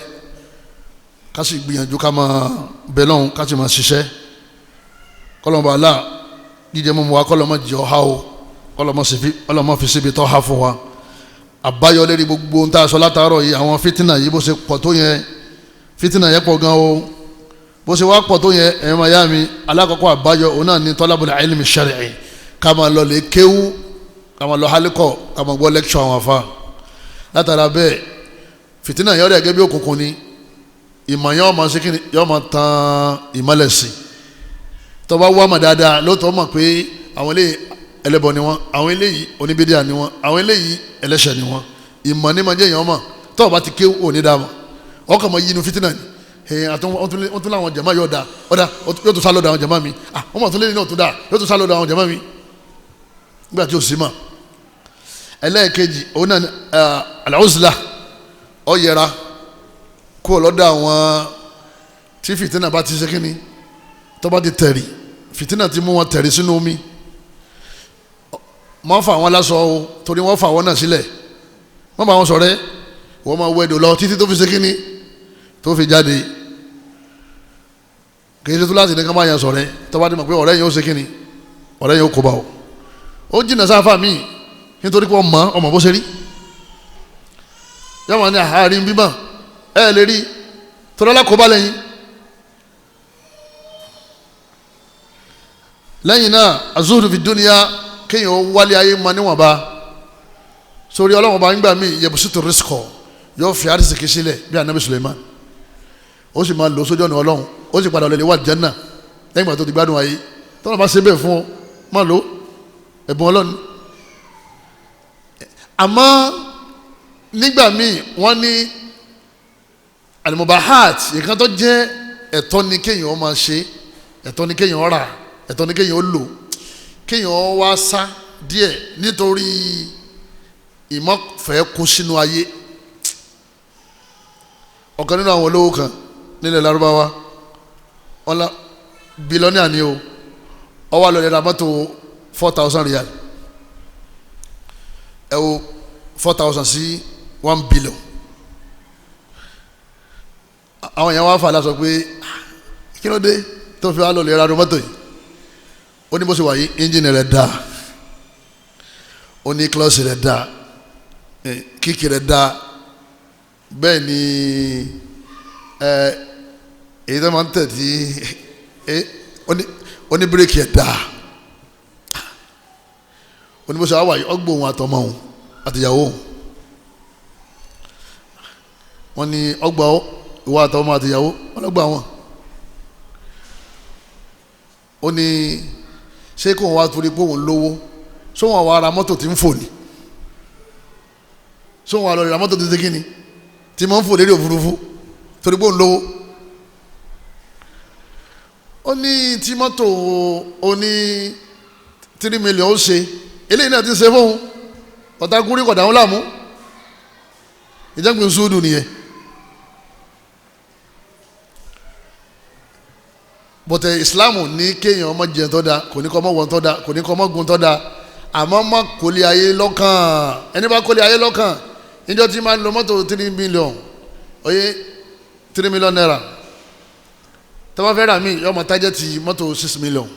ká sì gbìyànjú ká máa bẹ lọ́hùn, ká sì máa ṣiṣẹ́. Kọ́lọ́mọba alá jíjẹ mímu wa kọ́lọ́mọ jẹ́ ọ̀há o, kọ́lọ́mọ fi síbi tọ́ ha fún wa. Àbáyọ lérí gbogbo ohun tá a sọ látàárọ̀ yìí, àwọn fìtínà yìí bó ṣe pọ̀ tó yẹn, fìtínà yẹn pọ̀ gan o. Bó ṣe wá pọ̀ tó yẹn, ẹ̀yin máa yá mi, alákọ̀ọ́kọ́ àbáyọ òun náà ní talabul ilmi shar'i, ká máa lọ lè kéwú, ká máa lọ hálíkọ̀, ká máa gbọ́ lẹ́kṣọ̀ àwọn afa. Látara bẹ́ẹ̀ fìtínà yẹn ọ̀rẹ́ gẹ́gẹ́ bí òkùnkùn ni, ìmọ̀ yẹn ọmọ ṣe kíni yẹn ọmọ tán ìmọ̀lẹ̀ sí. Tó bá wá mọ̀ dáadáa lóòótọ́ mọ̀ pé àwọn eléyìí ẹlẹ́bọ ni wọ́n, àwọn eléyìí oníbídíà ni wọ́n, àwọn eléyìí ẹlẹ́ṣẹ̀ ni wọ́n. Ìmọ̀ ní máa jẹ́ èèyàn mọ̀, tó bá ti kéwú òní dáa mọ̀, ọkàn mọ̀ yínú fìtínà ni. Wọ́n tún láwọn jàmá yóò da ọ̀dà yóò tún sálọ́dọ̀ àwọn jàmá mi, wọ́n mọ̀ tún lé ní náà tún da yóò tún sálọ́dọ̀ àwọn jàmá mi nígbà tí o sì mọ̀. Ẹlẹ́ẹ̀kejì òun náà al-uzla, ó yẹra kúrò lọ́dọ̀ àwọn tí fìtínà bá ti ṣe kínní, tó bá ti tẹ̀rì, fìtínà ti mú wọn tẹ̀rì sínú omi. Wọ́n fà wọ́n lásọ o, torí wọ́n fà wọ́n náà sílẹ̀, wọ́n bá wọn ṣọ̀rẹ́, wọ́n máa wẹ̀dọ̀ lọ títí tó fi ṣe kínní tó fi jáde. Kì í ṣe tó láti ní ká máa yan ṣọ̀rẹ́, tó bá ti mọ̀ pé ọ̀rẹ́ yẹn ó ṣe kínní, ọ̀rẹ́ yẹn ó kó bá o. Ó jìnnà sáfà míì nítorí pé ọmọ ọmọ bó ṣe rí. Yọ̀wọ̀n ní àárín bímọ ẹ lè rí torí alákòóbá lẹ́yìn. Lẹ́yìn náà azuhudu fi dúnìyà, kéèyàn ó wálé ayé ma níwọ̀nba. Sórí ọlọ́wọ́n bá ń gbà mí yẹ̀bùsùtù rísíkọ̀, yóò fi àrísìkí sílẹ̀ bí anabi Suleiman, ó sì máa lò sójú ọ̀nà ọlọ́run, ó sì padà lè wà jẹ́nà lẹ́yìn ìgbà tó ti gbádùn ayé. Tọ́lá bá ṣe bẹ́ẹ̀ fún ọ, má lò ẹ̀bùn ọlọ́run. Àmọ́ nígbà míì wọ́n ní alimubahat, nǹkan tó jẹ́ ẹ̀tọ́ ni kéèyàn máa ṣe, ẹ̀tọ́ ni kéèyàn rà, ẹ̀tọ́ ni kéèyàn lò, kéèyàn wá sá díẹ̀ nítorí ìmọ̀fẹ́ kó sínú ayé. Ọ̀kan nínú àwọn olówó kan nílẹ̀ Lárúbáwá, ọ̀la bílọ́nìà ni o, ó wá lọ lè ra mọ́tò 4,000 riyal. Ẹ wo 4,000 sí 1 billion. Àwọn èèyàn wá fà lásọ pé kí ló dé tó fi wá lọ lè ra mọ́tò yìí? Ó ní bó ṣe wà yìí, ẹ́ńjìnì rẹ̀ dáa, ó ní klọ́ọ̀sì rẹ̀ dáa, kíkì rẹ̀ dáa, bẹ́ẹ̀ ni èyí tó máa ń tẹ̀ tí ó ní bíréèkì ẹ̀ dáa. Ó ní bó ṣe wà yìí, ọgbọ̀n òun àtọmọ òun àtìyàwó òun. Wọ́n ní ọgbà ìwọ àtọmọ àtìyàwó, wọ́n lọ́gbà wọn. Ó ní Ṣé kò wá torí pé òun lówó, ṣé wọn wá ra mọ́tò tí ń fò ni? Ṣé wọn wá lọ ra mọ́tò tí ń ṣe kíni, tí mọ́ ń fò lérí òfurufú torí pé òun lówó? Ó ní tí mọ́tò ó ní 3 million ó ṣe, eléyìí náà ti ṣe fóun, ọ̀tá gúrí kọ̀dà ń láàmú. Ìjẹ́pin sùúrù nìyẹn. Bọ̀tẹ̀ ìsìláàmù ní kéèyàn ọmọ jẹun tó da, kò ní kọ́ ọmọ wọ̀n tó da, kò ní kọ́ ọmọ gun tó da, àmọ́ má kólé ayé lọ́kàn. Ẹni bá kólé ayé lọ́kàn, níjọ́ tí máa ń lo mọ́tò 3 million, oyè 3 million naira, tó bá fẹ́ rà mí yọ ọmọ tájẹ́ ti mọ́tò 6 million,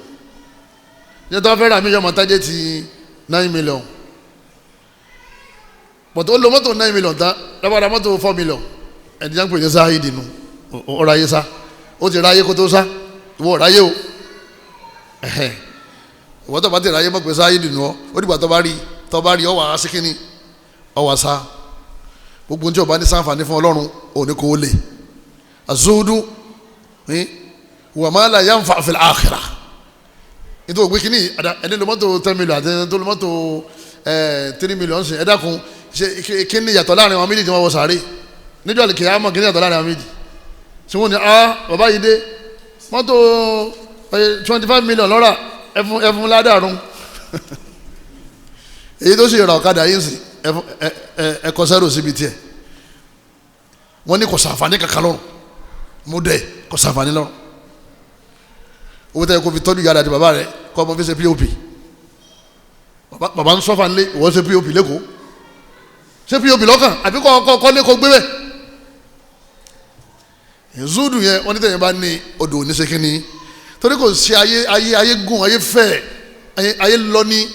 níjọ́ tó bá fẹ́ rà mí yọ ọmọ tájẹ́ ti 9 million. Bọ̀tẹ̀ ó lo mọ́tò 9 million tán, lọ́ba ra mọ́tò 4 million, ẹni jẹ́ ń pè ní sáhídì nù, ọ̀rọ̀ ayé sá, ó ti ra ayé kó tó sá. Ìwọ ráyé o, ìwọ tó bá ti ráyé mọ̀ pé sáyé dùnú ọ, ó dìgbà tó bá rí ọ wà á sí kínní, ọ wà sá. Gbogbo tí o bá ní ṣàǹfààní fún Ọlọ́run ò ní kó o lè azudu wà má la yanfa fil akhirah. Nítorí ògbé kínní ẹni ló mọ́tò 10 million àti ẹni tó ló mọ́tò 3 million ṣe, ẹ dákun, ṣe kínní yàtọ̀ láàrin àwọn méjì tí wọ́n wọ sàárè níjọ́ àlè kìyàmọ̀? Kínní yàtọ̀ láàrin àwọn méjì tí wọ́n ní bàbá yìí dé mọ́tò 25 million lọ́ra ẹfun ládàrún, èyí tó sì ra ọ̀kadà yìí sì ẹkọ sẹ́rò síbi tiẹ̀. Wọ́n ní kò sàǹfààní kankan lọ́rùn, mo dẹ̀ kò sàǹfààní lọ́rùn. Owó tẹ́ kó fi tọ́jú yàrá àti bàbá rẹ̀ kọ́ ọmọ fi ṣe POP. Bàbá ń sọ́fà ńlé, ìwọ ṣe POP lẹ́kọ̀ọ́, ṣe POP lọ́kàn àbí kọ́ kọ́ lẹ́kọ̀ọ́ gbé bẹ́ẹ̀. Zudu yẹn wọ́n ní tẹ̀yìn bá ní odò oníṣekínní, torí kò sí ayé, ayé ayé gùn, ayé fẹ̀, ayé lọ ní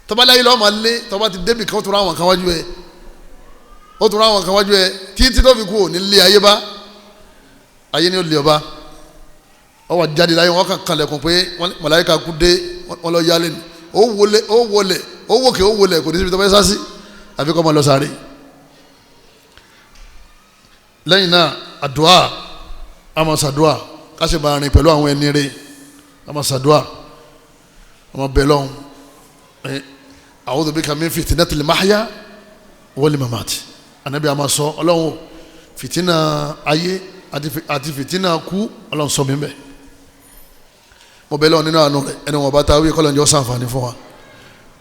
tọ́ba láyé lọ́wọ́ máa lé, tọ́ba ti débì kan ó tún ra àwọn kan wájú ẹ, ó tún ra àwọn kan wájú ẹ títí tó fi kú òní lé ayé bá, ayé ni ó lé ọba. Ọ wà jáde láyé, wọn kàn kalẹ̀kùn pé màláíkà kú dé, wọn lọ yálé ni, ó wọlé, ó wọlé, ó wòkè, ó wọlé, kò ní síbi tó fẹ́ sá sí àfi kọ́ máa lọ sáré. Lẹ́yìn náà àdúà, àmọ́ sàdúà, ká sì máa rìn pẹ̀lú àwọn ẹni rẹ̀, àmọ́ sàdúà, àmọ́ bẹ̀ lọ́hùn. A'udhu bika min fitnatil mahya wal mamat. Ànábì àmọ́ sọ Ọlọ́run fìtínà ayé àti fìtínà kú, Ọlọ́run sọ mi bẹ́ẹ̀. Mo bẹ̀ lọ́hùn nínú àánú rẹ̀, ẹni wọn bá ta wí kọ́lọ́n jọ sànfàní fún wa,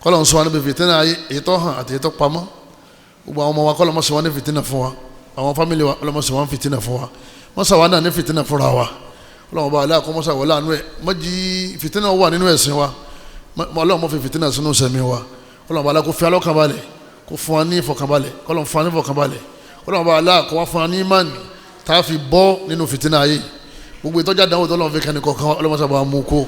kọ́lọ́n sọ wa níbi fìtínà ayé èyí tó hàn àti èyí tó pamọ́. Gbogbo àwọn ọmọ wa kọ́lọ́n mọ̀ sọ wa ní fìtínà fún wa, àwọn fámìlì wa ọlọmọsọ wọn fìtínà fún wa, mọsà wa náà ní fìtínà fúnra wa. Ọlọmọ bá aláàkọ mọsà wọlé àánú ẹ mọjì fìtínà wà nínú ẹ̀sìn wa, ọlọmọ fi fìtínà sínú sẹmí wa. Ọlọmọ bá aláàkọ fi alọkànbalẹ̀, kó fún wa ní ìfọkànbalẹ̀, kọlọmọ fún wa ní ìfọkànbalẹ̀. Ọlọmọ bá aláàkọ wá fún wa ní ìmánì tá a fi bọ́ nínú fìtínà ayé. Gbogbo ìtọ́jà dánwò tó lọ́n fi kẹ́ni kọ̀ọ̀kan ọlọmọsà bá mú kó.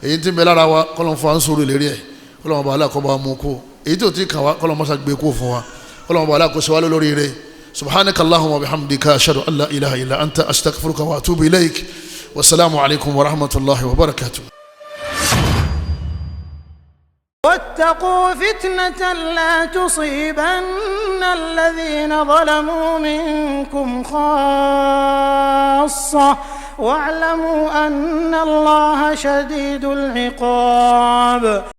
Èyí tí ń bẹ lára wa kọlọmọ fún wa ń sọ̀rọ̀ ìlérí ẹ̀, ọlọmọ bá aláàkọ bá mú kó. Èyí tí ò tí kàn wá kọlọmọ sà gbé kó fún wa. Ọlọmọ bá aláàkọ sọ wá lórí rẹ̀. سبحانك اللهم وبحمدك أشهد أن لا إله إلا أنت أستغفرك وأتوب إليك. والسلام عليكم ورحمة الله وبركاته. واتقوا فتنة لا تصيبن الذين ظلموا منكم خاصة واعلموا أن الله شديد العقاب.